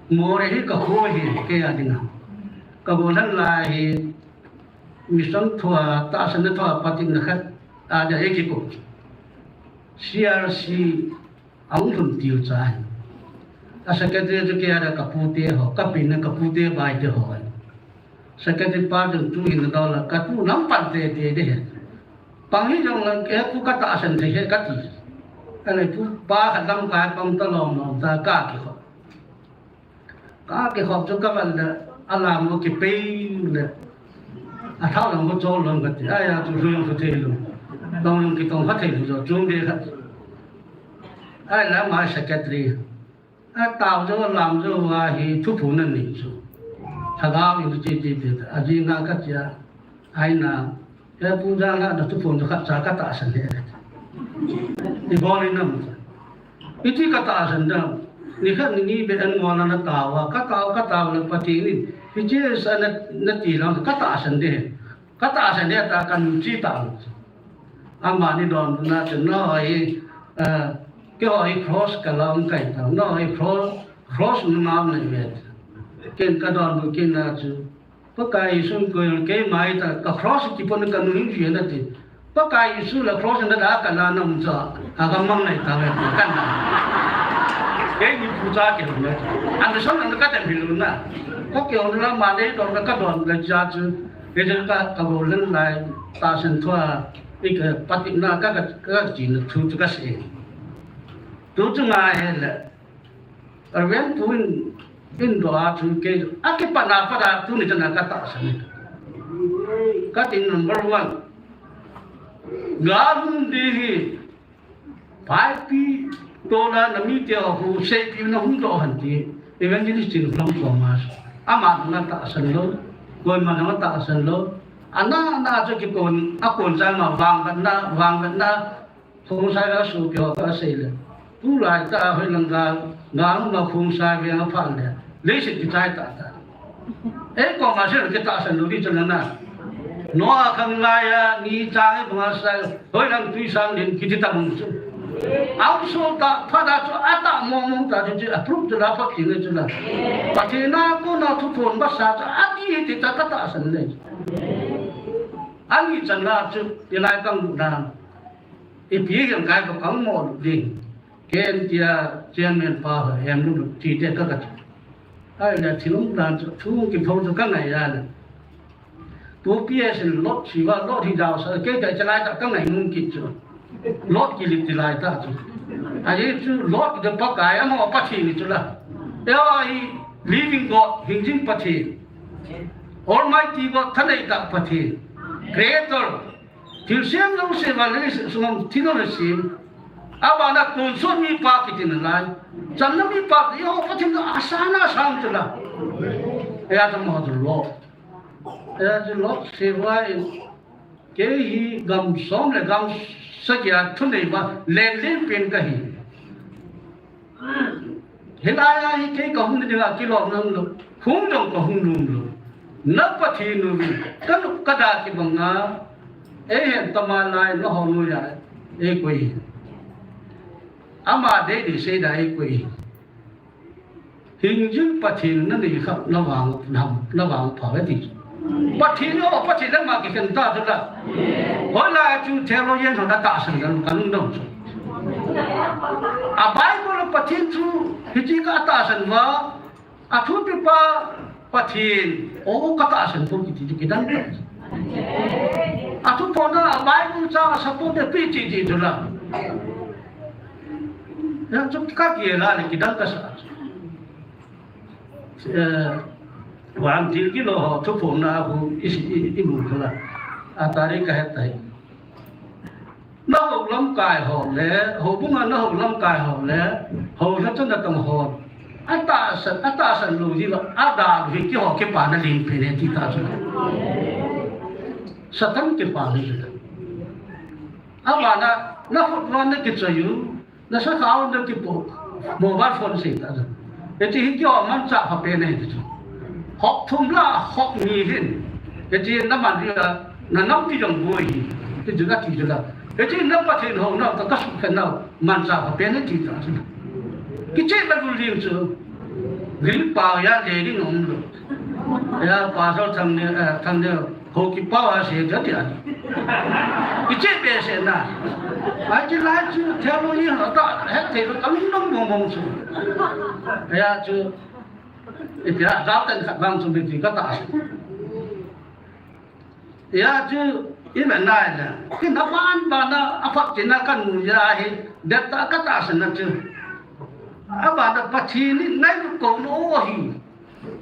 Moreh hi ka kho hi, kei a dinga. Ka golhang lai hi, mission thua, tahsan na thua, pati na khat, a dia eki ko. C R C, a hung lhun til cha hi. A secretary chu kei a dia ka pute ho, ka pi na ka pute bai te ho. Secretary pa jong tu hin dol a, ka tu lam pan te te de. Pang hi jong la ke ku ka tahsan thei he ka ti. Ka le pu pa khat lam ka pang ta lom lom ta ka kikhop. Ka kikhop chu ka val le, a lam mo kipei le. A thau lam mo chol lom ka ti. Ai a chu hu jong hu thei lom. Tong jong kitong kha thei lom chu de kha. Ai la ma secretary. A tao jo lam jo a hi thuphon anei chu. Lhagao in chi chi ti a jing a ka chia. Ai na, he pu jang la da thuphon jo khat cha ka tahsan he. I bol in nam. I ti ka tahsan da. Ni khat ni ni be an ngol na tao a, ka tao, ka tao le Pathen in. I chi sa na, na ti lam ka tahsan de. Ka tahsan de ta kan chi ta. Amani donbutna chu, no hi, eh, keiho hi cross ka lam kai ta, no hi cross, cross nungam nei ve. Ken ka donbut kit na chu, Pakai Jesu koi keima hi ta, ka cross kipon ka nung ji na ti. Pakai Jesu la cross na da ka la na um cha, a ka mang nei ta ve, ka na. Kei ni pu cha ke na. An son an ka tan bi lu na. Ka ke on la ma le don ka don ka cha chu. Kei chu ka, ka bol leng lai, tahsan thua, i ka patina ka, ka, ka chi na thu chu ka sei. Tu chu ngai he le. Reverend pu in, in do a chu kei, a kipat na pat a tuni chan a ka tahsan. Ka tin number one. Ga lung di hi, Paipi tola na mite ho seipi na hung doh hen ti. Evangelist Chinlham Thomas. Ama na tahsan lou. Koima na tahsan lou. Ana, ana chu kikon, a kon chang ma vangvetna, vangvetna. Khongsai la sopi ho ka sei le. Tulai ta hoilang gal, gal ma Khongsai veng a phat le. Leiset kichai ta ta. Ei, koma se kitahsan lou di chan na. Noah khang lai a, ni chang e banga sai, hoilang tui sang din kiti ta mong chu. Au so ta, phat a chu a ta mong mong ta chu, approve chu la phat ti le chu la. Pathen a kona thuphon ba sa chu, a ti ti ta ka tahsan le. Ani chan la chu, ti lai kang lu na. Ipi hiam kai ba kang mo lu ding. Ken tia chairman pa ha hem lu ti te ka ka. Ai la thilung plan chu, thu kipho chu ka ngai ya la. Tu P S in lot siva, lot hi dau sa, kei ta chalai ta ka ngai nung kit chu. Lot kilit ti lai ta chu. Ai chu lot de Pakai a mo Pathen ni chu la. Ya hi living God, hingjing Pathen. Almighty God, thanei ta Pathen. Creator. Thil sem lo se va le sum thil lo le sem. Abana kunsun mipa kiti nalai. Chamna mipa ti ho Pathen a sana sang tu la. Ya ta mo tu lo. Ya tu lo se va in. Kei hi gam som le gam sagi a thunei va len len pen ka hi. Hilai a hi kei ka hung ding a kilom nom lou, hung dong ka hung nom lou. Na Pathen u hi, ka nup ka da kibang a, ei hen tama lai na ho noiya, ei koi hi. Ama dei dei sei da ei koi hi. Hingjing Pathen na nei kha na vang, na, na vang pha ve ti. Pathen o, Pathen le ma kikhen ta chu la. Hoilai chu theologian ho na tahsan dan ka lungdong chu. A Bible Pathen chu hiti ka tahsan va, a thupi pa Pathen o ka tahsan pu kiti chu kidang ta. A thuphon na a Bible cha a support de pi ti ti chu la. Ya chu ka ki la le kidang ka sa. Eh, vang thil kilo ho thuphon na hu i, i, i mu khala. A tari ka het tai. Na ho lamkai ho le, houbung a na ho lamkai ho le, ho la chan na tong ho. A tahsan, a tahsan lou ji va, a da hi keiho kipa na lim pe ne ti ta chu. Satan kipa ni. Abana, na hot van na kichoi u, na sa khao na kipo, mobile phone sei ta. Eti hi keiho manchah pha pen ahi ti chu. Hop thum la, hop ni hin. Eti na man ri a, na nam ti jong boi hi. Ti chu na ti chu la. Eti na Pathen ho na ta ka sukhen na, manchah pha pen ahi ti ta chu. Kiche ba lu ling chu. Ring pa ya le ring um lo. Ya pa so thang ne, eh, thang ne. Ho kipa a se ta ti a. Kiche be se na. Ai ti lai chu theology ha ta, het thei lo ka lungdong mong mong chu. Ya chu. Ipi a, dau ten khat vang chu mi ti ka ta. Hijeh chun, i vet nai le, kin aban ban a, aphat chin a kamu jeh a hi, det tah a katahsan na chu. Aban a Pathen in ngailut kouna ahi.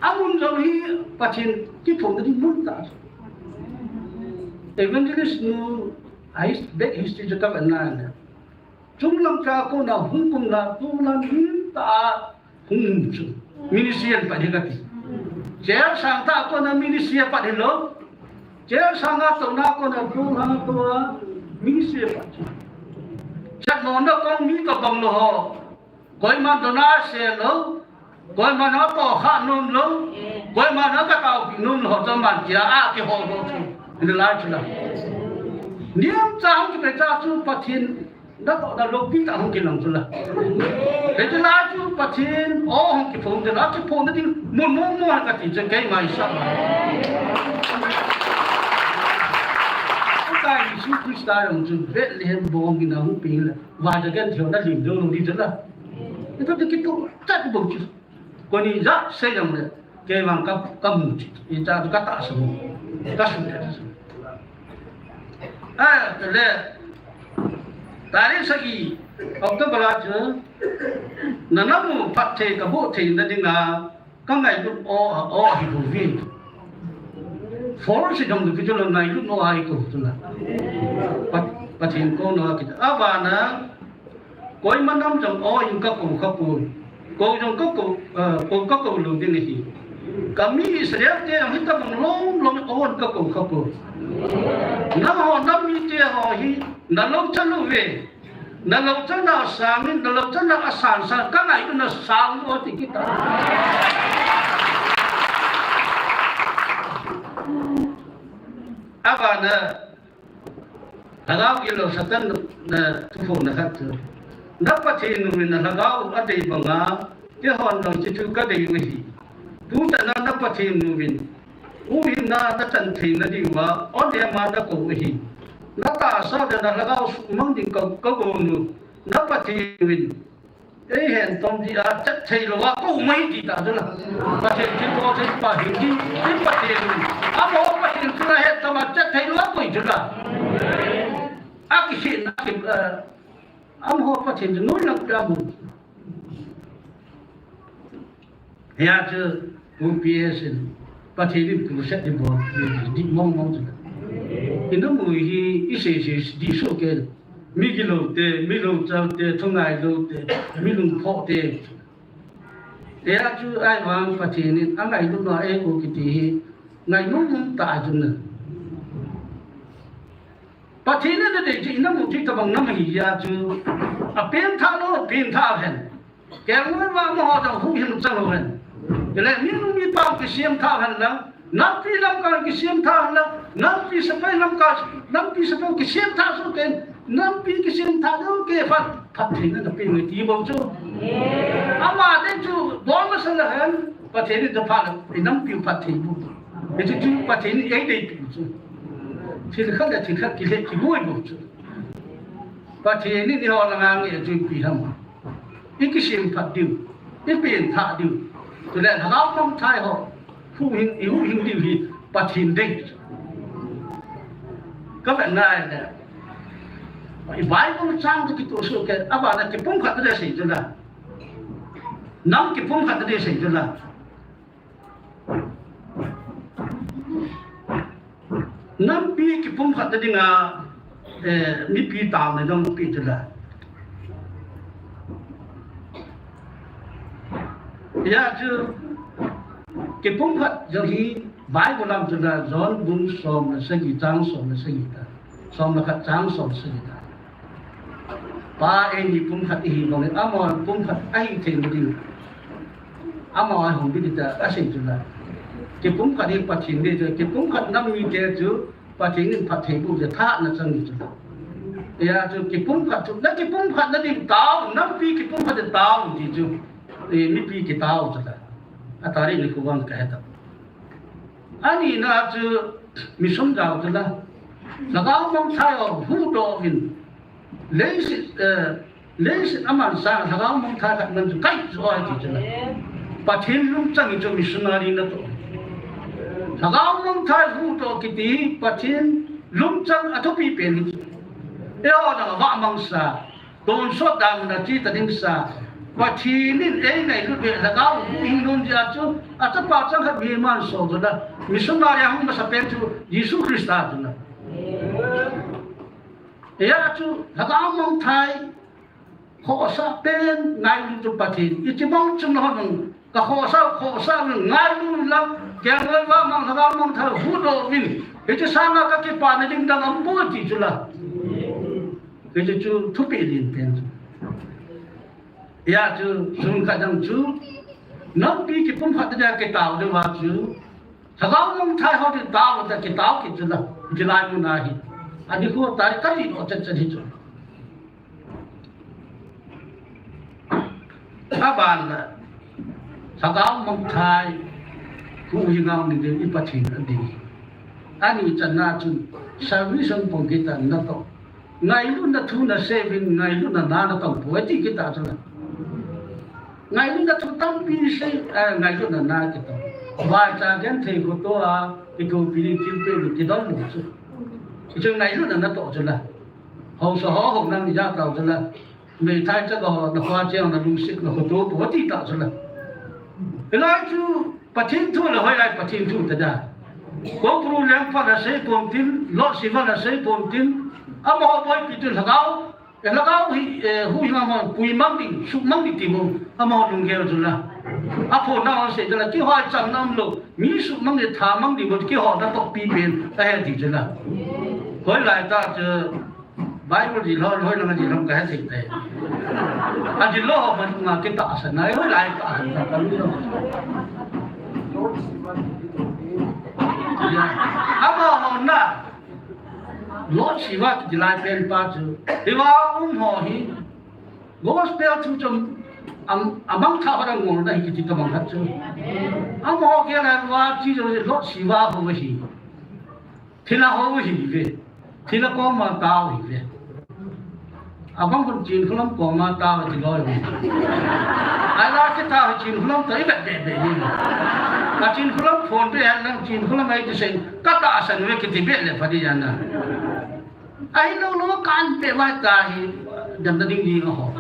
Amun jong hi Pathen kiphonna ding mun tah. Evangelist nu, a his-, back history chu ka vet nai le. Chunglang cha kona hung kumna, tulang him tah a hung chu. Ministry a pat hi kati. Chelsang tah kona ministry a pat hilou. Chelsang a touna kona tulang toh a ministry a pat chu. Chatmona kong mi kabang lou ho. Koiman dona se lou. Koiman a tohkha nom lou. Koiman a kataopi nom lou ho chu man kia a kihol lou chu. Hilai chu la. Niam cha hung kipe cha chu Pathen natohna loupi tah hung kilang chu la. Hichu la chu Pathen o hung kiphong chu la, kiphonna ding mun mong mong kati chu keima i sap a. Pakai Jesu Christa jong chu Bethlehem bong in ahung peng le. Vaicha gentheina lim ding lou ding chu la. Hitoh chu kitoh chat bou chu. Koni ja sei jong le, kei vang ka, kamu chu, i cha chu katahsan u, kasu le. A, le, tarik sagi, October a chu, nana mu phatthei kaboh theina dinga, kangailut o, o hi bou ve. Force jong kiti chu la ngailut o ahi kou chu la. Pat-, Pathen kouna kiti. Abana, Koima nam jong o in kakou khapoi. Kou jong kakou, eh, kou kakou lou ding ahi. Kami Israel te jong hitabang lom lom o in kakou khapoi. Nangho nam mite ho hi, nalou chan uve. Nalou chan na asang in, nalou chan na asan san, kangailutna sang o ti kit a. Abana, Lhagao gilou Satan na thuphonna khat chu. Na Pathen uvin na lhagao adei banga, keihon jong hichu kadei u ahi. Tuchan a na Pathen uvin, huhhingna nachan theina diuva, o nema nakou u ahi. Natahsa le na lhagao suhmang ding ka, kagon u, na Pathen uvin. Eihen tom dia chat thei louva kou mai ti ta chu la. Pathen thilbol thei pa hin ti, ti Pathen. Amaho Pathen chu la het tom a chat thei louva koi chu la. Akikhin, aki, eh, amaho Pathen chu noi lang pia mu. Hia chu, U P S in, Pathen in crusade ding bol, ding mong mong chu. Ina mu hi, i sei sei ding soh kei. Mi gilou te, mi louchal te, thungailou te, mi lungphoh te. Hia chu ahivang Pathen in, angailut na e u kiti hi, ngainom nom ta chu na. Pathen in adei chu ina mu chu tabang nam ahi jeh chu, apengthah lou, pengthah hen. Kelngoi vang amaho jong huhhing chang lou hen. Chule mi nu mi pa kisem thah hen lang, nampi lamkai kisem thah hen lang, nampi sepai lamkai, nampi sepai kisem thah soh kei, nampi kisem thah soh kei phat, phattheina napeh nge ti bou chu. Ama dei chu, bol masa leu hen, Pathen in tapha leh, i nampi phatthei bou. Hichu chu Pathen in eideipi chu. Thil khat le thil khat kile kiboi bou chu. Pathen in eiho langa nge chu ipi ham. I kisemphat diu, i pengthah diu. Chule lhagao mangthai ho, huhhing, i huhhing diu hi Pathen dei. Ka vet nai le. I Bible chang chu kitoh soh kei, abana kipumkhat ding sei chu la. Nam kipumkhat ding sei chu la. Nampi kipumkhat na dinga, eh, mipi taona jong pe chu la. Hia chu kipumkhat jong hi Bible lam chu la John bung som le sagi chang som le sagi ta. Som le khat chang som le sagi ta. Pa eini pumkhat ihi bang le, amaho pumkhat ahi thei ding. Amaho hung ding ta, asei chu la. Kipumkhat hi Pathen dei chu, kipumkhat nam mite chu, Pathen in phatthei boh chu, thahna chang chu la. Hia chu kipumkhat chu, na kipumkhat na ding tao, nampi kipumkhat ding tao ti chu, eh, mipi kitao chu la. Atari ni khu vang ka heta. Ani na chu mission jao chu la. Lhagao mangthai ho huhdoh uvin. Leiset, eh, leiset aman sang lhagao mangthai khat man chu kai chu ahi ti chu la. Pathen lungchang in chu missionary natoh. Lhagao mangthai huhdoh kiti hi Pathen lungchang athupi pen hi chu. Eiho jong avah mangsa, tonsot dan a chi ta ding sa, Pathen in eingailut uve, Lhagao huhhing nom jeh a chu, achapa changkhat mihem a asol chu la, missionary ahung masapen chu Jesu Christa chu la. Hijeh a chu Lhagao mangthai khohsah pen ngailu chu Pathen. Hiche bang chun nahon nung, ka khohsah, khohsah nung ngailu lang, kei ngol va mang, Lhagao mangthai huhdoh uvin. Hiche sanga kakipana ding dang aumpoi ti chu la. Hiche chu thupeh len pen chu. Hijeh a chu, sung khat dang chu, nampi kipumkhat dia kitao diu va chu, Lhagao mangthai ho chu tao ta kitao kit chu la, hilai mun a hi. Ani khu ta ka ri lo chet chet hi chu. Aban la, Lhagao mangthai huhhing a um ding, i Pathen a ding. Ani channa chun, salvation pong kit a natoh. Ngailutna thu nasei uvin, ngailutna na natong poi ti kit a chu la. Ngailutna thu tampi sei, eh, ngailutna na kitong. Vaicha genthei khoto a, kithopi ding thilpeh ni kidong mo chu. Hichu ngailutna natoh chu la. Haosa ho hou nang ni ja tao chu la. Meithai cha ka ho, na kho cheng na lungset na khoto poi ti tao chu la. Hilai chu Pathen thu le hoilai Pathen thu ta da. Ko pru leng pa na sei pon tin, Lord Shiva na sei pon tin, amaho boipi tu Lhagao, eh, Lhagao hi, eh, huhhing a mo, pui mang ding, suh mang ding ti mo, amaho lunggel chu la. Aphonna ho sei chu la, kihoi chang nam lo, mi suh mang ding, tha mang ding mo, kihona tohpi pen, ahi ti chu la. Hoilai ta chu, Bible jil ho, hoilai jil ho ka he thei te. Ajil lou ho man nga kitahsan na, hoilai tahsan ta ka lu. Ya. Amaho na. Lord Shiva kiti lai pen pa chu. Hiva um ho hi. Gospel thu chu am, amangthah ho dang ngol na hi kiti ka mang khat chu. Amaho kei lai va chi chu Lord Shiva ho hi. Thilha ho hi ve. Thilha koma tao hi ve. Abang kon Chinkholam koma tao ti loi. Ai la ke tao Chinkholam to i bet bet bet ni. Ka Chinkholam phone pe han lang Chinkholam ai ti sen ka tahsan ve kiti bet le pha di ya na. Ahilou lou kan pe vai ta hi dam na ding ding ho.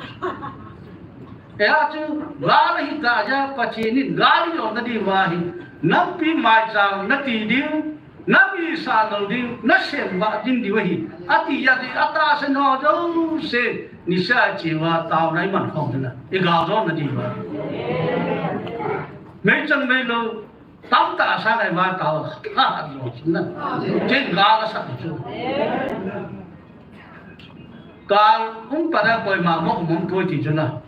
Hijeh chun, gal hita ja Pathen in gal jona diu ahi, nampi maicham nati diu, nami sa lou diu, nasem vah ding diu ahi, ati ja di, atahsan ho jouse, nisa cheh uva taona iman khom ding ahi, igal jona diu ahi. Meichang meilou, Tamtah a sa ngai va tao, ha, ha, lo, na. Chen ga la sa chu. Kal um pa da koima mo mo poi ti chu na.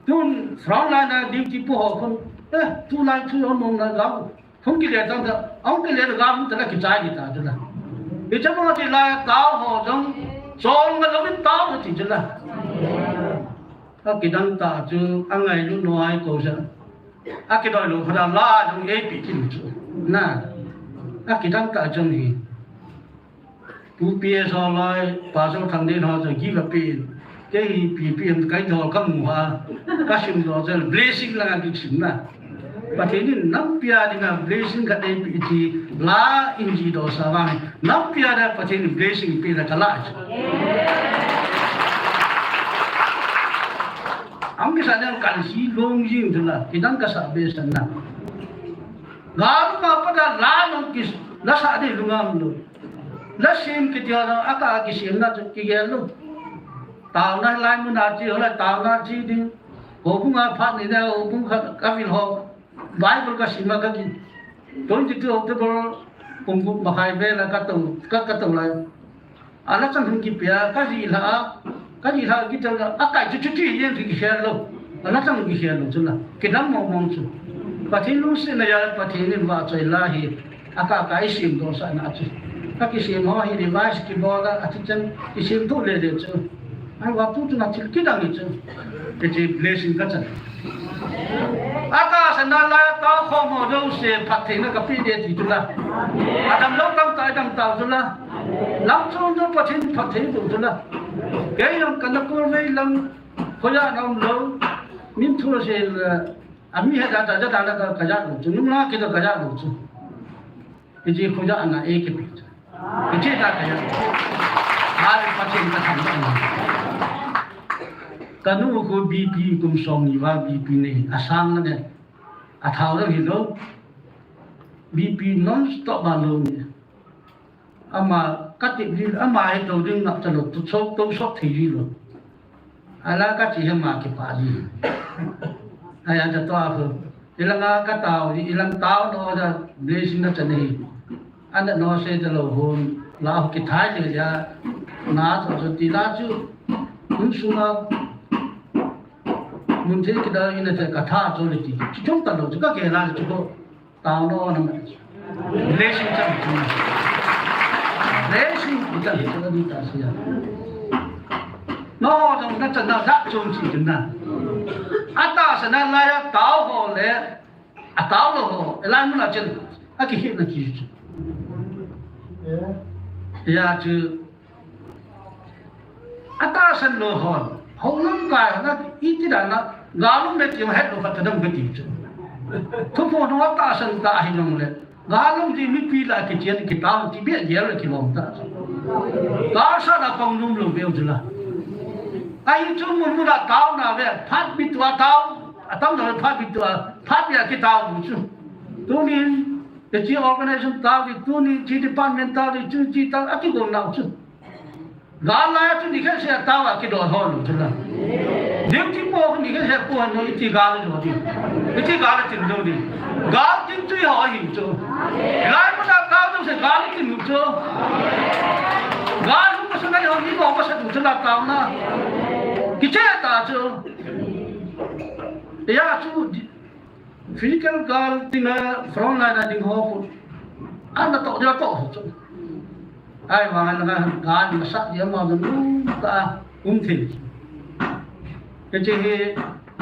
Tun front line a duty pu ho khun, eh, tulai chu hung mong na ga. Hung kile tang ta, hung kile ga hung ta la kichai di ta chu na. Hiche mo ti la tao ho jong, chol nga lo min tao ti chu na. Akidang tah chu, angailut nau a i kou sa. Akidoi lou phat a la jong eipeh kit chu. Na. Akidang tah jong hi. Pu P S ho loi, Pastor Thangden ho chu give a pen. Kei hi pi pi em kai dol ka mu a. Ka sim doh chu blessing lang a kisim na. Pathen in nampi a dinga blessing khat eipeh ti la in ji doh sa vang. Nampi a dinga Pathen in blessing pe na ka la chu. Ang kisa ding kan si long jing chu la, kidang kasa be san na. Galu ma pa da la long kis, la sa de lungam lo. La sim kiti a aka kisim na chu kigel lo. Taona lai mun a chi, hola taona chi ding. Houbung a phat ni na, houbung ka, ka vil ho. Bible ka sim a ka ki. Twenty-two October, pung gup makhai vel a ka tou, ka, ka tou lai. A la chang hung kipe a, ka ri lha a, ka ri lha a kitel a, a kai chu chu ti yen chu kikhel lo. A la chang kikhel lo chu la. Kidang mong mong chu. Pathen lungsetna a, Pathen in vahchoi la hi. A ka, ka i sim doh sah na chu. Ka kisim ho hi revise kibol a, a ti chan kisim doh le le chu. Ai va tu tu na thil kidang hi chu. Hiche blessing ka chan. A tahsan na la tao khom ho jouse phattheina ka pe de ti chu la. A dam lou tamtah i dam tau chu la. Lam chung chu Pathen phatthei doh chu la. Kei jong ka na kol vei lang khoja na um lou. Min thu se la. A mi he da da da da ka, ka ja lou chu, nung la ki da ka ja lou chu. Hiche khu ja na e ke pi. Hiche ta ka ya. Hale Pathen ka tham na. Ka nu khu B P kum som ni va B P nei, asang na ne. Athao lo hi lo. B P non stop ba lo ni. Ama ka ti ji, ama hi to ding na cha lo, to sok, to sok thei ji lo. Ala ka chi he ma ki pa ji. Aya ja to a khu. Ilanga ka tao, ilang tao no ja blessing na cha nei. Ana no se ja lo hon, la ho ki thai le ja. Na to so ti la chu. Kun suna. Mun the ki da ina te ka tha cho le ti. Chu chung ta lo chu ka ke la chu ko. Tao no na ma. Blessing chang chang. Blessing chang chang ni ta sia. No ho jong na chan na ja chung chi na. Ata sa na la ya tao ho le. Atao lo ho. Elai mun a chen. A ki hi na ki chu. Ya chu. Atahsan lo hon, houlam kai hon a iti dan a, gal um le ti het lo khat dam kati chu. Thuphon ho atahsan ta hi jong le, gal um ti mipi la kichen kitao ti bia gel le kilom ta. Gal sa la pang lum lo beu chu la. Ahi chu mun mun a tao na ve, phat bit tua tao, atam lo phat bit tua, phat bia kitao bu chu. Tunin, hiche organization tao di, tunin, hiche department tao di, chu hiche tao, akigol nau chu. Gal lai chu ni khe se tao a kidol hon chu la. Duty po ni khe se po no iti gal lo di. Iti gal tin lo di. Gal tin chu ho hi chu. Lai mo da tao chu se gal tin chu. Gal lu ko sa na ho ni ko ko sa chu la tao na. Kiche ta chu. Ya chu Physical gal tina front line a ding ho khu. Ana to dia to chu. Ai vang ana gal masa dia ma nu ta um thei. Ke che he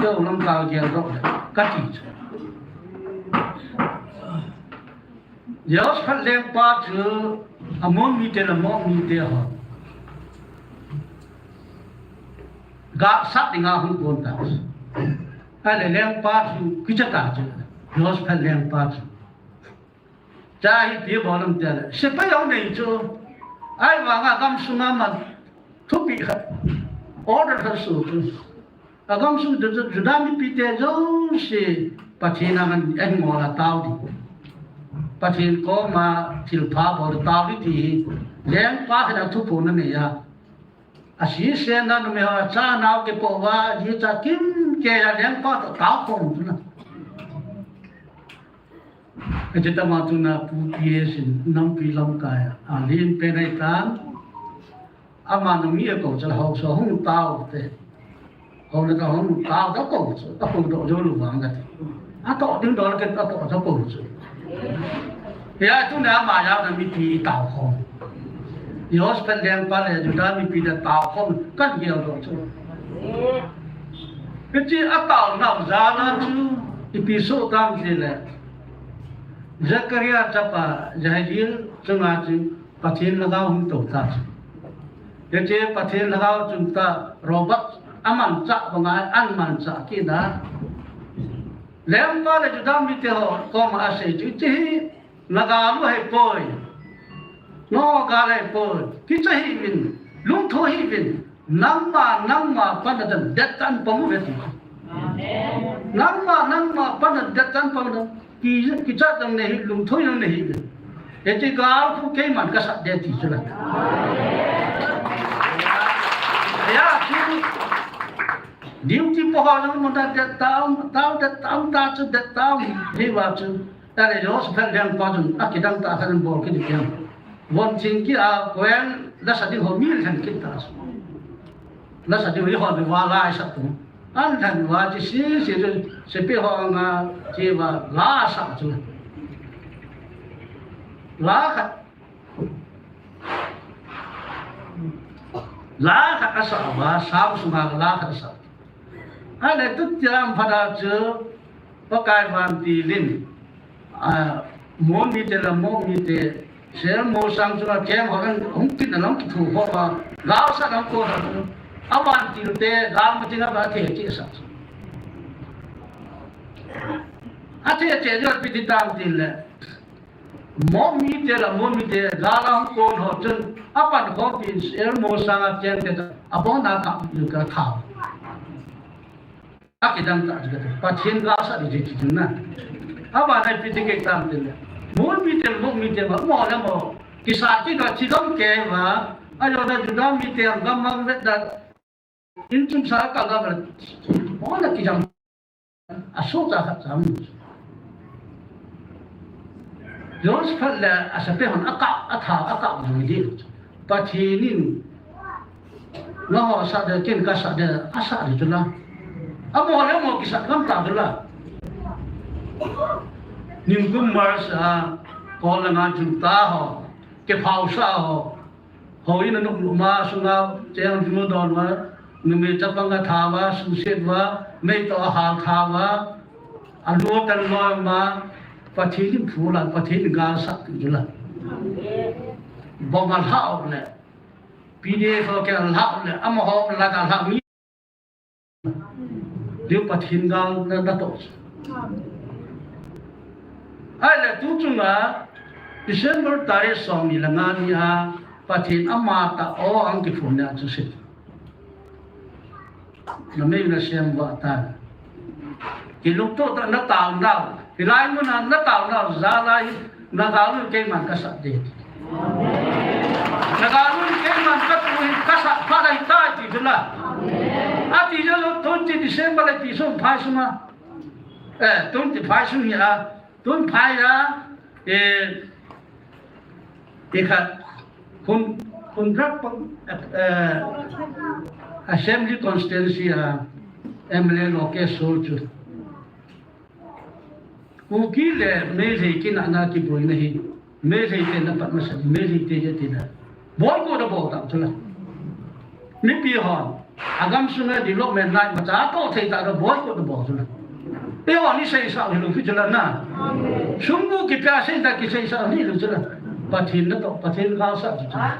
yo lam gal gel ro ka ti chu. Jehoshaphat lengpa chu Ammon mite le Moab mite ho. Ga sat dinga hung kon ta. Ahile lengpa chu kicha ta chu. Jehoshaphat lengpa chu. Cha hi pi bol lam te le. Sepai ho nei chu. Ahivanga gam sunga man thupi khat. Order khat su chu. Agam sung Ju-, Ju-, Juda mipi te jouse Pathen a ngan en ngol a tao di. Pathen koma thilpha bol tao di ti hi. Lengpa khat a thuphon anei a. Asisen a numei ho cha nao kipo uva, ji cha kimkei a lengpa toh tao khom tu na. Hiche tama tuna Pu P S in nampi lamkai a, alen pen ahitan. Ama nung ni akou chu haosa hung tao te. Hung le ka hung tao ta kou chu, ta kou doh jou lou vang kati. Atoh ding doh le ka atoh ta kou chu. Hia tuna ama jao na mipi tao khom. Jehoshaphat lengpa le Juda mipi te tao khom kan gel doh chu. Hiche atao nau jal a chu ipi soh tam tile. Zechariah chapa Jehiel chunga chu Pathen lhagao hung tou ta chu. Hiche Pathen lhagao chun ta Robert amanchah banga amanchah kit a. Lengpa le Juda mite ho koma asei chu hiche hi na gal u ahipoi. Na gal ahipoi. Kicha hih uvin, lungtho hih uvin, nangma, nangma pan a den det tan pang uve ti. Amen. Nangma, nangma pan a den det tan pang uve. Ki, kicha dang nei hih, lungtho dang nei hih uvin. Hiche gal khu keiman kasat de ti chu la. Ya, chu duty po ho jong mun a det tam, tao det tam, ta chu det tam, hiva chu. Ahile Jehoshaphat lengpa chun akidang tah khat in bol kit in. Von thing kit a, koin lasa ding ho mi lhen kit ta. Lasa ding ho va lai sa tu. An lhen va chi si si chu sepai ho anga chi va la sa chu. La khat. La khat asa va, Sam sunga la khat asa. Ahile tuti lam phat a chu, Pakai vantil in, a, Ammon mite le Moab mite, Seir molsang chunga camp ho hung kit na lang kithu ho a, gaosat lang ko ha chu, avantil te, gal ma chinga ba the che sa. Athe che jo pi ti tam tin le. Mo mite la mo mite, gal a hung kon ho chun, apan khom pin, el mo sanga cheng te, abon a kap, lu ka kha. Akidang ta, Pathen galsat di di na. Aba na pi ti ke tam te le. Mo mite, mo mite, ba, mo la mo. Kisa ti ka ti dong ke ba. Ajo da Juda mite, gam mang vet da. In chungsa ka ga ba. Mo la kijam. Aso ta khat sam. Joseph le asapen hon akap, atha, akap jong di. Pathen in, nangho sah de, ken kasah de, asah di chu la. Amo le amo kisah ngam ta chu la. Nikum Mars a, Kol le Ngai Junta ho, kiphasah ho, houin a nop nop ma sunga, cheng ju don uva, numei chapang a tha uva, suset uva, mei toh a hal tha uva, a lu a tan loi ma, Pathen in phu la, Pathen in galsat tu la. Bomb a lhah le, P D F ho ke a lhah le, amaho la ka lhah mi. Diu Pathen gal na, na toh. Ahile tu chunga December tarik som ni le nga ni a Pathen ama tah o ang kiphun na chu se. Na mei na sem va ta. Kilungto ta na tao nau. Hilai mun a na tao nau, jalai na galu keiman kasah de. Na galu keiman katu hi kasah pha lai ta ti chu la. Ati jo lo twenty December le ti sung phai sung a. Eh, twenty phai sung hi a. Tun phai a, eh, eh, kha, hun, hun rak pang, eh, Assembly Constituency a, M L A Lokesh Saul chu. Kuki le Meitei kinahna kiboina hi, Meitei te na pat masa, Meitei te ya ti na. Boycott a bol ta chu la. Mipi hon, agam sunga development lai macha to thei ta boycott a bol chu la. Eiho ni seisah hi lou chu la na. Sum bu kipia sei ta kiseisah ni lou chu la. Pathen na toh, Pathen galsat chu la.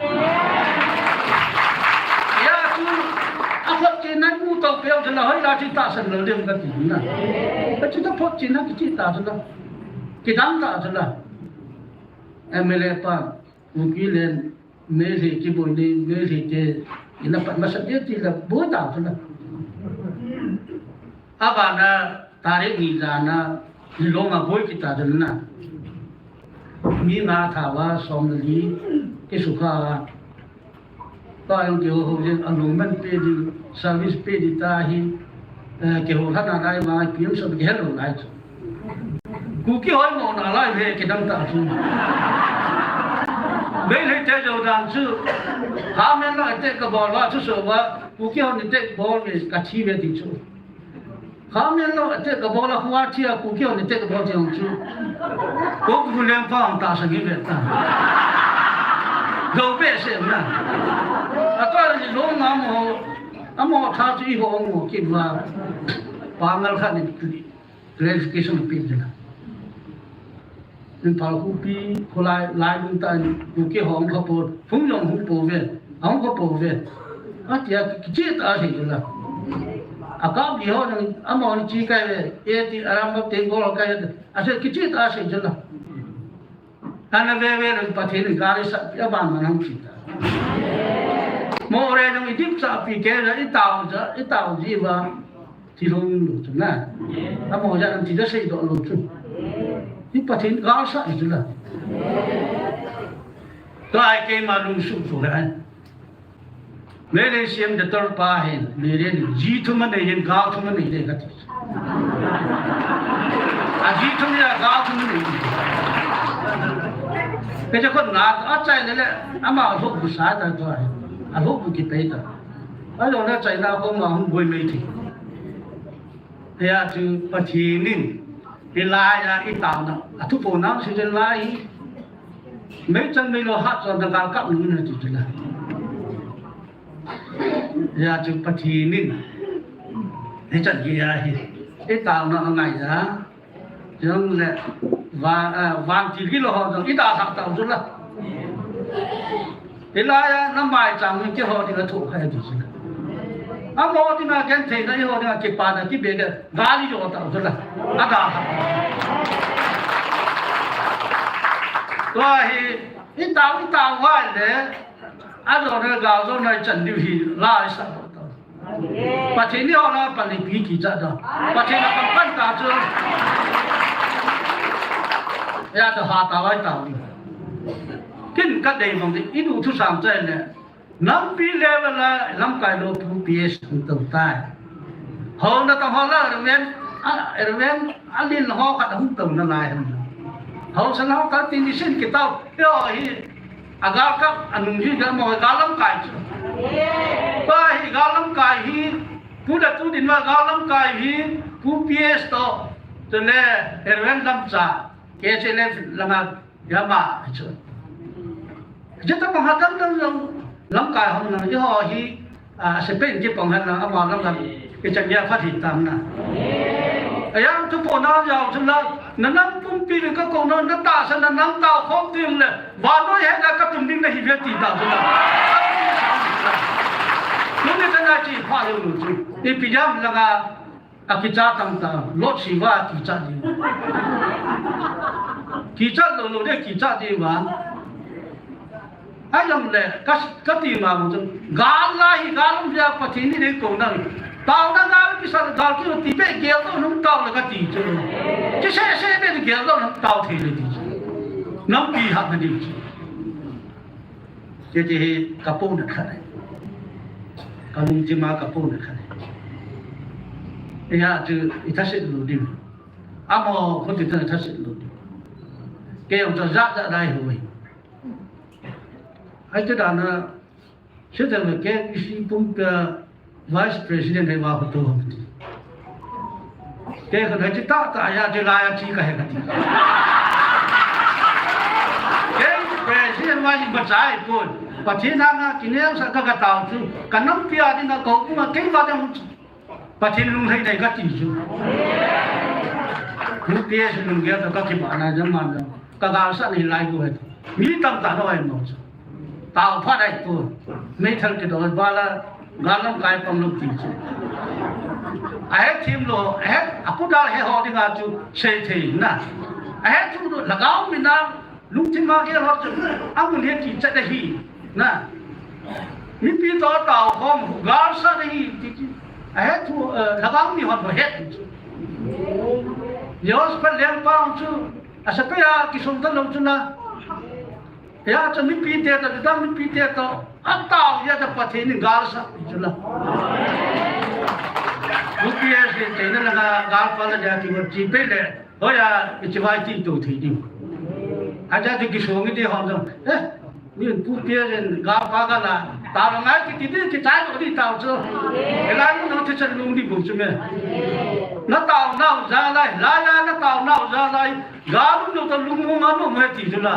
Ya chu, aphot chenna bu toh peh chu la, hoila chu tahsan lou ding kati na. Ka chu ta phot chenna kichi ta chu la. Kidang ta chu la. M L A pa, Kuki le Meitei kiboina, Meitei te, ina pat masa de ti la, boi ta chu la. Abana, tarik ni jana, Lilong a boi kit ta chu la na. Mi nga tha uva, som le li, kisukha uva. Pa jong kihou hou jeng a lungman pe di, service pe di ta hi, eh, kihou lhana lai ma, P M sot kihel lou lai chu. Kuki hoimo na lai ve kidang ta chu. Meitei te jou dan chu. Khamen la te ka bol va chu so va, Kuki hon ni te bol ve ka thi ve ti chu. Khamen lo, ate ka bol a hua chia, Kuki hon ate ka bol chia chu. Ko ku lem pa ang ta sa ngi ve ta. Do pe se na. A to ni lo nga mo, amo tha chu i ho mo ki va. Pa ngal kha ni clarification pi de na. Imphal Kuki, kholai, lai lung ta in, Kuki hung kha po, hung jong hung po ve, hung kha po ve. Atia, kicheh ta sei chu la. Akap di ho jong, amo chi kai ve, e ti aram ba te gol kai ve, ase kicheh ta sei chu la. Ana ve ve le Pathen in gari sa, ya ban man hung chi ta. Mo re jong i dip sa pi ke la, i tao ja, i tao ji va. Ti lou lou chu na. Amo ja an ti da sei doh lou chu. Hi Pathen galsat chu la. Tua hi keima lungsuh chu la. Meitei C M Doctor pa hin, Meitei ji thum anei hin gal thum anei le kati. A ji thum ya gal thum anei. Ke ja kon na a chai le le ama lhokbu sa ta tua hi. A lhokbu kipei ta. A lo na chai na ko ma hung boi mei ti. Hia chu Pathen in, hilai a i taona, a thupo nau si chen lai hi. Mei chan mei lo hat chon ta gal kap nu na ti chu la. Hia chu Pathen in, hichan hi a hi, i taona a ngai a, jong le, va, a, van ti ki lo ho jong, i ta sak tau chu la. Hilai a, na mai chang ni kihou ding a thoh kha e ti chu. Amo ding a genthei na i hou ding a kipana kibe ke gal i jo ta chu la. A da kha. Tua hi, i tao, i tao vai le, a lo na gal zo na i chan diu hi, la i sa lo tao. Pathen ni ho la pali pi ki cha da. Pathen na pang pan ta chu. Ya to ha ta vai tao ni. Kin ka dei mong di, i du thu sang chai le. Nampi level a lamkai lo pu P S hung to tai. Ho na ta ho la Reverend, a, Reverend, a lin ho khat hung to na lai ham. Ho sa ho ka ti ni sin ki tao. Yo hi, a gal ka, a nung hi ga mo ga lamkai chu. Pa hi ga lamkai hi, pu da tu din ma ga lamkai hi, pu P S to, to le, Reverend lam cha, K C L F lama, Yama, chu. Jeta pang ha dang dang dang, lamkai hong nang, i ho hi, a, Spain ki pang ha nang, ama lam lam, i chan ya phat hi tam na. Ayang tu po na yau chu la, na nam pumpi ni ka ko na, na ta sa na nam tao khom ting le, va noi he na ka tum ding na hi ve ti ta chu la. Tu ni ta na chi pha lu lu chu. I pi jam la nga, A kicha tang ta, Lord Shiva kicha di. Kicha lo lo de kicha di va. Ai lam le, ka, ka ti ma mo chu. Gal la hi, gal um ya Pathen ni de ko na. Tao na gal ki sa, gal ki ti be gel to nung tao le ka ti chu. Ki se se be gel to nung tao the le ti chu. Nampi ha na di chu. Hiche hi ka puna khat ahi. Ka lungthim a ka puna khat ahi. Hia chu i thasit lou ding. Amaho khuti chu i thasit lou ding. Kei jong chu jat jat dai hou ahi. Ai chu dan a, chu dan a K B C pumpi a Vice President hi va hoto ham ti. Te ka na chi ta ta ya te la ya chi ka he ka ti. Ke President va ni ba chai ko. Pathen na nga kinel sa ka ka tao chu. Ka nampi a ding ka ko ma ke va ding. Pathen lunglhai dai ka ti chu. Ku P S lunggel ka ki ba na jam ma na. Ka gal sa ni lai ko he. Mi tam ta noi mo chu. Tao phat ai tu. Meithal kidol bala, gal lamkai pang lou ti chu. Ahe thim lou, ahe, a pu dal he ho dinga chu, sei thei na. Ahe thu lou, lhagao mi na, lungthim a gel ho chu, amun he ti chat ahi, na. Mipi to tao khom, gal sa ahi, ti chu. Ahe thu, eh, lhagao mi ho he ti chu. Yos pa lem pa chu, asa pa ya kisum ta lou chu na. Hia chu mipi te to, Juda mipi te to, a tao hia chu Pathen in gal sa, chu la. U P S le te na la gal pa la ja ti wo chi pe le, hoya, i chi vai ti to thei ding. A ja ti ki so ngi ti hom dong. Eh, ni U P S in gal pa ka la, ta la ngai ki ti ti ki tai lo di tao chu. E la ni no ti chan lung di bu chu me. Na tao nau ja lai, la ya na tao nau ja lai. Ga lum lou ta lum mo nga mo mo ti chu la.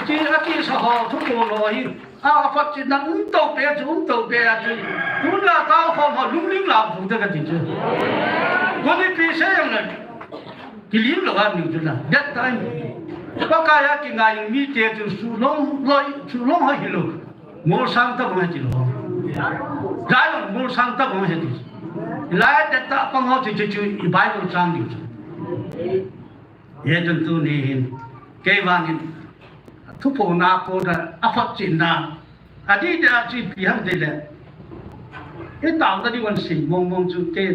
Ti a ti sa ho thu ko lo hi. A, a phat chi na um to pe chu, um to pe a chu. Tun la tao khom ho lum ling la bu ta ka ti chu. Ko ni pi se yang na. Ki lim lo ga ni chu la. That time. Pa ka ya ki ngai mi te chu su long loi, su long ho hi lo. Mol sang ta bang he ti lo. Zion mol sang ta bang he ti. Lai te ta pang ho ti ti ti i Bible sang ti. Ye tun tuni hin. Kei vang hin. Thuphona ko da a phat chin na. A di da chi pi ham de le. I tao ta di wan sing mong mong chu te.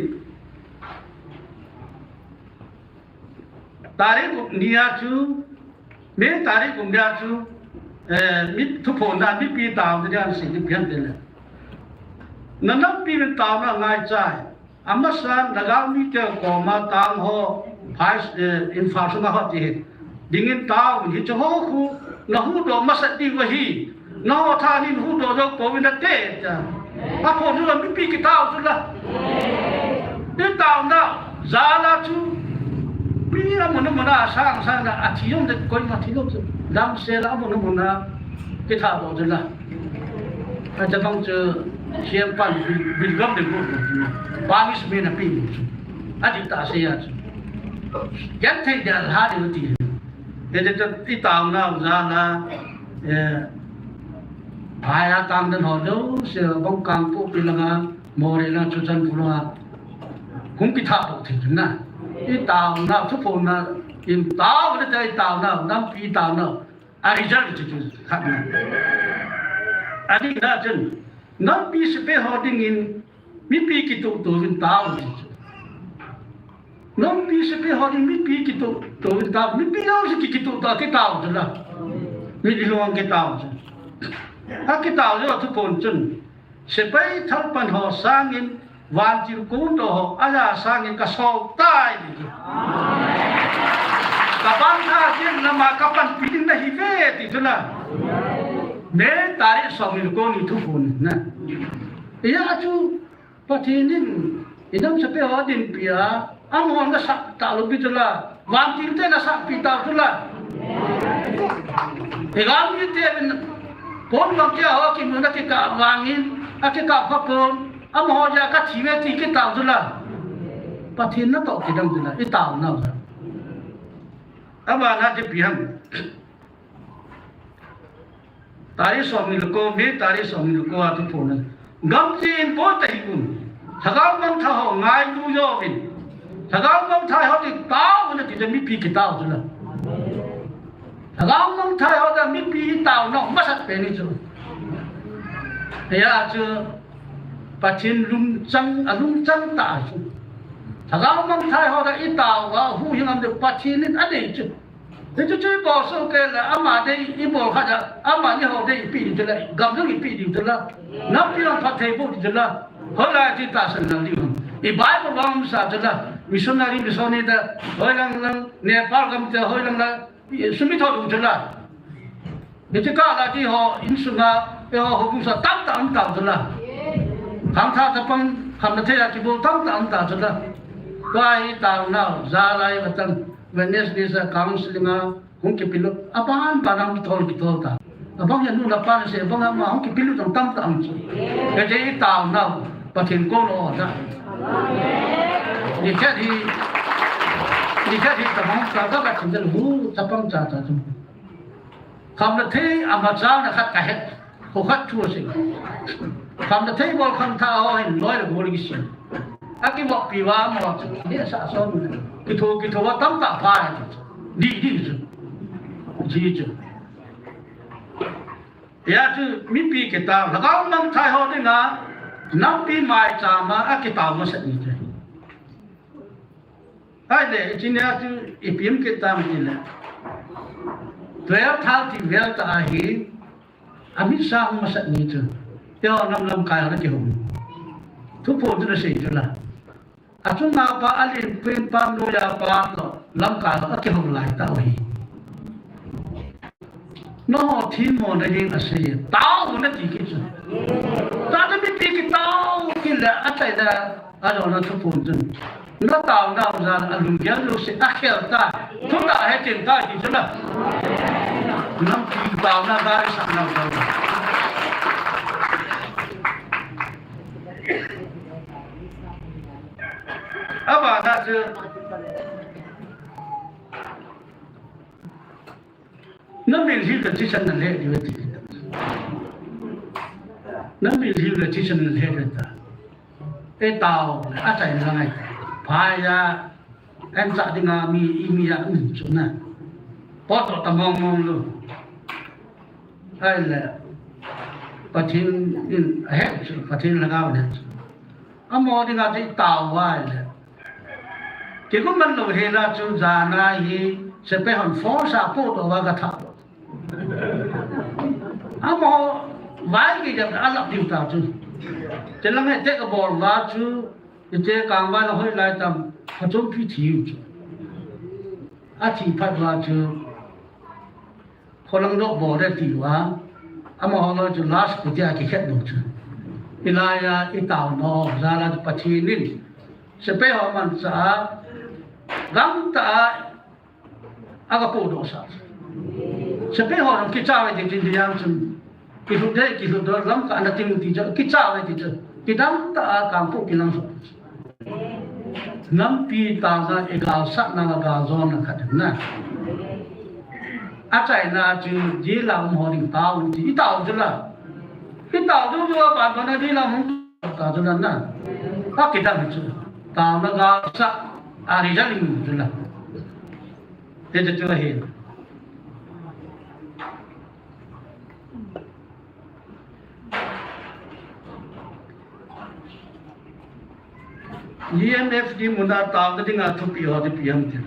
Tarik ni a chu, May tarik ni a chu, eh, mi thuphona mipi tao te dia si ni pian te le. Na nampi min tao na ngai chai. Amasan, Lhagao mite koma tao ho, phai, eh, in pha suma ho ti hi. Dingin tao, hi chu ho khu, na huhdoh masat ding u ahi. Nangho thanin huhdoh jou pouvin nate, tia. Aphon chu la mipi kitao chu la. I taona jal a chu mi amun amun a sang sang na athi jong le koima thi lou chu. Damsel a amun amun a kitha bou chu la. Acha bang chu siam pan bil, bil gam le bu. Bangis me na pi chu. Adi ta se ya chu. Yan thei dia la de ti. Hiti chun i taona u jal a, eh, phai a tang den ho jouse, Bongkangpopi langa, Moreh langa, Churachandpur langa, hung kitha doh thei chun na. I taona, thuphona, In taona te taona, nampi taona. A result chu chu khat na. Ading na chun, nampi sepai ho dingin, mipi kituh tuh in tao chu chu. Nampi sepai ho ding mipi kituh tuh in tao, mipi ho si ki kituh tuh kitao chu la. Mi di luang kitao chu. A kitao chu thuphon chun. Sepai thalpan ho sangin, vantil kong doh ho, aja sangin kasol tai ti chu. Kapan tha jin lama kapanpi ding nahi ve ti chu la. May tarik som ni le ko ni thuphon na. Hia chu Pathen in, i dam sepai ho dinpi a, Amaho nasah talou pi chu la, vantil te nasah pi tau chu la. I galmi te in pon bang kia ho kimu na kikah vangin, akikah pha pon, amaho ja kathi ve ti kitao chu la. Pathen natoh kidang chu la, i taonau chu. Abana chu ipi ham. Tarik som ni le ko, May tarik som ni le ko a thuphon a. Gamtin boi ta hih un. Lhagao mangthah ho ngailu jouvin. Lhagao mangthah ho ti tao na ti chu mipi kitao chu la. Lhagao mangthah ho ti mipi taonau masat pen hi chu. Hia chu Pathen lungchang, alungchang tah chu. Lhagao mangthah ho ti i tao a huhhing am ti Pathen in adei chu. Hichu chu i bol soh kei le, ama dei i bol khat a, amani ho dei i pe ding chu le, gam jong i pe ding chu la, nampi jong phatthei boh ding chu la, hoilai a chu i tahsan lang ding ham. I Bible vang umsa chu la, missionary, missionary te, hoilang lang, Nepal gam te, hoilang lang, i sum i thot u chu la. Hichu kah la ti ho, insung a, eiho houbung sung a, tamtah um tau chu la. Khangthah chapang, khamna thei a kibol tamtah um tau chu la. Tua hi taonau, jalai vatan. Wednesday sa counseling a hung kipelut, aban ban a hung kithol kithol ta. Abang hi anu le apa nasei, abang ama hung kipelut jong tamtah um chu. Hiche hi taonau, Pathen kou lou ta. Nikhat hi, nikhat hi tabang ka ka ka thim jal hu, chapang cha cha chu. Khamna thei ama chana khat ka het. Kho khat thu asei. Khamna thei bol khangthah ho hin loi le gol kisim. Akivop pi uva amaho chu. Dehsah son. Kitho, kitho uva tamtah pha e ti chu. Di, di chu. Di chu. Hia chu mipi kitao. Lhagao mangthah ho dinga nampi maicham a akitao masat ni chu. Ahile, hiche nia chu ipi ham kit tam tile. Twelve thirty vel tah a hi, amisa hung masat ni chu. Eiho nam lamkai ho ana kihou. Thuphon chu nasei chu la. Achunga pa, alen pen pa, noiya pa toh, lamkai ho akihou lai tah u hi. Nangho themmo na jeng asei e, tao nati kit chu. Tua chu mipi kitao kit le, achaina, ajona thuphon chun. Na taonau jal a lunggel jouse akhel tai. Thutah a hechen tai ti chu la. Nampi taona gari sah nau tao. Abana chu. Na min hil le thisan na le diu ti. Na min hil le thisan na le diu ta. E tao, achaina ngai. Phai a, en cha dinga mi, i mi a, um chu na. Pot to ta mong mong lu. Ahile, Pathen in ahe chu, Pathen lhagao ne chu. Amaho dinga chu i tao uva ahile. Kei kum man lou hela chu jana hi sepai hon force a podoh uva ka tha. Amaho vai kei jep a lap diu ta chu. Chelang hete ka bol uva chu, ite kang vai la hoilai tam, ka chom pi thiu chu. Athi phat uva chu. Kholang doh bol de ti uva, amaho loi chu last pu tia kikhet nung chu. Hilai a i taonau, jal a chu Pathen in, sepai ho manchah a, gamtah a, aga podoh sah. Sepai ho jong kicha uve ti chu, ti jong chun, kilhut de, kilhut doh, lamkah na ting ti chu, kicha uve ti chu, kidang tah a, kang pu kilang sah. Nampi taona i galsatna le galjona khat na. Achaina chu, jila um ho ding tao ti, i tao chu la. I tao chu chu a ban ban a jila um ta chu la na. Akidang chu. Taona galsat a result chu la. Hiche chu ahi. E M F D muna taona dinga thupi ho ipi ham ti.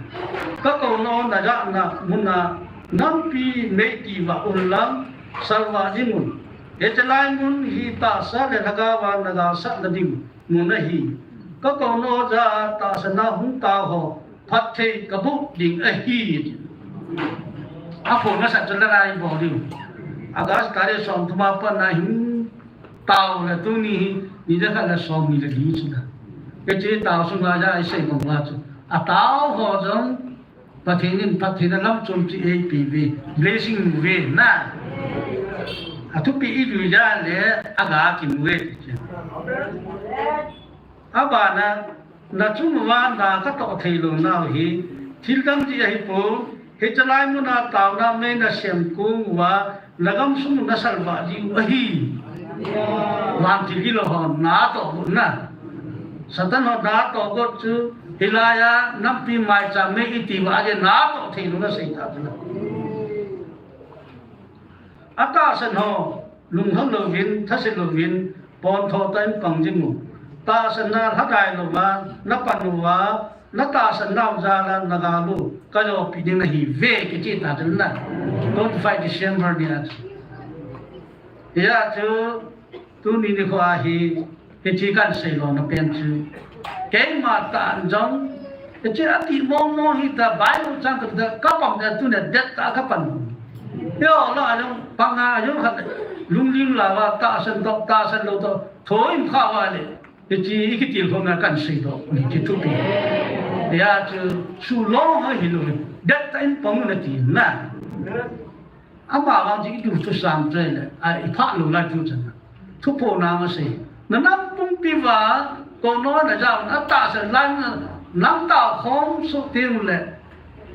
Ka kouna najahna muna nampi mei tivah un lang salvah ding un. Hiche lai mun hi tahsa le lhagao a nagalsahna ding mun ahi. Ka kouna jah a tahsa na hung tao ho phatthei kaboh ding ahi. Aphongna sah chu lhagao a bol ding. August tarik somthum a pat na hin tao le tuni hi, ni le khat le somni le li chu la. Hiche tao sunga jah a isei bang uva chu. Atao ho jong Pathen in phattheina lamchom chu eipe uve, blessing uve na. Athupi ilu ja le aga kimu uve ti chu. Abana, nachung uva na katoh thei lou nau hi, thil dang jeh ahipon, hiche lai muna taona mei nasem kong uva, nagam sung nasalvah diu ahi. Vantil gilou ho natoh got na. Satan ho natoh got chu, hilai a nampi maicham mei itivah a jeh natoh thei lou nasei ta chu na. Atahsan ho, lunghang louvin, thase louvin, pontho tah in pang jing u. Tahsan na lhadai louva, napan uva, natahsan nau jal a nagal u, kajopi ding nahiuve, kiti ta chu na. Twenty-five December ni a chu. Hia chu, tuni nikho a hi, Hiche kahin seilona pen chu. Keima tah jong, hiche ati mong mong hita, Bible chang kati ta, kapang ta tuni date tah a kapan. Hio la jong, panga jong khat, lunglim lava, tahsan toh, tahsan lou toh, thoh in kha uva le. Hiche ikitilkhouna kahin seidoh, hiche thupi. Hia chu, sulong ho hilou, date tah in pang un ati na. Amavang chu iduh thusam chu ahile, a, iphah lou lai thu chan. Thuphona asei. Nanam pumpi uva, kouna najah un, atahsan lai na, nang tao khom soh teng le.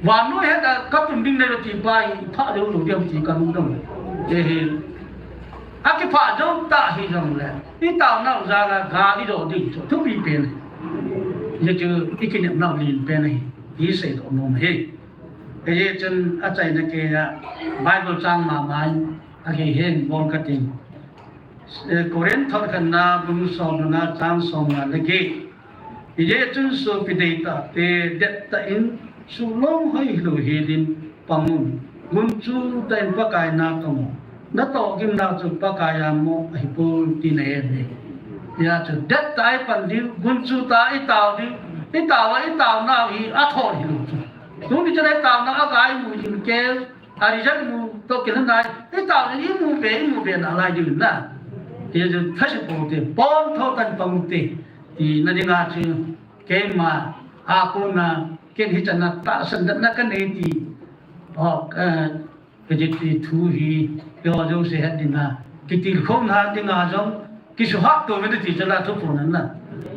Vannoi het a kapun ding nei ti pa hi, iphah lou lou ding ti kalung dong. Hiche hi. Akiphah jou tah hijongle. Itao nau jal a ga idoh ding chu. Thupi pen. Hiche chu ikinep nau len pen ahi. Iseidoh nom ahi. Hijeh chun achaina keiya Bible chang mama in agei hen bol kating. Eh, Corinth thot khatna bung somna chang somnga le get. Hijeh chun sopi deitahte, dettah in sulong hoi hilou helin pang un. Gunchu tah in Pakai na tong un. Natoh gimna chu Pakai a mo ahipoi tina ahi. Hia chu dettah a ipan diu, gunchu tah a itao diu, itao a itao nau hi athon hilou chu. Tuni chan a itaona a ga imu jing kei, a result mu toh kilhon nai, itao le imu be, imu be nalai diu na. Hijeh chun thase pou te, pontho tah in pang u te, tina dinga chu, keima, a kona, ken hichan a tahsan dan na kanei ti, o, eh, Kajiti thu hi, keiho jouse het dinga, kitilkhouna dinga jong, kisuhah tou ve ti chu la thuphon na.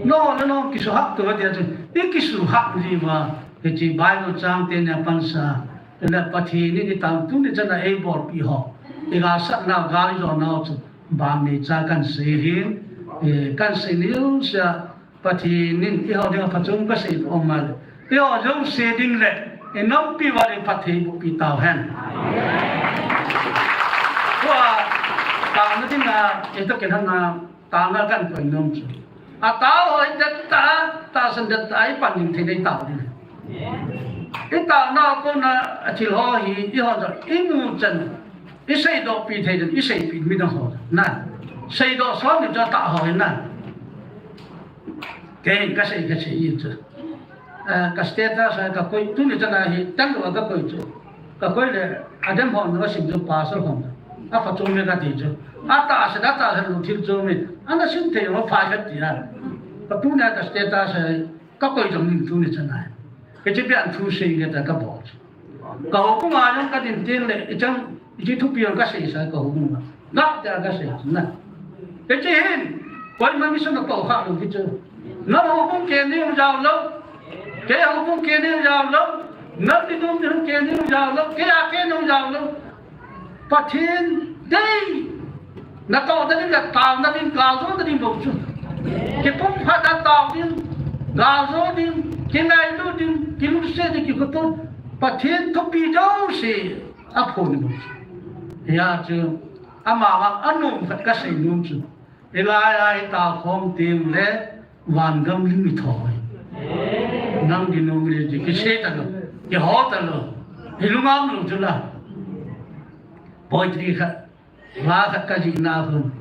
Nangho le nangho kisuhah tou ve ti chu, ikisuhah diuva, hiche Bible chang teni a pansa, le Pathen in itao tuni chan a eibolpi ho, igalsatnau, gal ijonau chu, bang nei cha kahin sei hin, eh, kahin sei niu sa, Pathen in eiho dinga phachom kasei nom a le. Eiho jouse ding le, inampi uva ding phatthei bohpi tauhen. Tua, taona dinga, eito kilhona, taona kahin koi nom chu. Atao ho dettah, tahsan dettah, ipan ding thei le itao ding. Itaona kona, athil ho hi, eiho jong, imu chan, iseidohpi thei chan, iseipi mi dang ho. Na, seidoh som ni cha tah ho na. Kei kasei, kasei in chu. Ah, ka status a kakoi, tuni chan a hi, tanglou a kakoi chu. Kakoi le, adem hon, asim chu pastor hon. Aphachom e kati chu. Atahsan, atahsan lou thil chu mi. Ana sim thei ho pha kati a. Ka tuni a ka status a, kakoi jong nin tuni chan a. Hiche bep in thu sei nge ta kabol chu. Ka houbung a jong kadin teng le, ichang, ichi thupi jong kasei sa ka houbung a. Ngah tia kasei na. Hiche hin, koima mission a tou kha lou kichu. Nang houbung kei ni hung jao lou. Kei houbung kei ni hung jao lou. Nang ti dum ti hung kei ni hung jao lou. Kei a kei ni hung jao lou. Pathen dei. Natoh nading le taona ding, galjo nading bou chu. Kipumkhat a tao ding, galjo ding, kingailu ding, kilungset ding, kikhoto. Pathen thupi jouse aphon bou. Hia chu, amavang anom khat kasei nom chu, hilai a itaokhom teng le vangam lim itho. Nang dinmun le ji kisei talou, kiho talou. Ilungam lou chu la. Poetry khat, la khat kajih na khun.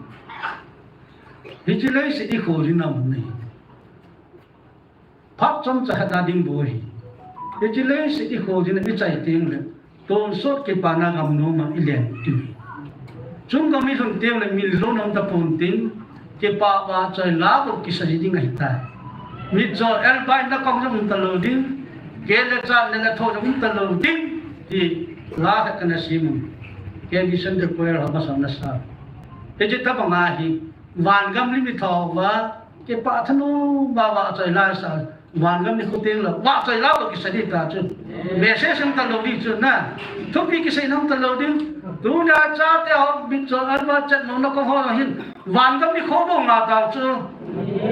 Hiche leiset ikholjin amun ahi. Phat chomcha khat a ding bou ahi. Hiche leiset ikholjin a ichai teng le, tonsot kipana gamnom a ilen diu ahi. Chunggam ilhun teng le min lou nom tapon tin, kipah vahchoi la bou kisa ji ding ahitai. Mitcho elbai na kong jong um talou ding, kei le chan le la tho jong um talou ding, ti la khat kana sim un. Kei Sunday prayer ho masa nasa. Hiche tabang ahi, vangam lim itho uva, kipah thanom a vahchoi la sa, vangam nikho teng le vahchoi la bou kisa ding ta chu. Message um talou ding chu na. Thupi kisei nom talou ding. Tunia chate ho mitcho elbai chan nom na kong ho hin, vangam nikho bou ngah tau chu.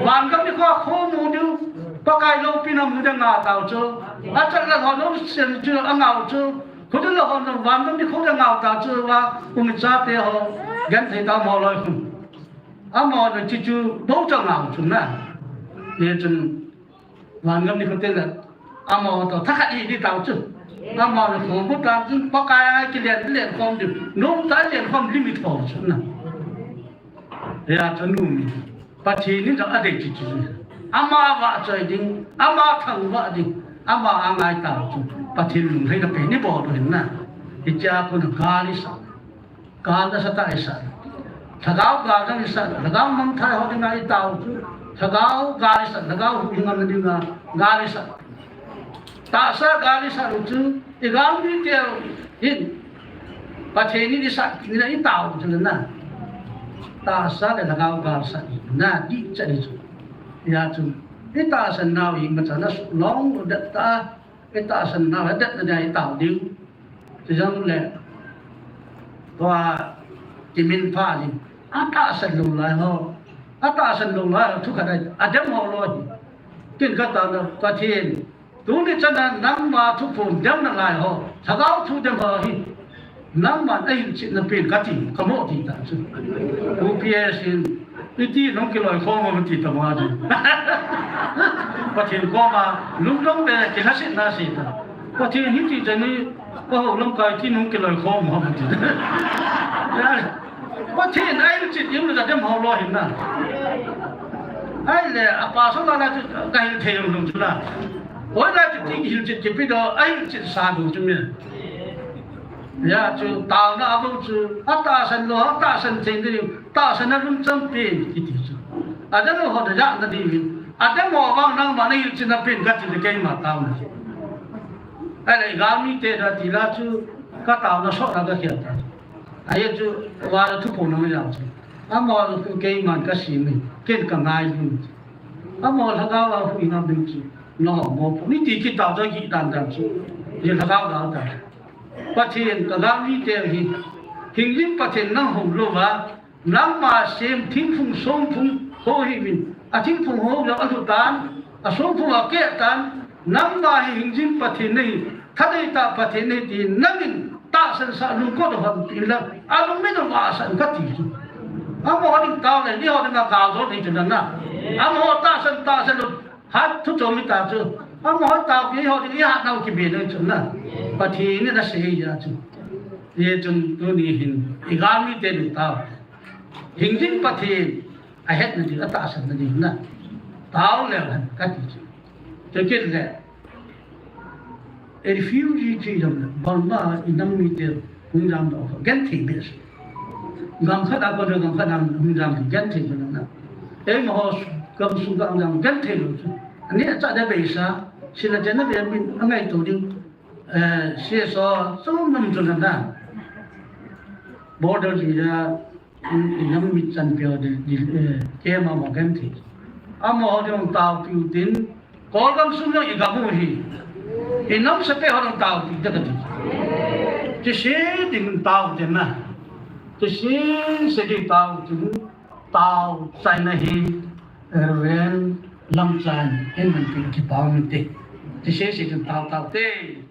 Vangam nikho khomu diu, Pakai loupina mu diu ngah tau chu. Achan la ho lou sen chu angah u chu. Khudil la ho vangam nikho diu ngah tau chu, va um chate ho. Genthei tau mo loi khun. Amaho le chuchu bou cha ngah u chu na. Hichun vangam nikho teng le amaho toh thakhat idi tau chu. Amaho le khomu tau chu, Pakai a kilen, lenkhom diu. Nomtah a lenkhom lim itho chu na. Hia chu nom in, Pathen in jong adei chu chu. Ama vahchoi ding, ama thangvah ding, ama angai tau chu. Pathen lunglhaina pen ibol u ahin na. Hichea kon gal isa. Gal nasatah a isa. Lhagao gal jong isa. Lhagao mangthai ho dinga itao chu. Lhagao gal isa. Lhagao huhhing ngam dinga gal isa. Tahsa gal isat u chu, igalmi teu hin Pathen in isat, ina itao u chu na. Tahsa le lhagao gal sat u na, dih chan u chu. Hia chu, itahsan nau hi imacha na suhlong u det ta, itahsan nau hi det na dia itao diu. Chujongle, tua kiminpha in, atahsan lou lai ho, atahsan lou lai ho, thu khat ahi, adem ho loi. Tin katao na, Pathen, tuni chana nangma thuphon dem nalai ho, lhagao thu dem ho hi, nangman ahilchetna pen kati, kamo ti ta chu. U P S in, iti nahung kiloikhom ham ati ta ma chu. Pathen koma, lungdong le kilhasetna sei ta. Pathen hiti chani, kaho lamkai iti nahung kiloikhom ham ati. Pathen ahilchet jong le adem ho loi hin na. Ahile, apa so la la chu kahil thei jong lou chu la. Hoilai chu ti hilchet kipe doh, ahilchet sa doh chu mi. Hia chu taona abou chu, atahsan lou, atahsan thei ding, tahsan na lungchang pen kiti chu. Adang lou ho da ja na diuvin. Adang ho vang nangma nahilchetna pen kati le keima taona. Ahile, igalmi te da ti la chu, kataona sot na kakhel ta. Ahi chu, vana thuphon na jao chu. Amaho chu keiman kasem in, ken kangai lhon. Amaho lhagao a huhhing ngam ding chu, nangho mopo. Niti kitao jong kidan dan chu. Hia lhagao gal ta. Pathen, kagalmi te hi, hingjing Pathen nang hou louva, nangma sem thingphung songphung ho hiuvin, athingphung ho jong alhu tan, asongphung akeh tan, nangma hi hingjing Pathen nahi, thaneitah Pathen nahi ti nangin tahsan sah lungkot u hon tin la, alungmin u vahsah in kati chu. Amaho ding tao le, eiho dinga gal jol ding chu na na. Amaho tahsan, tahsan u, hat thu chom ita chu. Amaho taopi eiho ding ihat nau kibe ding chu na. Pathen in asei a chu. Hichun tuni hin, igalmi te ding tao. Hingjing Pathen, ahetna ding, atahsanna ding na. Tao leu hen, kati chu. Chukit le, refugee chu jong le, Burma a inam mite hung jamdoh ho, genthei behseh. Gam khat a kon le gam khat a hung jam, genthei chu na. Eimaho gamsung a jam, genthei lou chu. Ani acha de beisa, sila jana be min, angaito ding. Eh, C S O, sum nam chu na na. Border area, in, inam mit chan peh di, di, eh, kei amaho genthei. Amaho ding taopiu tin, Kol gamsung jong igam u hi. Inam sepai ho ding taopi ta kati. Chuse ding tao te na. Chuse se ding tao tin, tao chaina hi, eh, Reverend Lamchan, in man pi kipa um te. Chuse se ding tao tao te.